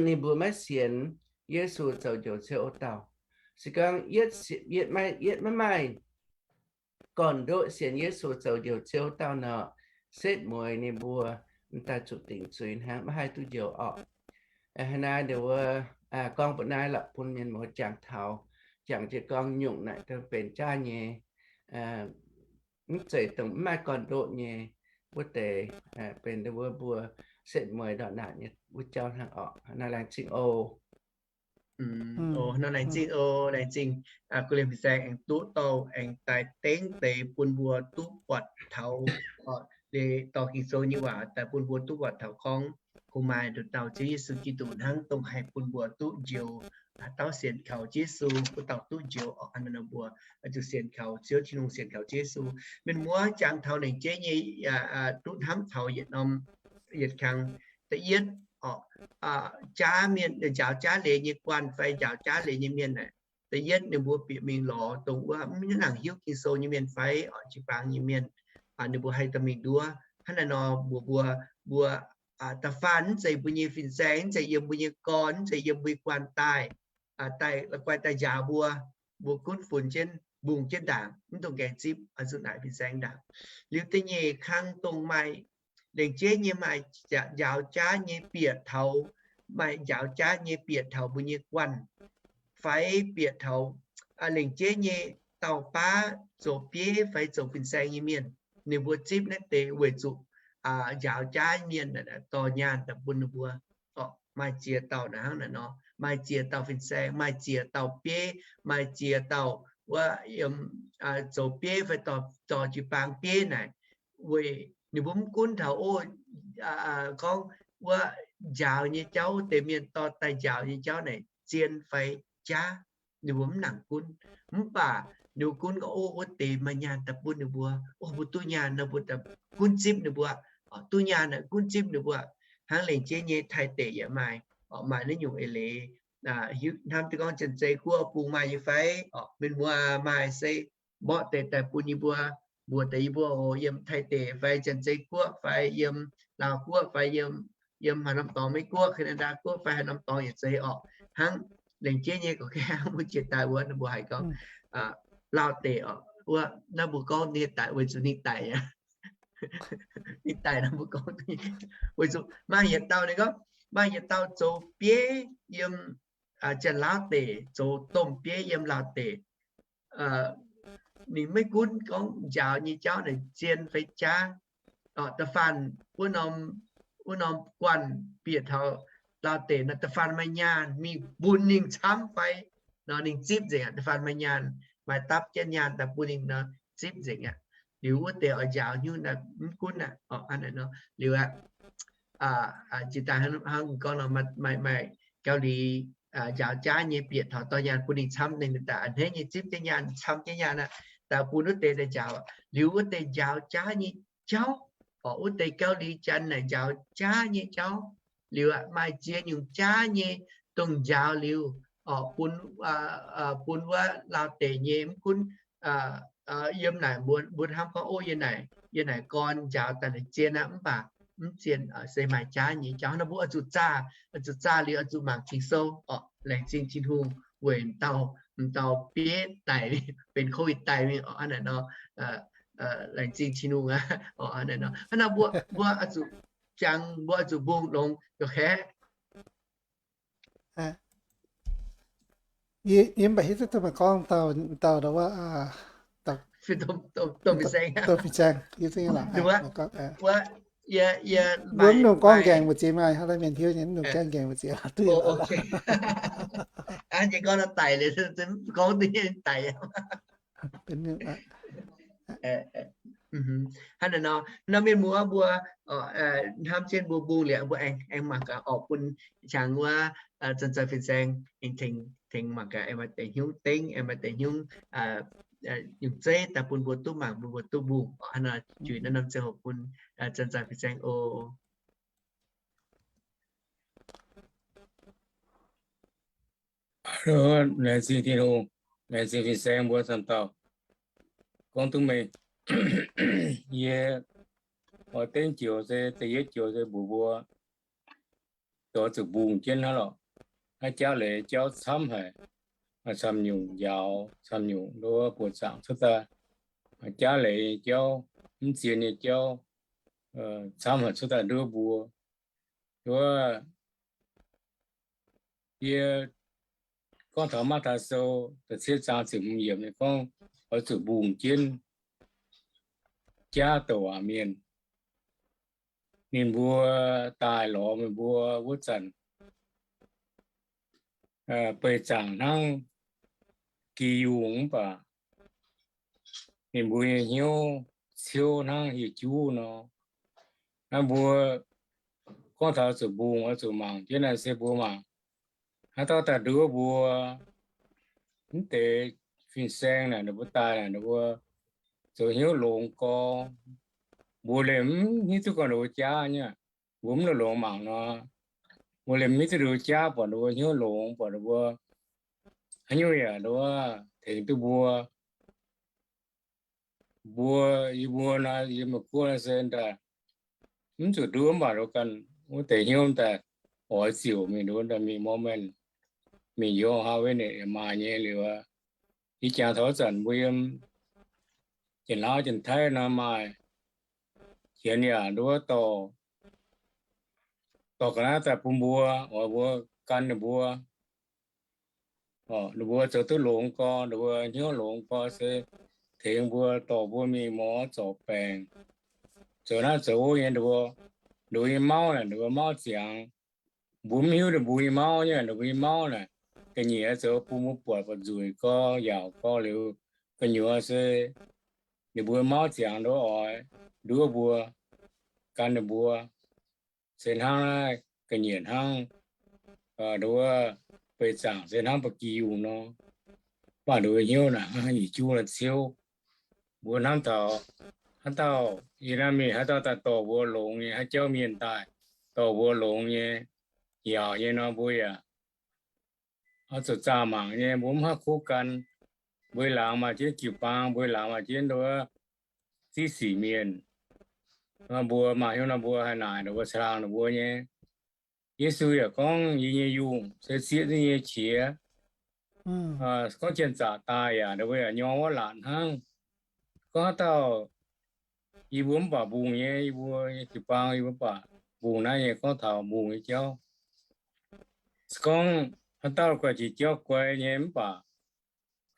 ninh mbuo maiv sienx Yesu zoux Njoux Ziouv wuov dauh. Se gorngv yietv, yietv maiv maaih gorn-ndoqv sienx Yesu zoux Njoux Ziouv wuov dauh nor, setv mueiz ninh mbuo m'daaih zuqc dingc zuiz hnangv, maiv haih duqv njoux orqc. Hnangv naaiv nduov wuov gorngv mbuo naaiv lorqc bun mienh muoz jangx taux, jangx jienv gorngv nyungc naaic dongh benx jaav nyei, mv zeiz dongh mv maaih gorn-ndoqv nyei wuov deix, benx nduov wuov mbuo setv mueiz ndortv naanc nyei wuov jauv hnangv orqc. Naaiv laengz zingh oc. Nor laengz zingh oc, laengz zingh Gu Lien Fin-Saeng aengx duqv dorh aengx daaih dengv deix bun mbuo duqv buatc taux, dorh Ging-Sou nyei waac daaih bun mbuo duqv buatc taux gorngv, kungx maaih nduqc dauh Ziouv Yesu Giduc hnangv dongh haih bun mbuo duqv njoux, dauh sienx kaux Yesu wuov dauh duqv njoux orqc. Hnangv naaiv nor mbuo zuqc sienx kaux Ziouv Tin-Hungh, sienx kaux Yesu. Mienh muoz jangx taux lengc jeiv nyei duqv hnamv taux yietc norm, yietc kang. Da'yietv orqc, jaav mienh, njaaux jaav leiz nyei guanh fai njaaux jaav leiz nyei mienh naaic, da'yietv ninh mbuo bieqc mingh lorz dongh wuov mv nangc hiuv Ging-Sou nyei mienh fai orqc, jiu-baang nyei mienh, ninh mbuo haih dorh mingh nduov. Hnangv naaiv nor mbuox mbuo, mbuo da'faanh mv zeiz mbuo nyei fin-saeng, mv zeiz yiem mbuo nyei gorn, mv zeiz yiem mbuo nyei guanh daaih, daaih, la'guaih daaih njaaux mbuo, mbuo gunv funx jienv, mbungh jienv ndaangc, mv dungx gaengh zipv, oix zuqc naaic fin-saeng ndaangc. Liuz da'nyeic kang dongh maaih lengc jeiv nyei maaih njaaux jaav nyei bieqc taux, maaih njaaux jaav nyei bieqc taux mbuo nyei guanh, fai bieqc taux lengc jeiv nyei dauh baav zoux bieiv fai zoux fin-saeng nyei mienh, ninh mbuo zipv naaiv deix weic zuqc njaaux jaav mienh dorh nyaanh daaih bun ninh mbuo. Maaih ziex dauh naaic hnangv naaic nor, maaih ziex dauh fin-saeng, maaih ziex dauh bieiv, maaih ziex dauh wuov yiem zoux bieiv fai dorh jiu-baang bieiv naaic, weic ninh mbuo mv gunv taux o, gorngv wuov njaaux nyei jauv, wuov deix mienh dorh daaih njaaux nyei jauv naaic zien fai jaav, ninh mbuo mv nangc gunv. Mv baac ninh mbuo gunv gorngv o, wuov deix maaih nyaanh daaih bun ninh mbuo, o, mbuo duqv nyaanh nor mbuo gunv zipv ninh mbuo, duqv nyaanh naaic gunv zipv ninh mbuo. Hnangv lengc jeiv nyei Taiv deic yaac maaih, maaih naaiv nyungc eix leiz. Hnamv duqv gorngv Janx-Zei Guoqv bung maaih nyei fai? Mienh muoz maaih se mborqv deix daaih bun yie mbuo, mbuox deix yie mbuo oc, yiem Taiv deic fai Janx-Zei Guoqv fai yiem Laauv Guoqv fai yiem, yiem haaix norm dorngx, Meiv Guoqv, Canada Guoqv fai haaix norm dorngx yaac zeiz orqc. Hnangv lengc jeiv nyei gorqv-gaengh mbuo jiex daaih wuov, ninh mbuo haiz gorngv Laauv deic orqc, wuov naaiv mbuo gorngv ninh daic weic zuqc ninh daic aqv. Ninh daic nor mbuo gorngv, weic zuqc maaih yietc dauh ninh gorngv, maaih yietc dauh zoux bieiv yiem Janx-Laauv deic, zoux domh bieiv yiem Laauv deic. Ninh maiv gunv gorngv njaaux nyei jauv naaic zien fai jaav, da'faanh wuov norm, wuov norm guanh bieqc taux Laauv deic nor, da'faanh maaih nyaanh mingh bun ninh camv fai nor ninh zipv nzengc aqv. Da'faanh maaih nyaanh, maaih dapv jienv nyaanh daaih bun ninh nor zipv nzengc aqv. Liuz wuov deix oix njaaux hnyouv naaic mv gunv aqv. Liuz aqv, jiex daaih hnangv gorngv nor, maaih, maaih gauh liuz njaaux jaav nyei bieqc taux dorh nyaanh bun ninh camv, ninh daaih a'hneiv nyei zipv jienv nyaanh, camv jienv nyaanh aqv, daaih bun wuov deix daaih njaaux. Liuz wuov deix njaaux jaav nyei jauv, orqc, wuov deix gauh liuz Janx naaic njaaux jaav nyei jauv. Liuz aqv, maaih ziex nyungc jaav nyei dongh njaaux liuz, orqc, bun, bun wuov Laauv deic nyei mv gunv yiem naaic mbuo, mbuo hnamv gorngv, o, yie naaic, yie naaic gorn njaaux daaih naaic zien aqv, mv baac mv zien, se maaih jaav nyei jauv nor mbuo oix zuqc zaah, oix zuqc zaah liuz oix zuqc mangc Ging-Sou, orqc, laengz zingh Tin-Hungh weic m'dauh, m'dauh bieiv daic, benx covid daic mingh, orqc, hnangv naaic nor, laengz zingh Tin-Hungh aqv, orqc, hnangv naaic nor. Hnangv nor mbuo, mbuo oix zuqc jangx, mbuo oix zuqc mbungh longx ga'kaeqv. Yie mv baac hiuv duqv meih gorngv dauh, dauh, dongh fin-saeng, yie zingh lorqc. Mbuo mv dungx gorngv nqaengx mbu'ziex maaih, hnangv naaiv mienh hiuv nyei, mv dungx gorngv nqaengx mbu'ziex. Gorngv daic, daic. Hnangv naaic nor, nor mienh muoz mbuo hnamv jienv mbuo mbungh liuz mbuo aengx, aengx mangc gaax orqc, bun qangx wuov Zanc-Zanc Fin-Saeng aengx tengx, tengx mangc gaax aengx maaih deix hnyouv dengv, aengx maaih deix hnyouv nyungc zeiv daaih bun mbuo duqv mangc, bun mbuo duqv mbungh. Orqc, hnangv naaic nor juix naaiv norm ziangh hoc bun Zanc-Zanc Fin-Saeng oc. Laengz zingh Tin-Hungh, laengz zingh fin-saeng mbuo camv dauh gorngv duqv meih. Yie oix dengv joux se da'yietv joux se mbuox mbuo oix zuqc mbungh jienv hnangv lorqc. Naaiv jauv leiz jauv camv haic, camv nyungc njaaux, camv nyungc nduov buoz-zaangc cuotv daaih. Jaav leiz jauv, mv zien nyei jauv, camv haic cuotv daaih nduov mbuo. Nduov yie gorngv taux Matv^taai Sou da'cietv zaang ziepc hmz yiemc ninh gorngv oix zuqc mbungh jienv jaav douc waac mienh. Ninh mbuo daaih lorz meih mbuo wuov zanc, beih zaangc hnangv gi yungh mv baac ninh mbuo nyei hnyouv ciouv hnangv hieh juv nor. Naaiv mbuo gorngv taux zuqc mbungh oix zuqc mangc jienv naaiv se mbuo mangc haaix dauh daaih nduov mbuo. Mv deix fin-saeng naaic ninh mbuo daaih naaic ninh mbuo zoux hnyouv longx gorx, mbuo liemh mv hiuv duqv gorngv ninh mbuo jaav nyei. Mbuo mv longx-longx mangc nor, mbuo liemh mv hiuv duqv ninh mbuo jaav, buatc ninh mbuo hnyouv longx, buatc ninh mbuo haaix nyungc yaac nduov tengx duqv mbuo. Mbuo, yie mbuo naaiv, yie mbuo guoqv naaiv se daaih mv zuqc nduov mv baac nduov ganh wuov deix hnyouv daaih oix ziouc mingh nduov daaih mingh Mormon, mingh youz haaix wetv ninh yaac maaih nyei liuz, ih jangx taux wuov zanc mbuo yiem Janx-Laauv Janx-Taiv nor maaih janx yaac nduov dorh, dorh ga'naaiv daaih bun mbuo, oix mbuo gan ninh mbuo. Ninh mbuo zoux duqv longx gorx, ninh mbuo hnyouv longx gorx se tengx mbuo, dorh mbuo mingh mouz zorc baengc, zoux naaiv zoux wuov nyei. Ninh mbuo, ninh mbuo nyei mauv naaic, ninh mbuo mauv ziangx, mbuo mv hiuv ninh mbuo nyei mauv nyei, ninh mbuo nyei mauv naaic, ga'nyiec zoux bun mbuo buatc buatc nzueic gorx, yaauc gorx liuz, gu'nyuoz se ninh mbuo mauv ziangx nduov oix nduov mbuo, gan ninh mbuo. Se hnangv naaiv ga'nyiec hnangv nduov beic zaangc se hnangv ba'gi yungh nor, mv baac nduov hnyouv naaic hnangv yietc juv naaiv ciouv. Mbuo hnamv taux haaix dauh, yie naaiv mingh haaix dauh daaih dorh mbuo longx nyei, haaix jauv mienh daaih dorh mbuo longx nyei, yaauc nyei nor, mbuo yaac oix zuqc zaah mangc nyei, mbuo mv haih kuv gan. Mbuo laangz maaih jienv jiu-baang, mbuo laangz maaih jienv nduov ziqv sic mienh. Mbuo maaih hnyouv nor mbuo haih naaic ninh mbuo, caangh ninh mbuo nyei. Yesu yaac gorngv, yie nyei yungh se sieqv nyei qiex. Gorngv janx-zaqc daaih yaac ninh mbuo yaac nyorng wuov laatc hnangv. Gorngv haaix dauh yie mbuo mv baac mbungh nyei, yie mbuo nyei jiu-baang yie mbuo mv baac mbungh naaiv nyei, gorngv taux mbungh nyei jauv. Se gorngv haaix dauh guaix jiex jauv guai nyei mv baac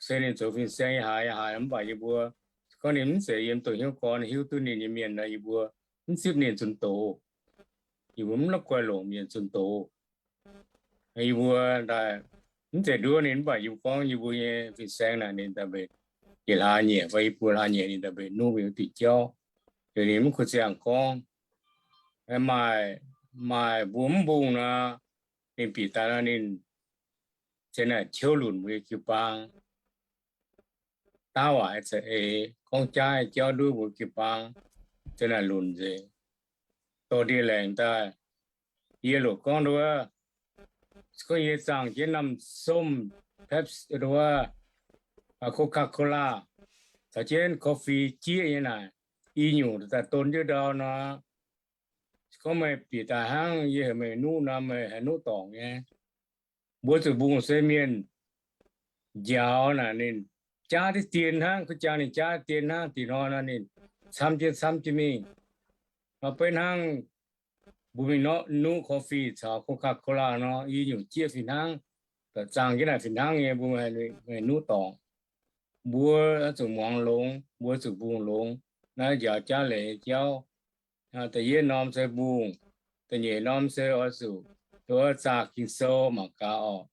se ninh zoux fin-saeng yiem haaix yiem haaix mv baac yie mbuo, se gorngv ninh mv zeiz yiem dongh hnyouv gorn hiuv duqv ninh nyei mienh nor, yie mbuo mv zipv ninh zunh doz. Yie mbuo mv la'guaih longc mienh zunh doz. Yie mbuo daaih mv zeiz nduov ninh mv baac yie mbuo gorngv yie mbuo nyei fin-saeng naaic ninh daaih mbenc yietc hlaax nyieqc fai yie mbuo hlaax nyieqc ninh daaih mbenc nuqv mingh wuov diuc jauv. Liuz ninh mv kuh ziangh gorngv. Maaih, maaih mbuo mv mbungh nor, ninh bieqc daaih nor ninh se naaic qiouv lunc mbuo nyei jiu-baang. Daav waac za'eix gorngv jaav jauv nduov mbuo jiu-baang, se naaic lunc nzengc. Dorh ndie-laengc daaih, yie loc gorngv nduov, se gorngv yie zaangh jienv norm somv, Pepsi nduov, Coca-Cola, caux jienv coffee jieqv nyei naaic, i nyungc daaih don jienv ndau nor, se gorngv meih bieqc daaih hnangv yie heuc meih nuqv nor, meih haih nuqv dorngc nyei. Mbuo zuqc mbungh se mienh njaaux naaic ninh jaav diqv dien hnangv, kuv jangx ninh jaav dien hnangv, dih hnoi nor ninh camv jienv camv jienv mingh. Nor beiv hnangv mbuo mingh norqv nuqv coffee caux Coca-Cola nor, i nyungc jieqv fih hnangv, zaangh jienv naaic fih hnangv nyei, mbuo haih nuqv dorngc. Mbuo zuqc muangx longx, mbuo zuqc mbungh longx naaiv njaaux jaav leiz nyei jauv. Da'yietv norm se mbungh, da'nyeic norm se oix zuqc nduov zaah Ging-Sou mangc gaax orqc.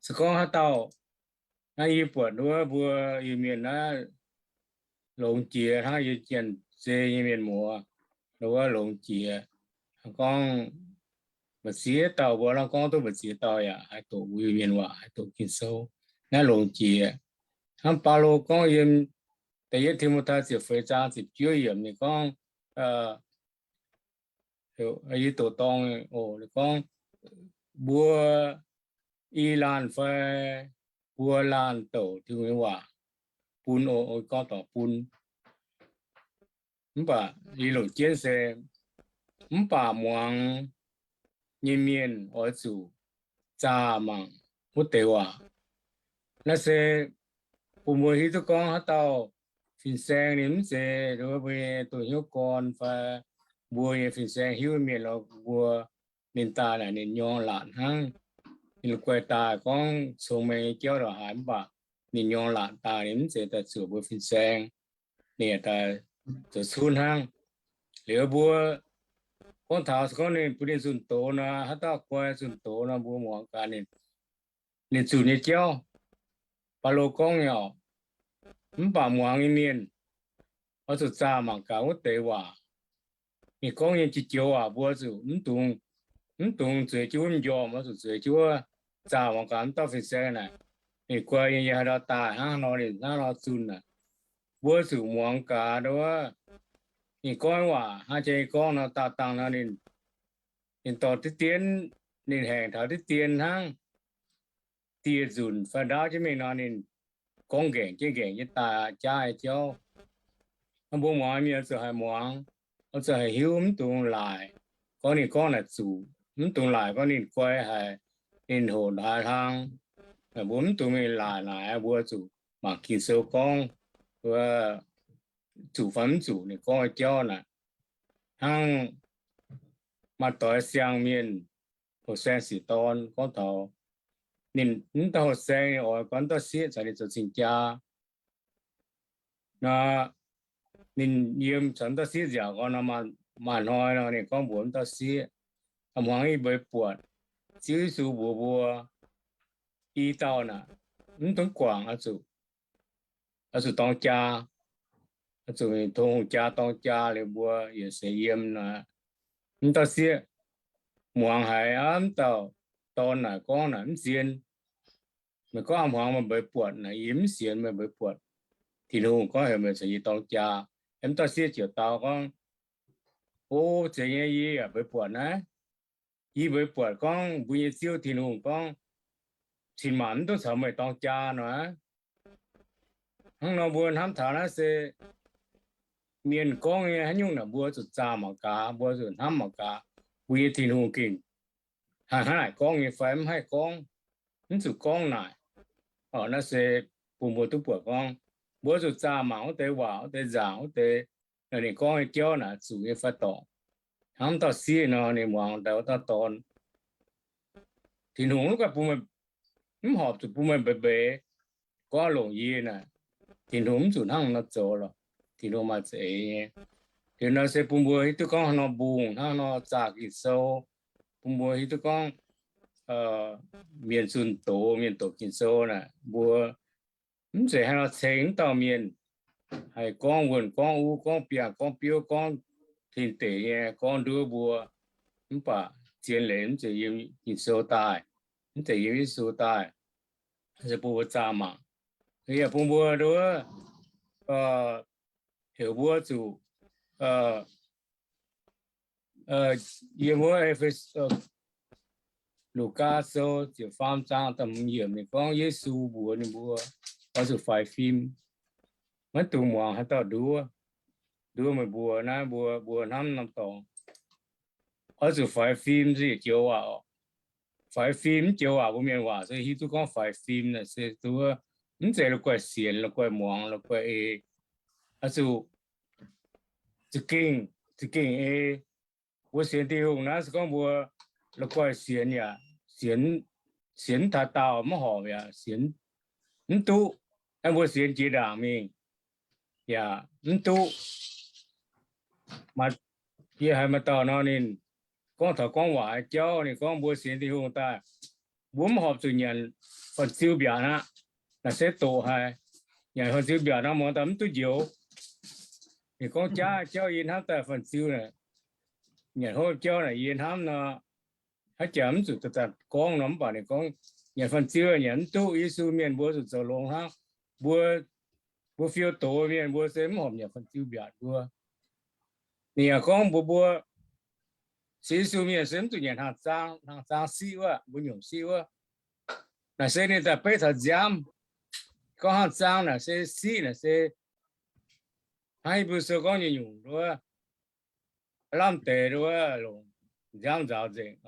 Se gorngv haaix dauh, naaiv yie buatc nduov mbuo Iu-Mienh naaiv longx jiex hnangv yie janx-zei nyei mienh muoz, nduov longx jiex. Gorngv mba'ziex dauh mbuo hnangv, gorngv duqv mba'ziex dauh yaac haih doqc mbuo Iu-Mienh waac, haih doqc Ging-Sou. Naaiv longx jiex. Hnangv Baulo gorngv yiem da'yietv Ti^mo^tai ziepc feix zaang ziepc juov yiemc ninh gorngv, yie doqc dorngh oc, ninh gorngv, mbuo i laanh fai mbuo laanh douc Tin-Hungh nyei waac bun oc, gorngv dorngc bun. Mv baac yie longc jienv se, mv baac muangx nyei mienh oix zuqc zaah mangc wuov deix waac. Naaiv se bun mbuo hiuv duqv gorngv haaix dauh fin-saeng ninh mv zeiz mbuo nyei donh hnyouv gorn fai mbuo nyei fin-saeng hiuv mienh lorqc, mbuo ninh daaih naaic ninh nyorng laatc hnangv. Ninh la'guaih daaih gorngv cong-mengh nyei jauv ndongc haaix mv baac ninh nyorng laatc daaih, ninh mv zeiz daaih zuoqc mbuo fin-saeng. Ninh daaih zoux cunv hnangv. Liuz mbuo gorngv taux se gorngv ninh bun ninh zunh doz nor, haaix dauh guai zunh doz nor, mbuo muangx gaax ninh, ninh zunh nyei jauv. Baulo gorngv nyei orqc, mv baac muangx nyei mienh oix zuqc zaah mangc gaax wuov deix waac. Ninh gorngv nyei joux-joux waac mbuo zuqc mv dungx, mv dungx zueiz jienv wuov m'njormh, oix zuqc zueiz jienv wuov zaah mangc gaax wuov dauh fin-saeng naaic, ninh guai nyei yiem haaix ndau daaih, hnangv haaix nor ninh hnangv haaix nor zunh naaic. Mbuo zuqc muangx gaax nduov, ninh gorngv waac hnangv haaix nyungc gorngv nor, daauh dangh nor ninh, ninh dorh diqv dien, ninh haengx taux diqv dien hnangv dieh nzunc fai ndaauv jienv mingh nor, ninh gorngv nqaengc jienv nqaengc jienv daaih jaav nyei jauv. Mbuo muangx mienh oix zuqc haih muangx, oix zuqc haih hiuv, mv dungx laaic gorngv ninh gorngv naaic zuqc, mv dungx laaic gorngv ninh guai haic, ninh hoqc ndaaix hlang. Mbuo mv dungx mingh laaic naaic, mbuo zuqc mangc Ging-Sou gorngv, zuqc fai mv zuqc ninh gorngv nyei jauv naaic. Hnangv maaih doix siang mienh, hoqc saeng siec dorn gorngv taux ninh mv dauh hoqc saeng ninh oix gorngv mv dauh sieqv caux ninh zoux cing-jaa nor, ninh yiem caux mv dauh sieqv nziaauc gorn nor, maaih hnoi nor ninh gorngv mbuox mv dauh sieqv, A'hmuangx yie mbeix buatc Ziouv Yesu mbuox mbuo, i dauh naaic mv dungx guangc, oix zuqc dorng jaa, oix zuqc tongx hungh jaa dorng jaa liuz mbuo yietc seix yiem nor. Mv dauh sieqv muangx haiz aqv, mv dauh dorn naaic gorngv naaic mv sienx. Meih gorngv a'hmuangx meih mbeix buatc naaic, yie mv sienx meih mbeix buatc. Tin-Hungh gorngv heuc meih caux yie dorng jaa. Mv dauh sieqv ziouc dau gorngv, O, zeiz nyei, yie yaac mbeix buatc naaiv. Yie mbeix buatc gorngv mbuo nyei Ziouv Tin-Hungh gorngv, Cin-maanc mv dungx caux meih dorng jaa nor. Hnangv nor mbuo hnamv taux naaiv se mienh gorngv nyei haaix nyungc naaic mbuo zuqc zaah mangc gaax, mbuo zuqc hnamv mangc gaax, mbuo nyei Tin-Hungh gengh haih hnangv naaic gorngv nyei fai mv haih gorngv, mv zuqc gorngv naaic. Naaiv se bun mbuo duqv buatc gorngv mbuo zuqc zaah mangc wuov deix waac, wuov deix nzaangc, wuov deix ninh gorngv nyei jauv naaic zuqc nyei fai dorngc. Hnangv dauh sieqv nor, ninh muangx daaih wuov dauh dorn, Tin-Hungh mv gaengh bun meih, mv horpc zuqc bun meih mbeix mbeix gorngv longc yie naaic. Tin-Hungh mv zuqc hnangv nor zoux lorqc. Tin-Hungh maaih za'eix nyei. Liuz nor se bun mbuo hiuv duqv gorngv haaix nor mbungh, hnangv haaix nor zaah Ging-Sou, bun mbuo hiuv duqv gorngv mienh zunh doz, mienh doqc Ging-Sou naaic, mbuo mv zeiz haaix nor ceng mv dauh mienh haih gorngv wuonh gorngv uv, gorngv biangh gorngv biouv, gorngv tin-deic nyei gorngv nduov mbuo, mv baac zien leiz mv zeiz yiem Ging-Sou daaih, mv zeiz yiem Yesu daaih. Se bun mbuo zaah mangc. Yaac bun mbuo nduov, heuc mbuo zuqc yiem wuov Lugaa Sou ziepc faam zaang da'hmz yiemc ninh gorngv Yesu mbuox ninh mbuo, oix zuqc faix fim. Maiv dungx muangx haaix dauh nduov. Nduov meih mbuo naaiv, mbuo, mbuo hnamv norm dorngx. Oix zuqc faix fim se yietc joux waac oc. Faix fim mv joux waac mbuo mienh waac se hiuv duqv gorngv faix fim naaic se duqv mv zeiz la'guaih sienx, la'guaih muangx, la'guaih ei. Oix zuqc za'gengh, za'gengh ei. Mbuo sienx Tin-Hungh naaiv se gorngv mbuo la'guaih sienx yaac sienx, sienx mv taux daauh maiv horpc yaac sienx mv duqv. Naaiv mbuo sienx jiex ndaangc mingh yaac mv duqv. Yie haiz maaih dauh nor ninh gorngv taux gorngv waac nyei jauv, ninh gorngv mbuo sienx Tin-Hungh daaih, mbuo mv horpc zuqc nyanc fan-ziu mbiaauc aqv. Naaiv se doqc haic. Nyanc fan-ziu mbiaauc nor muangx daaih mv duqv njoux. Ninh gorngv jaav jauv yie hnamv daaih fan-ziu, nyanc hopv jauv naaic yie hnamv nor, haaix jaax mv zuqc daaih gorngv nor, mv baac ninh gorngv nyanc fan-ziu nyanc mv duqv. Yesu mienh mbuo zuqc zoux longx hnangv. Mbuo, mbuo fiou doz mienh mbuo se mv horpc nyanc fan-ziu mbiaauc mbuo. Ninh yaac gorngv mbuox mbuo, sienx Yesu mienh se mv zuqc nyanc hnaangx zaang, hnaangx zaang siqv wuov, mbuo nyungc siqv wuov. Naaic se ninh daaih beiv taux nziaamv. Gorngv hnaangx zaang naaic se siqv naaic se hnangv Hipv^lu Sou gorngv nyungc-nyungc wuov, lamh deix wuov longc nziaamv nzaaux nzengc.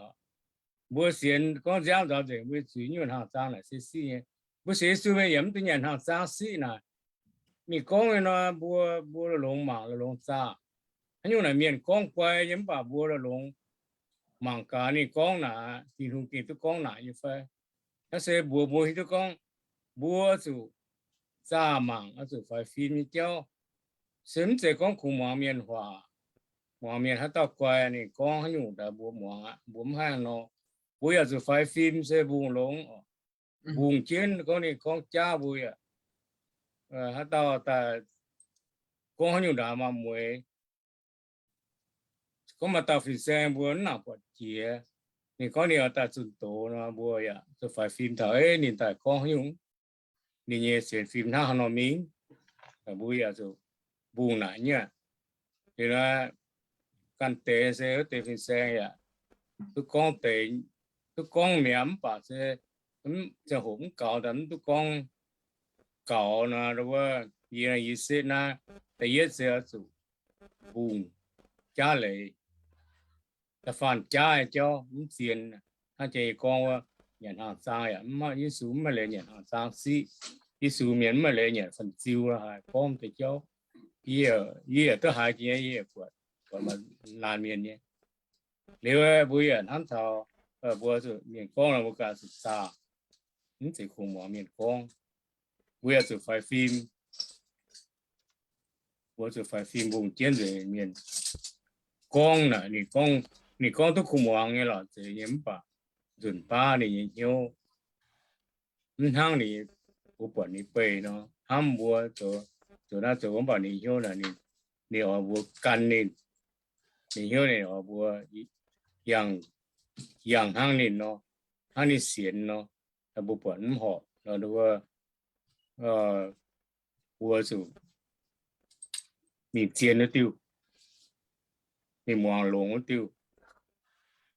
Mbuo sienx gorngv nziaamv nzaaux nzengc, mbuo zuqc nyungc hnaangx zaang naaic se siqv nyei. Mbuo sienx Yesu mienh yaac mv dungx nyanc hnaangx zaang siqv naaic. Mingh gorngv nyei nor, mbuo, mbuo longx mangc longx zaah. Haaix nyungc naaic mienh gorngv guai nyei, mv baac mbuo longx mangc gaax ninh gorngv naaic, Tin-Hungh gengh duqv gorngv naaic nyei fai? Naaiv se mbuox mbuo hiuv duqv gorngv mbuo zuqc zaah mangc, oix zuqc faix fim nyei jauv. Se mv zeiz gorngv kungx muangx mienh waac, muangx mienh haaix dauh guai ninh gorngv haaix nyungc daaih mbuo muangx aqv, mbuo mv haih nor. Mbuo yaac zuqc faix fim se mbungh longx, mbungh jienv gorngv ninh gorngv jaav mbuo yaac haaix dauh daaih gorngv haaix nyungc ndaangc maaih mueix. Gorngv maaih dauh fin-saeng mbuo mv nangc buatc jiex, ninh gorngv ninh oix daaih zunh doz nor, mbuo yaac zuqc faix fim taux, ei, ninh daaih gorngv haaix nyungc, ninh nyei sienx fim hnangv haaix nor mingh. Mbuo yaac zuqc mbungh naaic nyei aqv. Liuz nor, ganh deix se wuov deix fin-saeng yaac duqv gorngv deix, duqv gorngv mi'aqv, mv baac se ziangh hoc mv gaux daaih mv duqv gorngv gaux nor, wuov yie, yie setv naaiv da'yietv se oix zuqc mbungh jaav leiz, da'faanh jaav nyei jauv mv zien. Hnangv jiex yie gorngv wuov, nyanc hnaangx zaang yaac mv maaih, Yesu mv maaih leiz nyanc hnaangx zaang siqv. Yesu mienh mv maaih leiz nyanc fan-ziu haaix gorngv deix jauv. Yie, yie yaac duqv haiz jiex nyei, yie yaac buatc, buatc maaih laanh mienh nyei. Liuz mbuo yaac hnamv taux, mbuo zuqc mienh gorngv nor mbuo ganh zuqc zaah, mv zeiz kungx muangx mienh gorngv. Mbuo yaac zuqc faix fim, mbuo zuqc faix fim mbungh jienv nzengc mienh gorngv naaic, ninh gorngv, ninh gorngv duqv kungx muangx nyei lorqc, zeiz nyei mv baac nzunc baav ninh nyei hnyouv mv hnangv ninh, mbuo buatc ninh beih nor, hnamv mbuo zoux, zoux naaiv zoux mv baac ninh hnyouv naaic, ninh, ninh oix mbuo gan ninh, ninh hnyouv ninh oix mbuo yangh, yangh hnangv ninh nor, hnangv ninh sienx nor, mbuo buatc mv horpc nor, mbuo zuqc mingh zien wuov diuh, mingh muangx longx wuov diuh,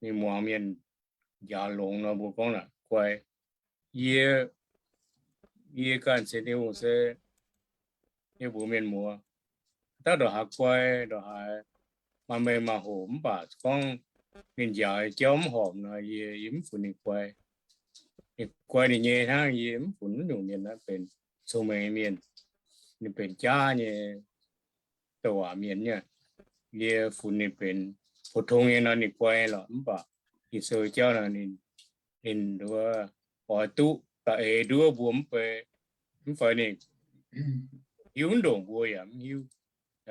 mingh muangx mienh njaaux longx nor, mbuo gorngv naaic guai. Yie, yie ganh sienx Tin-Hungh se yie mbuox mienh muoz, daaih ndongc haaix guai, ndongc haaix maaih meih maaih hoc mv baac gorngv ninh njaaux jauv mv horpc nor, yie, yie mv funx ninh guai. Ninh guai ninh nyei hnangv, yie mv funx wuov nyungc mienh naaiv benx cong-mengh mienh. Ninh benx jaav nyei douc waac mienh nyei. Yie funx ninh benx pou-tong nyei nor ninh guai lorqc, mv baac Ging-Sou jauv nor ninh, ninh nduov oix duqv da'eix nduov mbuo mv bei, mv fai ninh hiuv ndongc mbuo yaac mv hiuv.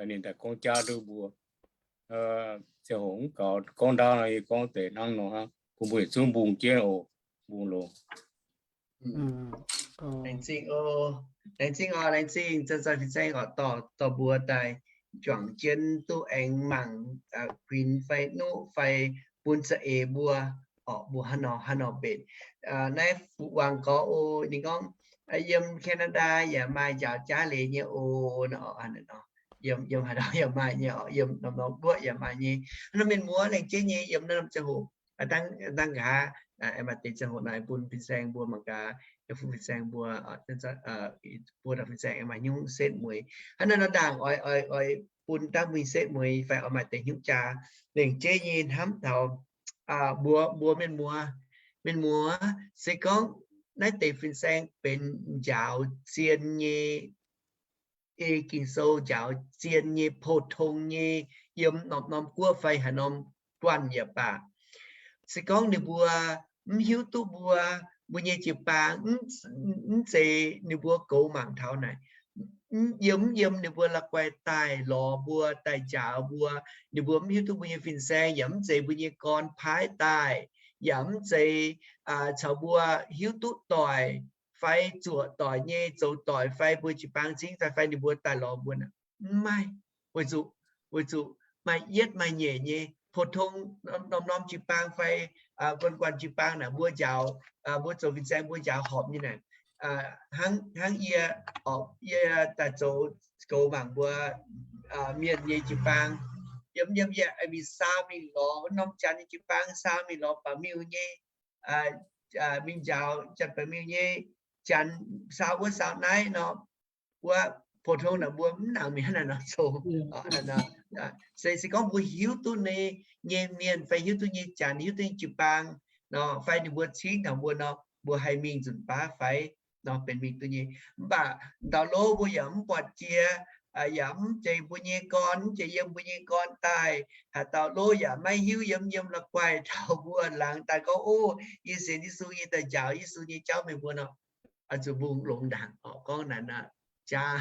Ninh daaih gorngv jaav nduov mbuo. Ziangh hoc mv gaux gorngv ndaauv nor, yie gorngv deix hnangv nor hnangv, bun mbuo yietc zungv mbungh jienv oc, mbungh longx. Laengz zingh oc, laengz zingh oc, laengz zingh Zanh Fin-Saeng oc, dorh, dorh mbuo daaih juangc jienv duqv aengx mangc kuinx fai nuqv fai bun za'eix mbuo oc, mbuo hnangv nor, hnangv nor mbenc. Naaiv Fuqv Wangc gorx oc, ninh gorngv yiem Canada yaac maaih njaaux jaav leiz nyei oc. Yiem, yiem haaix dauh yaac maaih nyei oc, yiem norm norm guoqv yaac maaih nyei. Hnangv nor mienh muoz laengz jienv nyei yiem naaiv norm ziangh hoc, dangh, dangh nqa'haav aengx maaih deix ziangh hoc naaiv bun Fin-Saeng mbuo mangc gaax, yie fu Fin-Saeng mbuo, mbuo dauh Fin-Saeng aengx maaih hnyouv setv mueiz. Hnangv naaiv nor ndaangc oix, oix, oix bun dangh mbuo setv mueiz fai oix maaih deix hnyouv jaa. Laengz jienv nyei hnamv taux mbuo, mbuo mienh muoz, mienh muoz, se gorngv naaiv deix Fin-Saeng benx njaaux zien nyei, ei Ging-Sou njaaux zien nyei, pou-tong nyei, yiem norm norm guoqv fai haaix norm guanh yaac baac, se gorngv ninh mbuo mv hiuv duqv mbuo, mbuo nyei jiu-baang, mv zeiz ninh mbuo goux mangc taux naaic, yiem, yiem ninh mbuo la'guaih daaih lorz mbuo, daaih njaaux mbuo, ninh mbuo mv hiuv duqv mbuo nyei fin-saeng, yaac mv zeiz mbuo nyei gorn paaiv daaih, yaac mv zeiz caux mbuo hiuv duqv doic fai zuoqc doic nyei zoux doic fai mbuo jiu-baang cingv daaih fai ninh mbuo daaih lorz mbuo. Mv maaih, weic zuqc, weic zuqc maaih yietv maaih nyeic nyei, pou-tong norm-norm jiu-baang fai guanh guanh jiu-baang naaic mbuo njaaux, mbuo zoux fin-saeng mbuo njaaux horpc nyei naaic. Hnangv, hnangv yie, yie daaih zoux goux mangc mbuo mienh nyei jiu-baang, yiem, yiem yie mingh saau mingh lorz wuov norm janx nyei jiu-baang, saau mingh lorz baac miuh nyei, mingh njaaux janx baac miuh nyei, janx saau wuov saau naaiv nor, wuov pou-tong naaic mbuo mv nangc mingh hnangv naaic nor zoux. Se, se gorngv mbuo hiuv duqv nyei, nyei mienh fai hiuv duqv nyei janx, hiuv duqv nyei jiu-baang nor, fai ninh mbuo cingv taux mbuo nor, mbuo haih mingh nzunc baav fai nor benx mingh duqv nyei. Mv baac ndau lov mbuo yaac mv buatc jiex, yaac mv zeiz mbuo nyei gorn, mv zeiz yiem mbuo nyei gorn daaih. Haaix dauh lov yaac maiv hiuv, yiem yiem la'guaih taux mbuo laangz daaih gorngv, Ov, yie sienx Yesu, yie daaih njaaux Yesu nyei jauv meih mbuo nor, oix zuqc mbungh longx ndaangc oc. Gorngv naaic nor jaav,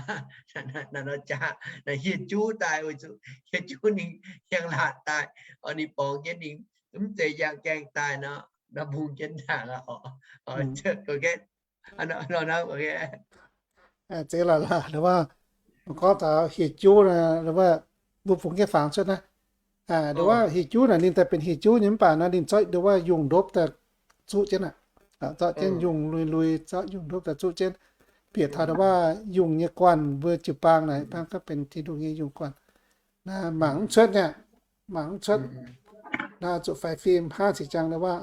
naaic nor jaav, naaic hieh juv daaih, weic zuqc hieh juv ninh hieh laatc daaih, oc, ninh borngz jienv ninh mv zeiz yangh gaengh daaih nor, nor mbungh jienv ndaangc oc. Zeiz lorqc laaix, gorngv taux hieh juv naaic, mbuo fungx jienv fangx cuotv naaiv, nduov waac hieh juv naaic ninh daaih benx hieh juv nyei mv baac nor ninh zorqv nduov waac yungh ndopv daaih zuqv jienv aqv. Zorqv jienv yungh lui-lui, zorqv yungh ndopv daaih zuqv jienv. Bieqc taux nduov waac yungh nyei guanh, mbuo jiu-baang naaic bang gorngv benx Tin-Hungh nyei yungh guanh. Naaiv mangc mv cuotv nyei, mangc mv cuotv. Naaiv zuqc faix fim hnangv zinh ziangx nduov waac,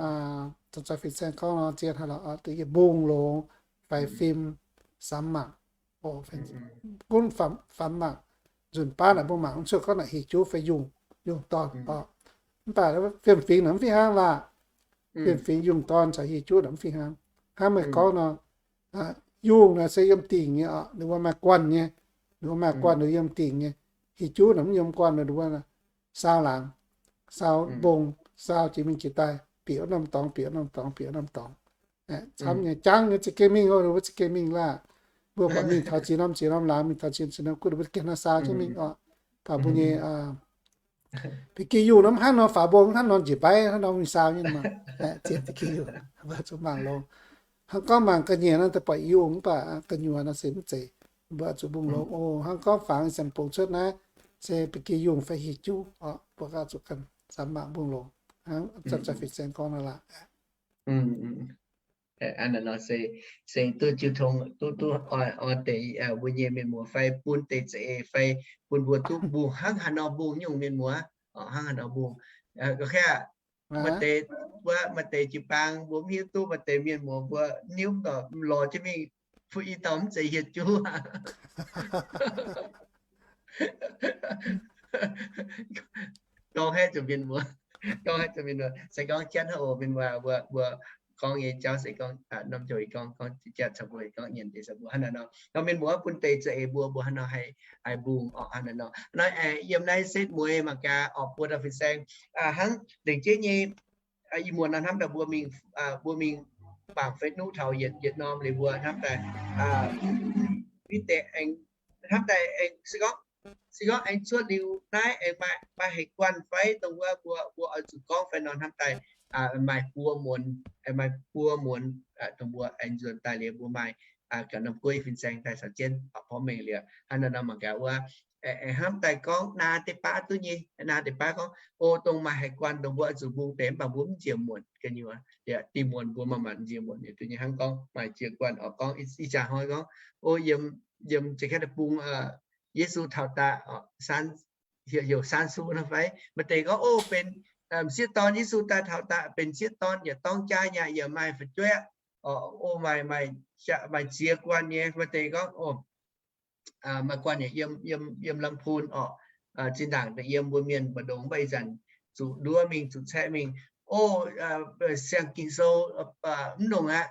zoux fin-saeng gorngv nor, zien haaix lorqc, yie mbungh longx, faix fim, samx mangc. Gunv famx mangc, nzunc baav naaic mbuo mangc mv cuotv gorngv naaic hieh juv fai yungh, yungh dorn oc. Mv baac fiem-fingx naaic mv fih hnangv laah. Fingx yungh dorn caux hieh juv naaic mv fih hnangv. Hnangv meih gorngv nor, yungh naaic se yiem dingc nyei oc, ninh mbuo maaih guanh nyei, ninh mbuo maaih guanh ninh yiem dingc nyei. Hieh juv naaic mv yiem guanh ninh mbuo, saau laangz, saau mbong, saau jiex mingh jiex daaih, bieqc norm dorngx, bieqc norm dorngx, bieqc norm dorngx. Camv nyei, jangv nyei, za'gengh mingh oc, ninh mbuo za'gengh mingh laah. Mbuo buatc mingh taux ziex norm ziex norm laangz, mingh taux ziex norm ziex norm guanh, ninh mbuo gengh hnangv saau jienv mingh oc. Baac mbuo nyei ba'gi yungh nor mv hnangv nor, faaux mbong hnangv nor njiec mbaih hnangv nor mingh saau nyei maah. Zien ba'gi yungh, mbuo zuqc mangc longx. Hnangv gorngv mangc ga'nyiec nor, daaih buatc yungh mv baac gu'nyuoz nor se mv zeiz. Mbuo zuqc mbungh longx oc. Hnangv gorngv fangx ziangh bungx cuotv naaiv, se ba'gi yungh fai hieh juv oc, mbuo zuqc ganh samx mangc mbungh longx. Hnangv Fin-Saeng gorngv nor laah. Aa, nor se, se duqv jiu tong, duqv, duqv oix, oix deix mbuo nyei mienh muoz fai bun deix za'eix fai bun mbuo duqv mbungh hnangv haaix nor mbungh nyungc mienh muoz, hnangv haaix nor mbungh. Maaih deix, wuov maaih deix jiu-baang mbuo mv hiuv duqv, maaih deix mienh muoz mbuo niuv dorh lorz jienv mingh, fu i dauh mv zeiz hieh juv. Gorngv haeqv zuqc mienh muoz, gorngv haeqv zuqc mienh muoz, se gorngv janv hnangv oc mienh muoz, mbuo, mbuo gorngv nyei jauv se gorngv, norm njoux gorngv, gorngv jatv caux mbuo gorngv nyienc deix caux mbuo hnangv naaiv nor. Nor mienh muoz bun deix za'eix mbuo, mbuo hnangv nor haih, haih mbungh oc hnangv naaiv nor. Naaiv yiem naaiv setv mueiz mangc gaax oc, buo dauh fin-saeng, hnangv lengc jeiv nyei, ih muonz nor hnamv daaih mbuo mingh, mbuo mingh bangc fei nuqv taux yietc, yietc norm liuz mbuo hnamv daaih, mv deix aengx, hnamv daaih aengx se gorngv, se gorngv aengx cuotv liuz naaiv aengx maaih, maaih haaix guanh fai dongh wuov mbuo, mbuo oix zuqc gorngv fai nor hnamv daaih, maaih buo muonz, maaih buo muonz, dongh mbuo aengx nzuonx daaih liuz mbuo maaih ga'naaiv gueiv fin-saeng daaih caux jienv porv mengh liuz hnangv naaiv nor mangc gaax wuov, hnamv daaih gorngv naa deix baav duqv nyei, naa deix baav gorngv, o, dongh maaih haaix guanh dongh mbuo oix zuqc mbungh deix mv baac mbuo mv njiec muonc gu'nyuoz, dingh muonz mbuo manc-manc njiec muonc nyei duqv nyei. Hnangv gorngv maaih ziex guanh oc, gorngv ih jaax hnoi gorngv, o, yiem, yiem Janx-Kaeqv deic-bung, Yesu taux daaih, heuc Saan Su nor fai? Maaih deix gorngv, o, benx m'sieqv dorn, Yesu daaih taux daaih benx m'sieqv dorn, yaac dorng jaa nyei, yaac maaih fu'jueiv, o, maaih, maaih ziex guanh nyei. Maaih deix gorngv, o, maaih guanh yaac yiem, yiem, yiem lamh bun orqc. Zinh ndaangc daaih yiem mbuo mienh mbu'ndongx mv baac ih zanc zuqc nduov mingh, zuqc caeqv mingh. O, siang Ging-Sou mv longc aqv,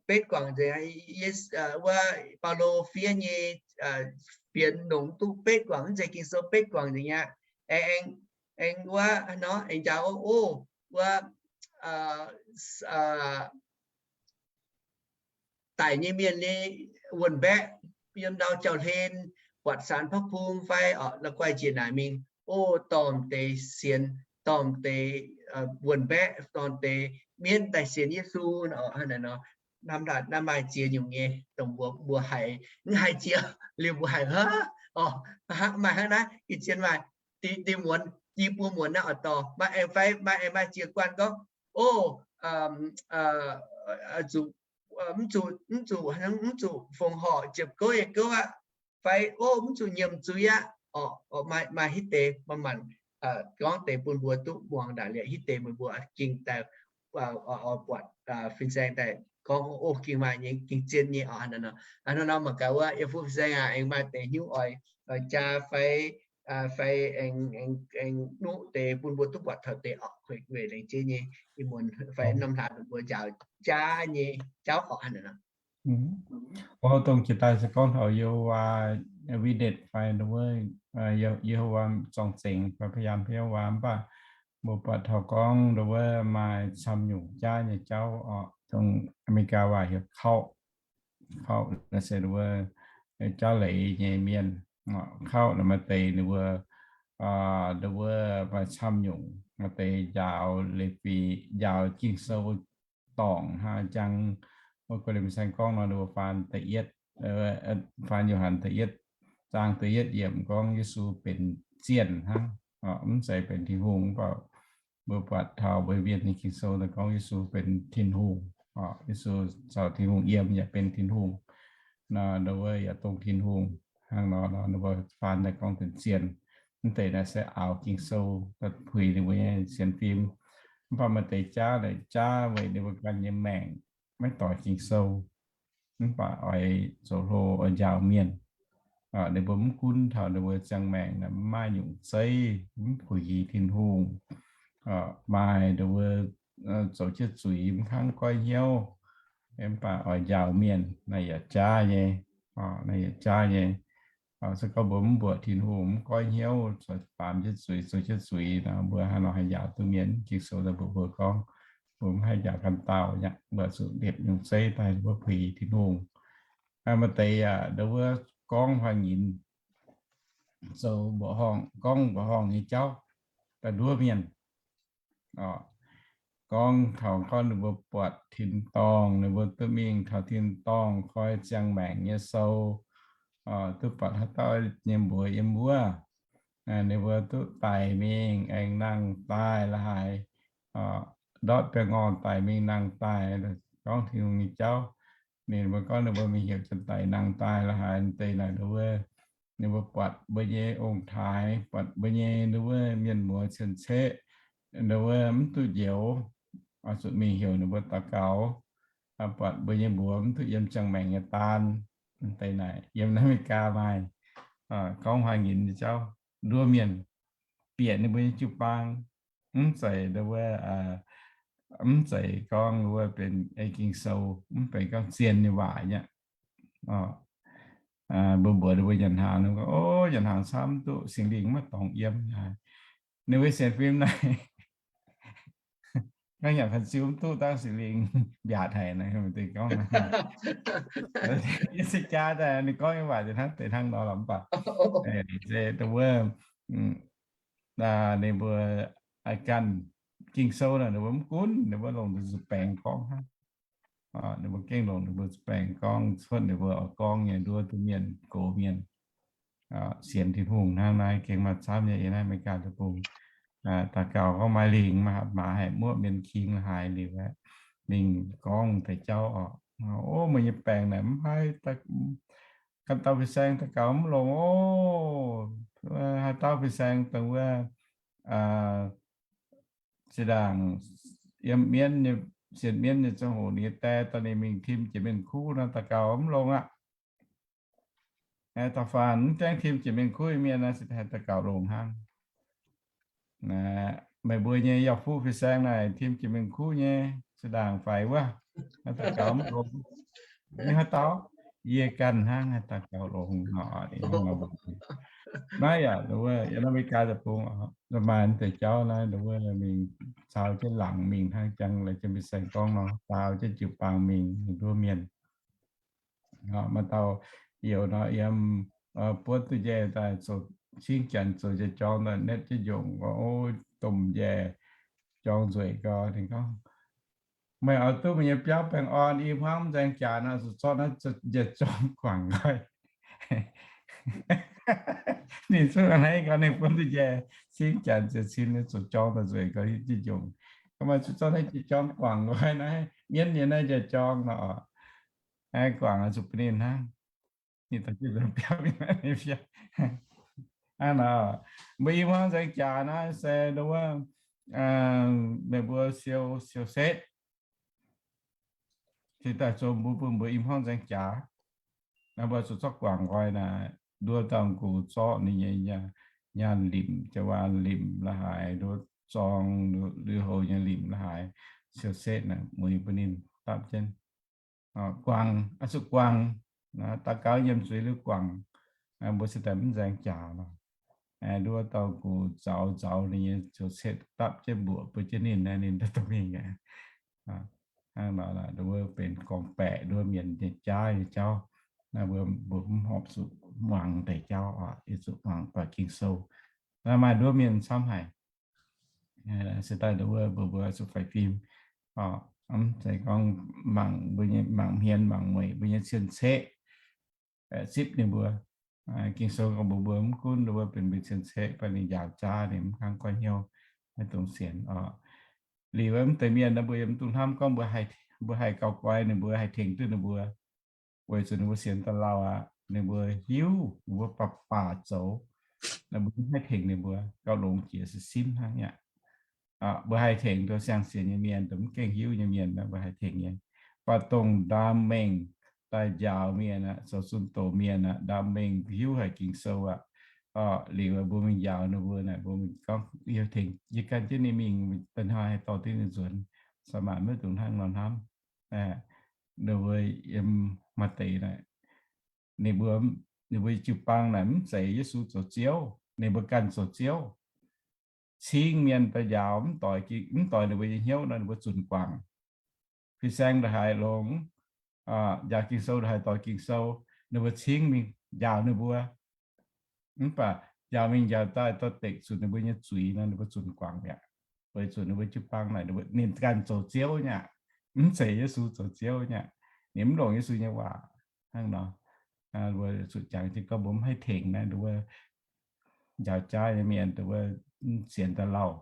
betv guangc nzengc. Wuov Baulo fiev nyei fienx longc duqv betv guangc, mv zeiz Ging-Sou betv guangc nzengc aqv. Aengx, aengx wuov nor aengx njaaux o, wuov daic nyei mienh nyei wuonh mbaeqv yiem ndau jauv-hlen, buatc saanx pov pung fai la'guaih jiex naaic mingh, o, dorh deix sienx, dorh deix wuonh mbaeqv, dorh deix mienv daaih sienx Yesu nor. Hnangv naaiv nor, hnamv daaih naaiv maaih ziex nyungc nyei dongh mbuo, mbuo haiz, mv haiz ziex liuz mbuo haiz, hov, o, maaih hnangv naaiv, ih zanc maaih deix muonz, i buo muonz naaiv oix dorh, maaih aengx fai maaih aengx maaih ziex guanh gorngv, o, zuqc, mv zuqc, mv zuqc, mv zuqc fongc horc, ziepc gouv nyei gouv aqv, fai, o, mv zuqc nyiemc zuiz aqv. Orqc, maaih, maaih hitv deix manc-manc gorngv deix bun mbuo duqv muangx ndaangc liuz, hitv deix meih mbuo ging daaih buatc fin-saeng daaih gorngv, o, ging maaih nyei, ging zien nyei oc. Hnangv naaiv nor mangc gaax wuov yie fu fin-saeng aac, aengx maaih deix hnyouv oix jaa fai, fai aengx, aengx nuqv deix bun mbuo duqv buatc taux deix orqc, weic laengz jeiv nyei ih muonz fai norm hlaax mbuo njaaux jaa nyei jauv orqc. Hnangv naaiv nor. O, dongh jiex daaih se gorngv taux Yehowa Witness fai wuov, Yehowa Zorng-Zengx fai พยาน Yehowa mv baac mbuo buatc taux gorngv wuov maaih camv nyungc jaav nyei jauv orqc, dongh America waac heuc cult, cult naaiv se wuov jauv leiz nyei mienh. Cult naaiv maaih deix ninh mbuo, wuov maaih camv nyungc, maaih deix njaaux Lewi, njaaux Ging-Sou dorngc hnangv jangx wuov Go^lin^saeng gorngv nor, ninh mbuo faan da'yietv, faan Yo^han da'yietv zaang da'yietv yiemc gorngv Yesu benx zienh hnangv, mv zeiz benx Tin-Hungh. Mv baac mbuo buatc taux mbuo mienh nyei Ging-Sou gorngv Yesu benx Tin-Hungh. Yesu caux Tin-Hungh yiem yaac benx Tin-Hungh. Nor wuov yaac dongh Tin-Hungh hnangv nor, ninh mbuo faan daaih gorngv benx zienh. Mv deix naaiv se aaux Ging-Sou daaih puix ninh mbuo nyei sienx fim. Mv baac maaih deix jaav naaic jaav weic ninh mbuo ganh nyei maengc maiv doix Ging-Sou, mv baac oix zoux hlo oix njaaux mienh. Ninh mbuo mv gunv taux ninh mbuo ziangh maengc mv maaih nyungc zeiv, mv puix Tin-Hungh. Maaih ninh mbuo zoux qiex zuiz, mv kangv goiv hnyouv, mv baac oix njaaux mienh, naaiv yaac jaav nyei. Naaiv yaac jaav nyei. Se gorngv mbuo mv mbuoqc Tin-Hungh, mv goiv hnyouv, zoux baamz qiex zuiz, zoux qiex zuiz nor, mbuo haaix nor haih njaaux duqv mienh? Ging-Sou daaih mbuox mbuo gorngv, mbuo mv haih njaaux ganh dauh aqv. Mbuo zuqc liepc nyungc zeiv daaih mbuo puix Tin-Hungh. Maaih deix yaac ndau wuov gorngv huaax nyinz, zoux mbuoqc horngh, gorngv mbuoqc horngh nyei jauv daaih nduov mienh. Gorngv taux gorngv ninh mbuo buatc tin-dorngh, ninh mbuo duqv mingh taux tin-dorngh koi ziangh maengc nyei sou, duqv buatc haaix dauh nyei mbuox yiem wuov, ninh mbuo duqv daic mingh aengx nangh daaih la'haaix, ndortv biaa ngorn daic mingh nangh daaih, gorngv Tin-Hungh nyei jauv. Ninh mbuo gorngv ninh mbuo mingh heuc janx-daic nangh daaih la'haaix deix naaic, ninh mbuo buatc mbuo nyei ong-taaix, buatc mbuo nyei ndau wuov mienh muoz cien-ceqv, ndau wuov mv duqv njoux, oix zuqc mingh heuc ninh mbuo daux gaux. Buatc mbuo nyei mbuox mv duqv yiem ziangh maengc nyei daan. Deix naaic yiem America maaih gorngv huaax nyinz nyei jauv nduov mienh, bieqc ninh mbuo nyei jiu-baang. Mv zeiz ndau wuov, mv zeiz gorngv wuov benx ei Ging-Sou, mv benx gorngv zien nyei waac aqv. Mbuo mbuox ninh mbuo nyanc hnaangx, ninh gorngv, O, nyanc hnaangx camv duqv, Singx Lingh maiv dorngx yiem. Ninh mbuo sienx fim naaic, gorngv nyanc fan-ziu mv duqv, dangh Singx Lingh mbiaatc haic naaic, deix gorngv naaic. Yie se jaa daaih ninh gorngv nyei waac deix hnangv deix hnangv nor lorqc, mv baac se ndau wuov ninh mbuo ganh Ging-Sou naaic ninh mbuo mv gunv, ninh mbuo longc ninh mbuo zuqc baengx gorngv hnangv. Ninh mbuo gengh longc ninh mbuo zuqc baengx gorngv, cuotv ninh mbuo oix gorngv nyei nduov duqv mienh, gox mienh sienx Tin-Hungh hnangv. Naaiv gengh maaih camv nyei. Yiem naaiv America deic-bung, daux gaux gorngv maaih lingc, maaih hatc maaz haic, muoqv mienh king la'haaix liuz aeqv, mingh gorngv deix jauv oc. O, meih nyei baengc naaic mv haih, ganh dauh fin-saeng daux gaux mv longx oc. Haaix dauh fin-saeng dongh wuov zinh ndaangc yiem mienv, sienx mienv nyei ziangh hoc, ninh nyei die dorh ninh mingh tim jiex mienh kuv nor, daux gaux mv longx aqv. Da'faanh mv gaengh tim jiex mienh kuv nyei mienh naaiv, se haih daux gaux longx hnangv. Meih mbuo nyei yauh fuqv fin-saeng naaic tim jiex mienh kuv nyei, zinh ndaangc faix wuov, haih daux gaux mv longx. Ninh haaix dauh? Yie ganh hnangv haih daux gaux longx nor. Naaiv yaac wuov yiem America deic-bung maaih deix jauv naaiv, wuov mingh caux jienv laangz mingh hnangv, jangx laaix jienv fin-saeng gorngv nor, caux jienv jiu-baang mingh nduov mienh. Maaih dauh youc nor yiem buonv duqv njaih daaih zoux cingv janx, zoux njaih jorng daaih netv jienv nyungc, o, domh njaih jorng nzueic gau. Ninh gorngv, Meih oix duqv meih nyei biauv baengh orn, i hmuangv nzaeng jaax nor, zuqc zorqv naaiv njaih jorng guangc nqoi. Ninh zuqc hnangv gorngv ninh buonv duqv njaih cingv janx ziouc cin, zuqc jorng daaih nzueic gau hiuv jienv nyungc. Gorngv, Meih zuqc zorqv naaiv njaih jorng guangc nqoi naaiv, mienv nyei naaiv njaih jorng nor. Guangc zuqc bun ninh hnangv. Ninh daaih jienv nzuonx biauv mingh, hnangv nor. Mbuo i hmuangv nzaeng jaax naaiv se ndau wuov meih mbuo siou, siou setv, cingx daaih zoux mbuo, bun mbuo i hmuangv nzaeng jaax. Naaiv mbuo zuqc zorqv guangc nqoi naaic, nduov dauh gux zorqv ninh nyei nyaanh limc, jaa-waan limc la'haaix, nduov zorng lui-houx nyei limc la'haaix, siou setv naaic mueiz bun ninh dapv jienv. Guangc, zuqc guangc, daux gaux yiem zuiz liuz guangc, mbuo se daaih mv nzaeng jaax lorqc. Nduov dauh gux nzauz nzauz ninh nyei siou setv dapv jienv mbuoqc bun jienv ninh, ninh daaih duqv mingh aqv. Hnangv nor, wuov benx gorngv-baeqc nduov mienh nyei jaav nyei jauv. Naaiv mbuo, mbuo mv horpc zuqc muangx deix jauv oc, yie zuqc muangx buatc Ging-Sou. Naaiv maaih nduov mienh camv haic. Se daaih ndau wuov mbuo, mbuo zuqc faix fim. Mv zeiz gorngv mangc mbuo nyei, mangc hmien mangc mueic mbuo nyei cien-ceqv, zipv ninh mbuo. Ging-Sou gorngv mbuox mbuo, mv gunv ndau wuov benx mbuo cien-ceqv fai ninh njaaux jaav, ninh mv kangv goiv hnyouv, maiv dungx sienx oc. Liuz mv deix mienh naaiv mbuo yaac mv dungx hnamv gorngv mbuo haih gauh guai ninh mbuo, haih tengx duqv ninh mbuo, weic zuqc ninh mbuo sienx da'lauh aqv. Ninh mbuo hiuv, ninh mbuo baac baac zoux, ninh mbuo mv haih tengx ninh mbuo, gauh longx jiex se simv hnangv aqv. Mbuo haih tengx dongh siang-sienx nyei mienh, dongh mv gaengh hiuv nyei mienh, mbuo haih tengx nyei. Mv baac dongh ndaam mengh daaih njaaux mienh aqv, zoux zunh doz mienh aqv, ndaam mengh hiuv haic Ging-Sou aqv, liuz mbuo mingh njaaux ninh mbuo naaic, mbuo mingh gorngv, Yie tengx, yie gan jienv ninh mingh, da'hnoi haih dorh duqv ninh nzuonx. Saa maanc maiv dungx hnangv nor hnamv. Ninh mbuo yiem maaih deix naaic, ninh mbuo, ninh mbuo jiu-baang naaic mv zeiz Yesu zoux Ziouv, ninh mbuo ganh zoux Ziouv. Cing mienh daaih njaaux mv doix, mv doix ninh mbuo nyei hnyouv nor, ninh mbuo zunc guangc. Fin-saeng ndongc haaix longx, njaaux Ging-Sou ndongc haaix doix Ging-Sou, ninh mbuo cingv mingh njaaux ninh mbuo. Mv baac njaaux mingh njaaux daaih dorh dekc zuqc ninh mbuo nyei zuiz nor, ninh mbuo zunc guangc mi'aqv. Weic zuqc ninh mbuo jiu-baang naaic, ninh mbuo, ninh ganh zoux Ziouv nyei aqv, mv zeiz Yesu zoux Ziouv nyei aqv. Ninh mv longc Yesu nyei waac hnangv nor. Mbuo zuqc jangx jienv gorngv mbuo mv haih tengx naaiv, mbuo njaaux jaaix nyei mienh, mbuo sienx daaih lauh,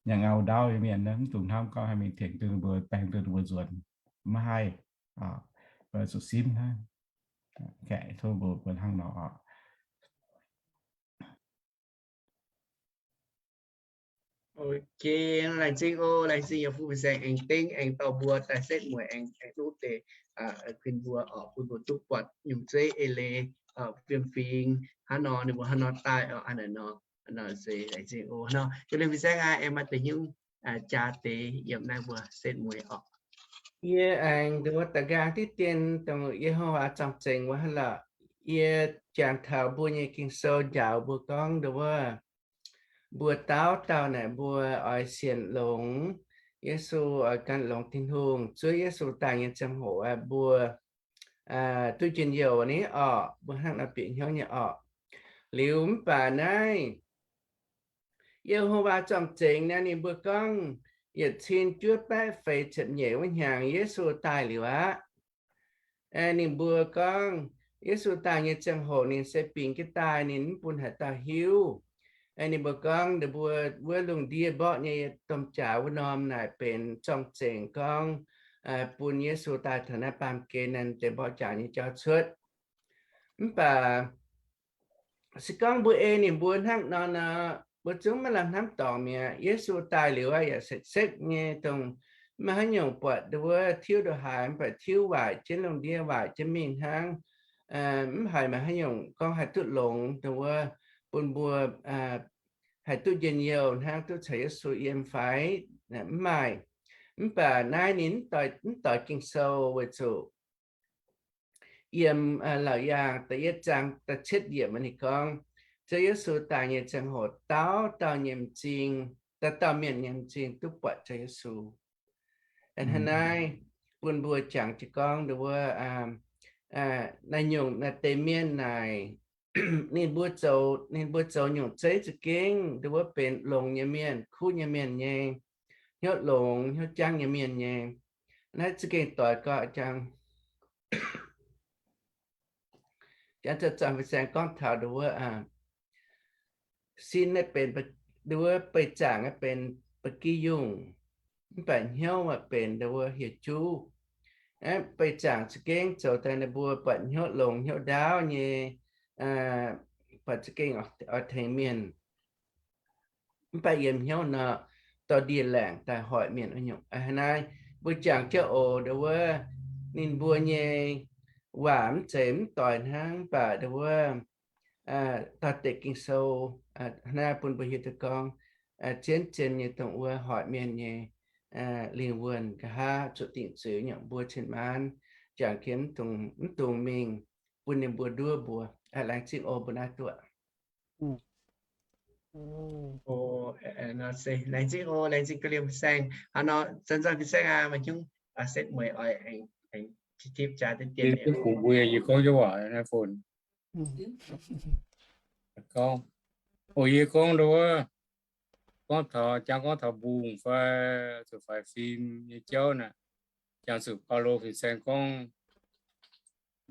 nyaah ngau ndaauv nyei mienh, mv dungx hnamv gorngv haih mingh tengx duqv ninh mbuo, baeng duqv ninh mbuo nzuonx. Mv haih. Zuqc simv hnangv. Tov mbuo, mbuo hnangv nor oc. Ok, laengz zingh oc, laengz zingh yiem fuqv saeng aengx dengv aengx dorh mbuo daaih setv mueiz aengx, aengx duqv deix kuinx mbuo oc, bun mbuo duqv buatc nyungc zeiv eix leiz fiem-fingx hnangv nor, ninh mbuo hnangv nor daaih oc, hnangv nor, hnangv nor se laengz zingh oc. Hnangv nor, yiem liemh fin-saeng aqv, aengx maaih deix nyungc jaax deix yiem naaiv mbuo setv mueiz oc. Yie aengx nduov da'nqaang diqv dien dongh Yietc Hoc Waac Zorng-Zengx wuov hnangv lorqc. Yie jangx taux mbuo nyei Ging-Sou njaaux mbuo gorngv nduov, mbuo dauh dauh naaic mbuo oix sienx longx Yesu, oix gan longx Tin-Hungh. Zuov Yesu daaih nyei ziangh hoc aeqv, mbuo duqv njien-youh ni orqc, mbuo hnangv nor bieqc hnyouv nyei orqc. Liuz mv baac naaiv Yietc Hoc Waac Zorng-Zengx naaiv ninh mbuo gorngv yietc cin juov baeqv feix ziepc nyeic wuov hnyangx Yesu daaih liuz aqv. Ninh mbuo gorngv Yesu daaih nyei ziangh hoc ninh se bingx jienv daaih, ninh mv bun haaix dauh hiuv. Ninh mbuo gorngv ninh mbuo wuov lungh ndiev mborqv nyei domh jaax wuov norm naaic benx zorng-zengx gorngv bun Yesu daaih taux naaiv baamh gen naaiv deix mborqv jaax nyei jauv cuotv. Mv baac se gorngv mbuo ei ninh mbuo hnangv nor nor, mbuo zungv maiv lamh hnamv dorngx mi'aqv. Yesu daaih liuz aqv, yaac sekv-sekv nyei dongh maiv haaix nyungc buatc nduov tiuv ndongc haaix, mv baac tiuv waaic jienv lungh ndiev, waaic jienv mingh hnangv. Mv haiz maaih haaix nyungc gorngv haih duqv longx dongh wuov bun mbuo haih duqv njien-youh hnangv duqv caux Yesu yiem fai? Mv maaih. Mv baac naaiv ninh mv doix Ging-Sou weic zuqc yiem Laauc Yaangh da'yietv zaang da'cietv yiemc ninh gorngv, Ziouv Yesu daaih nyei ziangh hoc dauh dauh nyei m'zing, dauh dauh mienh nyei m'zing duqv buatc Ziouv Yesu. Hnangv naaiv bun mbuo jangx jienv gorngv nduov, naaiv nyungc naaiv deix mienh naaic, ninh mbuo zoux, ninh mbuo zoux nyungc zeiv za'gengh nduov benx longx nyei mienh, kuv nyei mienh nyei, hnyouv longx hnyouv jangv nyei mienh nyei. Naaiv za'gengh doix gorqv jangx, jangx zoux zaangc fin-saeng gorngv taux nduov, sin naaiv benx nduov, beih zaangc naaiv benx ba'gi yungh, mv baac hnyouv aeqv benx nduov hieh juv. Beih zaangc za'gengh zoux daaih ninh mbuo buatc hnyouv longx hnyouv ndaauv nyei, buatc za'gengh oix tengx mienh. Mv baac yiem hnyouv nor, dorh ndie-laangc daaih hoic mienh wuov nyungc. Hnangv naaiv mbuo jangx jienv oc, nduov ninh mbuo nyei waac mv zeiz mv doix hnangv, mv baac nduov dorh deix Ging-Sou, hnangv naaiv bun mbuo hiuv duqv gorngv, zien zien nyei dongh wuov hoic mienh nyei lingh wuonh nqa'haav zuqc dingc zuiz nyungc mbuo cin-maanv jangx jienv mv dungx mingh bun ninh mbuo nduov mbuo. Laengz zingh oc mbuo naaiv duqv. Laengz zingh oc, laengz zingh ga'liemh fin-saeng. Hnangv nor, zanc-zanc fin-saeng aac, maaih nyungc setv mueiz oix aengx tipv jaax deix dien. Mbuo yie gorngv jienv waac naaiv fun. Gorngv, o, yie gorngv nduov, gorngv taux, jangx gorngv taux mbungh fai zuqc faix fim nyei jauv naaic, jangx zuqc Baulo fin-saeng gorngv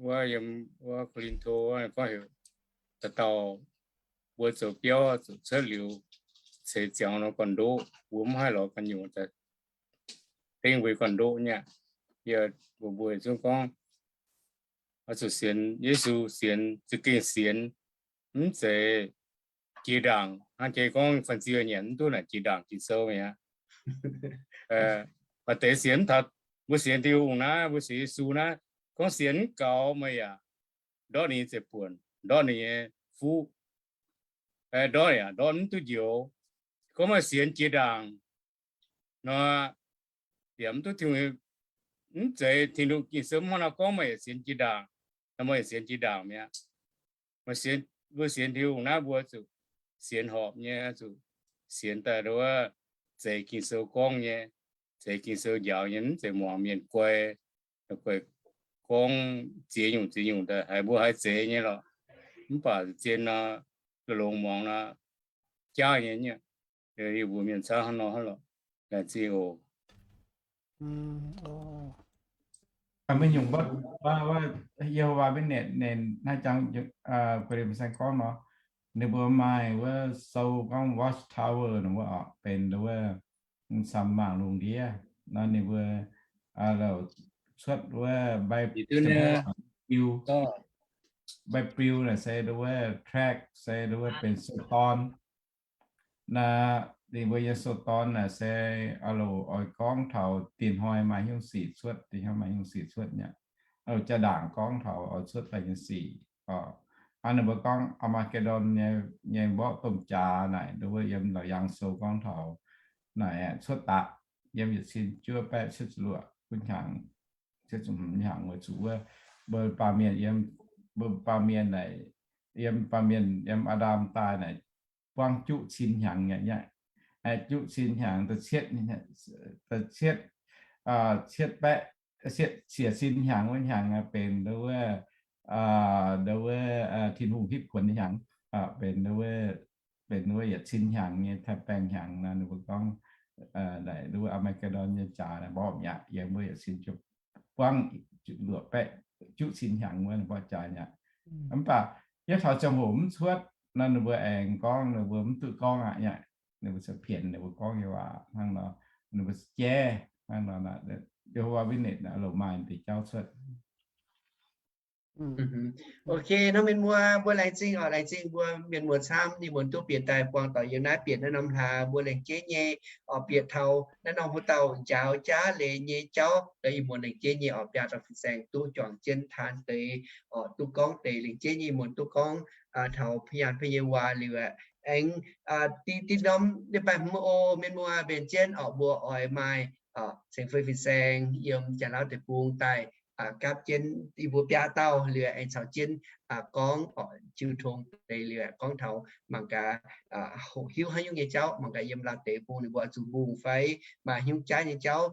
wuov yiem wuov Ko^lin^to gorngv heuc, dauh dauh mbuo zoux biauv zuqc cuotv liuz ceix ziangx nor gorn-ndoqv, mbuo mv haih lorz gu'nyuoz daaih dengv mbuo gorn-ndoqv nyei aqv. Yie mbuox mbuo zungv gorngv, oix zuqc sienx Yesu, sienx za'gengh sienx, mv zeiz jiex ndaangc. Hnangv jiex gorngv fan-ziu nyanc mv duqv naaic jiex ndaangc Ging-Sou mi'aqv. Maaih deix sienx mv taux, mbuo sienx Tin-Hungh naaiv, mbuo sienx Yesu naaiv, gorngv sienx mv gaux meih yaac ndortv ninh nyei zeiv-buonc, ndortv ninh nyei fuqv, ndortv yaac ndortv mv duqv njoux. Gorngv meih sienx jiex ndaangc nor, Yaac mv duqv Tin-Hungh, mv zeiz Tin-Hungh Ging-Sou mv hnangv nor gorngv, meih yaac sienx jiex ndaangc, meih yaac sienx jiex ndaangc mi'aqv. Meih sienx, mbuo sienx Tin-Hungh naaiv mbuo zuqc sienx horpc nyei, zuqc sienx daaih nduov zeix Ging-Sou gorngv nyei, zeix Ging-Sou njaaux nyei, mv zeiz muangx mienh guai, guai gorngv ziex nyungc ziex nyungc daaih haiz mbuo haiz zeiz nyei lorqc. Mv baac zien nor, longx muangx nor, jaav nyei. Yie mbuo mienh camv hnangv nor hnangv lorqc. Laengz zingh oc. Maiv nyungc, Yehowa Witness naaiv jangx, Guei Lim Saeng gorngv nor, ninh mbuo maaih wuov sou gorngv Watchtower nor, wuov oc, benx wuov samx mangc lungh ndiev nor, ninh mbuo cuotv wuov biu, biu naaic se wuov tract se wuov benx sou-dorn. Naaiv ninh mbuo nyei sou-dorn naaic se, aa loc, oix gorngv taux dinh hnoi maaih hnyouv sic cuotv, dinh hnoi maaih hnyouv sic cuotv nyei. Aa loc, jaa-ndaangc gorngv taux oix cuotv daaih nyei sic. Aa, ninh mbuo gorngv Armageddon nyei mborqv domh jaax naaic, nduov wuov yiem Laauc Yaangh Sou gorngv taux naaic cuotv daaih yiem yietc cin juov baeqv cietv ziepc luoqc gunv hnyangx, cietv ziepc hmz hnyangx weic zuqc wuov mbuo baamh mienh yiem, mbuo baamh mienh naaic, yiem baamh mienh yiem Aa^ndam daaih naaic buangv juqv cin hnyangx nyei, juqv cin hnyangx, cietv, cietv baeqv, cietv, cietv cin hnyangx wuov hnyangx benx nduov wuov, nduov wuov Tin-Hungh hitv kuonx nyei hnyangx, benx nduov wuov, benx nduov wuov yietc cin hnyangx nyei taaix-baengh hnyangx nor, ninh mbuo gorngv, nduov wuov Armageddon nyei jaax naaic mborqv mi'aqv, yiem wuov yietc cin juov, buangv luoqc baeqv juqv cin hnyangx wuov mborqv jaax mi'aqv. Mv baac yiem taux ziangh hoc mv cuotv nor, ninh mbuo aengx gorngv, ninh mbuo mv duqv gorngv aqv nyei. Ninh mbuo ziouc pienx ninh mbuo gorngv nyei waac hnangv nor, ninh mbuo jaiv hnangv nor, Yehowa Witness loz-maaih deix jauv cuotv. Ok, nor mienh muoz, mbuo laengz zingh oc, laengz zingh mbuo mienh muoz camv, ih muonz duqv bieqc daaih buangh doic yiem naaiv bieqc naaiv norm hlaax, mbuo laengz jeiv nyei oc, bieqc taux naaiv norm haaix dauh njaaux jaav leiz nyei jauv, ih muonz laengz jeiv nyei oc, biaa dauh fin-saeng duqv juangc jienv taan deix oc, duqv gorngv deix laengz jeiv nyei, ih muonz duqv gorngv taux พยาน nyei waac liuz aengx diqv norm leiz-baaix hmz oc, mienh muoz mbenc jienv oc, mbuo oix maaih ceng fei fin-saeng yiem Janx-Lauv deic-bung daaih gapv jienv yie mbuo biaa dauh liuz aengx caux jienv gorngv oc, jiu tong deix liuz gorngv taux mangc gaax hoqc hiuv haaix nyungc nyei jauv, mangc gaax yiem Lauv deic-bung ninh mbuo oix zuqc mbungh fai maaih hnyouv jaav nyei jauv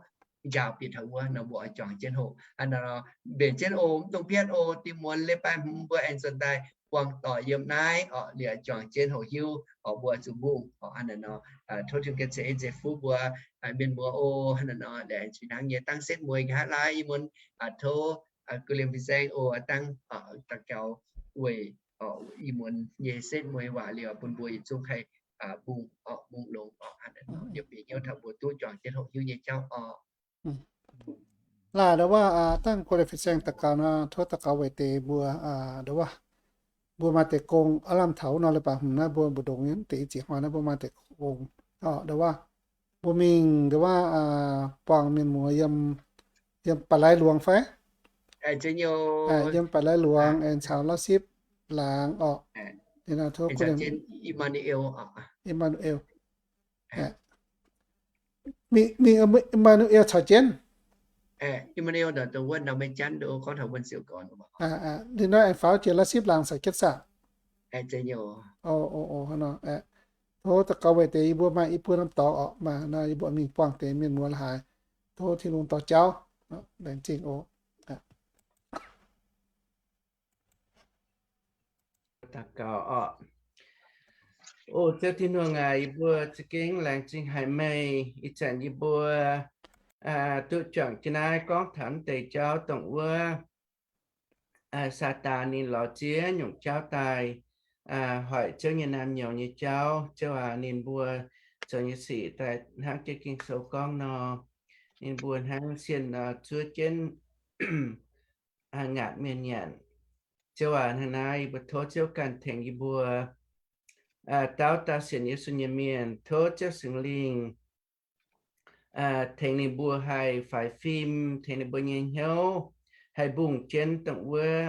njaaux bieqc taux wuov nor, mbuo oix juangc jienv hoqc. Aa, mbenc jienv oc, mv dungx piatv oc, dinh muonz leiz-baaix hmz mbuo aengx nzuonx daaih buangh doic yiem naaiv oc, liuz juangc jienv hoqc hiuv oc, mbuo zuqc mbungh oc. Hnangv naaiv nor, tov Tin-Hungh ganh ceix en ceix fuqv mbuo mienh muoz oc. Hnangv naaiv nor, laengz zingh hnangv nyei, dangh setv mueiz nqa'haav laai ih muonz, tov Guei Lim fin-saeng oc, dangh daux gaux weic ih muonz nyei setv mueiz waac liuz bun mbuo yietc zungv haih mbungh oc, mbungh longx oc. Hnangv naaiv nor, yietc bieqc hnyouv taux mbuo duqv juangc jienv hoqc hiuv nyei jauv oc. Laaix ndau wuov dangh Guei Lim fin-saeng daux gaux nor, tov daux gaux weic deix mbuo, ndau wuov, mbuo maaih deix gong, aav lamh taux wuov nor leiz-baaix hmz naaiv mbuo mbu'ndongx nyei deix i ziex hnoi naaiv mbuo maaih deix gong. Ndau wuov, mbuo mingh ndau wuov buangh mienh muoz yiem, yiem Baaix Lai Luangx fai? Yiem Baaix Lai Luangx aengx caux Lauv Sipv laangz oc. Tov Guei Lim, Immanuel. Mingh, mingh Immanuel caux jienv. Ninh nor aengx faaux jiex Lauv Sipv laangz caux jienv saah? Tov daux gaux weic deix yie mbuo maaih i buo norm dorngx oc, maaih nor yie mbuo mingh buangh deix mienh muoz la'haaix. Tov Tin-Hungh dorh jauv. Laengz zingh oc. Daux gaux oc. O Ziouv Tin-Hungh aac, yie mbuo za'gengh laengz zingh haic meih. Ih zanc yie mbuo duqv juangc jienv naaiv gorngv taux deix jauv dongh wuov Saadaan ninh lorz ziex nyungc jauv daaih hoic Ziouv nyei naamh nyouz nyei jauv. Ziouv aac, ninh mbuo zoux nyei sic daaih hnangv jienv Ging-Sou gorngv nor, ninh mbuo hnangv sienh nor zuov jienv ngaatc mienh nyanc. Ziouv aac, hnangv naaiv yie mbuo tov Ziouv ganh tengx yie mbuo dauh dauh sienx Yesu nyei mienh, tov Ziouv Singx Lingh tengx ninh mbuo haih faix fim, tengx ninh mbuo nyei hnyouv haih mbungh jienv dongh wuov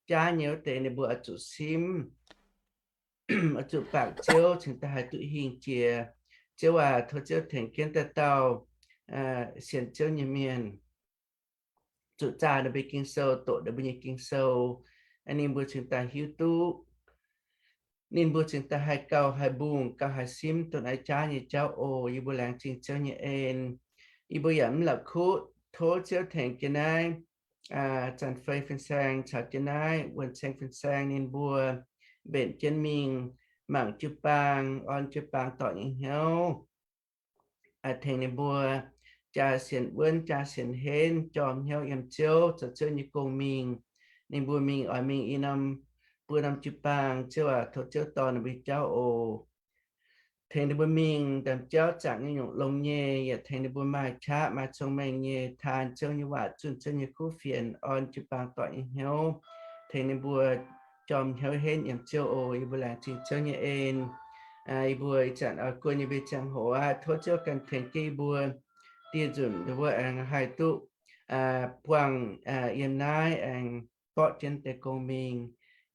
jaav nyei wuov deix ninh mbuo oix zuqc simv, oix zuqc bangc Ziouv cingx daaih haih duqv hingh jiex. Ziouv aac, tov Ziouv tengx jienv dauh dauh sienx Ziouv nyei mienh, zuqc zaah ninh mbuo Ging-Sou, doqc ninh mbuo nyei Ging-Sou, ninh mbuo cingx daaih hiuv duqv, ninh mbuo cingx daaih haih gauh haih mbungh, gauh haih simv dongh naaiv jaav nyei jauv oc. Yie mbuo laengz zingh Ziouv nyei en. Yie mbuo yaac mv la'kuqv, tov Ziouv tengx jienv naaiv Zanc Fei Fin-Saeng caux jienv naaiv Wuonh Ceng Fin-Saeng ninh mbuo mbenc jienv mingh mangc jiu-baang, orn jiu-baang doic nyei hnyouv, tengx ninh mbuo jaa sienx wuonv, jaa sienx henv, jorm hnyouv yiem Ziouv, zoux Ziouv nyei gong mingh. Ninh mbuo mingh oix mingh i norm, buo norm jiu-baang. Ziouv aac, tov Ziouv dorh ninh mbuo nyei jauv oc. Tengx ninh mbuo mingh ndaamv-jauv zaangc nyei nyungc longx nyei, yaac tengx ninh mbuo maaih qaqv maaih cong-mengh nyei taan Ziouv nyei waac, zunh Ziouv nyei kuv fienx, orn jiu-baang doic nyei hnyouv, tengx ninh mbuo jorm hnyouv henv yiem Ziouv oc. Yie mbuo laengz zingh Ziouv nyei en. Yie mbuo ih zanc oix guon nyei mbuo ziangh hoc aqv, tov Ziouv ganh tengx jienv yie mbuo dieh nzunc ninh mbuo aengx haih duqv buangh yiem naaiv aengx borqv jienv deix gong mingh.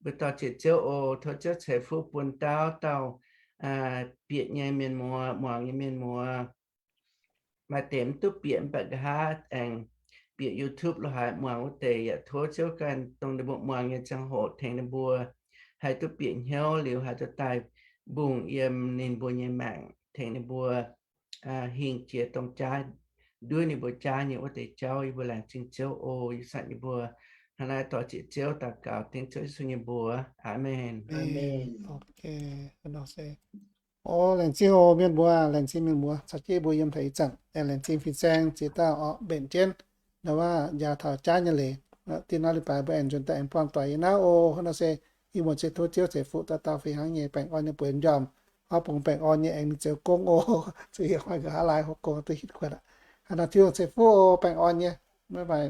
Mbuo dorh zieqc Ziouv oc. Tov Ziouv ceix fuqv bun dauh dauh bieqc nyei mienh muoz, muangx nyei mienh muoz. Maaih deix mv duqv bieqc mv baac nqa'haav aengx bieqc YouTube lo haaix muangx wuov deix yaac tov Ziouv ganh dongh ninh mbuo muangx nyei ziangh hoc tengx ninh mbuo haih duqv bieqc hnyouv liuz haih duqv daaih mbungh yiem ninh mbuo nyei maengc, tengx ninh mbuo hingh jiex dongh jaav, nduov ninh mbuo jaav nyei wuov deix jauv. Yie mbuo laengz zingh Ziouv oc. Ih zanc yie mbuo hnangv naaiv dorh zieqc Ziouv daux gaux dengv Ziouv Yesu nyei mbuox. Aamen. Laengz zingh oc mienh mbuo, laengz zingh mienh mbuo caux jienv mbuo yiem taux ih zanc. Laengz zingh fin-saeng ziex dauh orqc mbenc jienv ndau wuov njaaux taux jaav nyei leiz. Dinh hnoi leiz-baaix mbuo aengx nzuonx daaih aengx buangh doic yiem naaiv oc. Hnangv nor se ih muonz se tov Ziouv ceix fuqv dauh dauh fih hnangv nyei baengh orn nyei bueix m'njormh, oix bungx baengh orn nyei aengx ninh zoux gong oc. Zuqc yie hnoi nqa'haav laaix hoqc gong duqv hitv kuotv aqv. Hnangv nor Ziouv ceix fuqv oc, baengh orn nyei. Bye bye.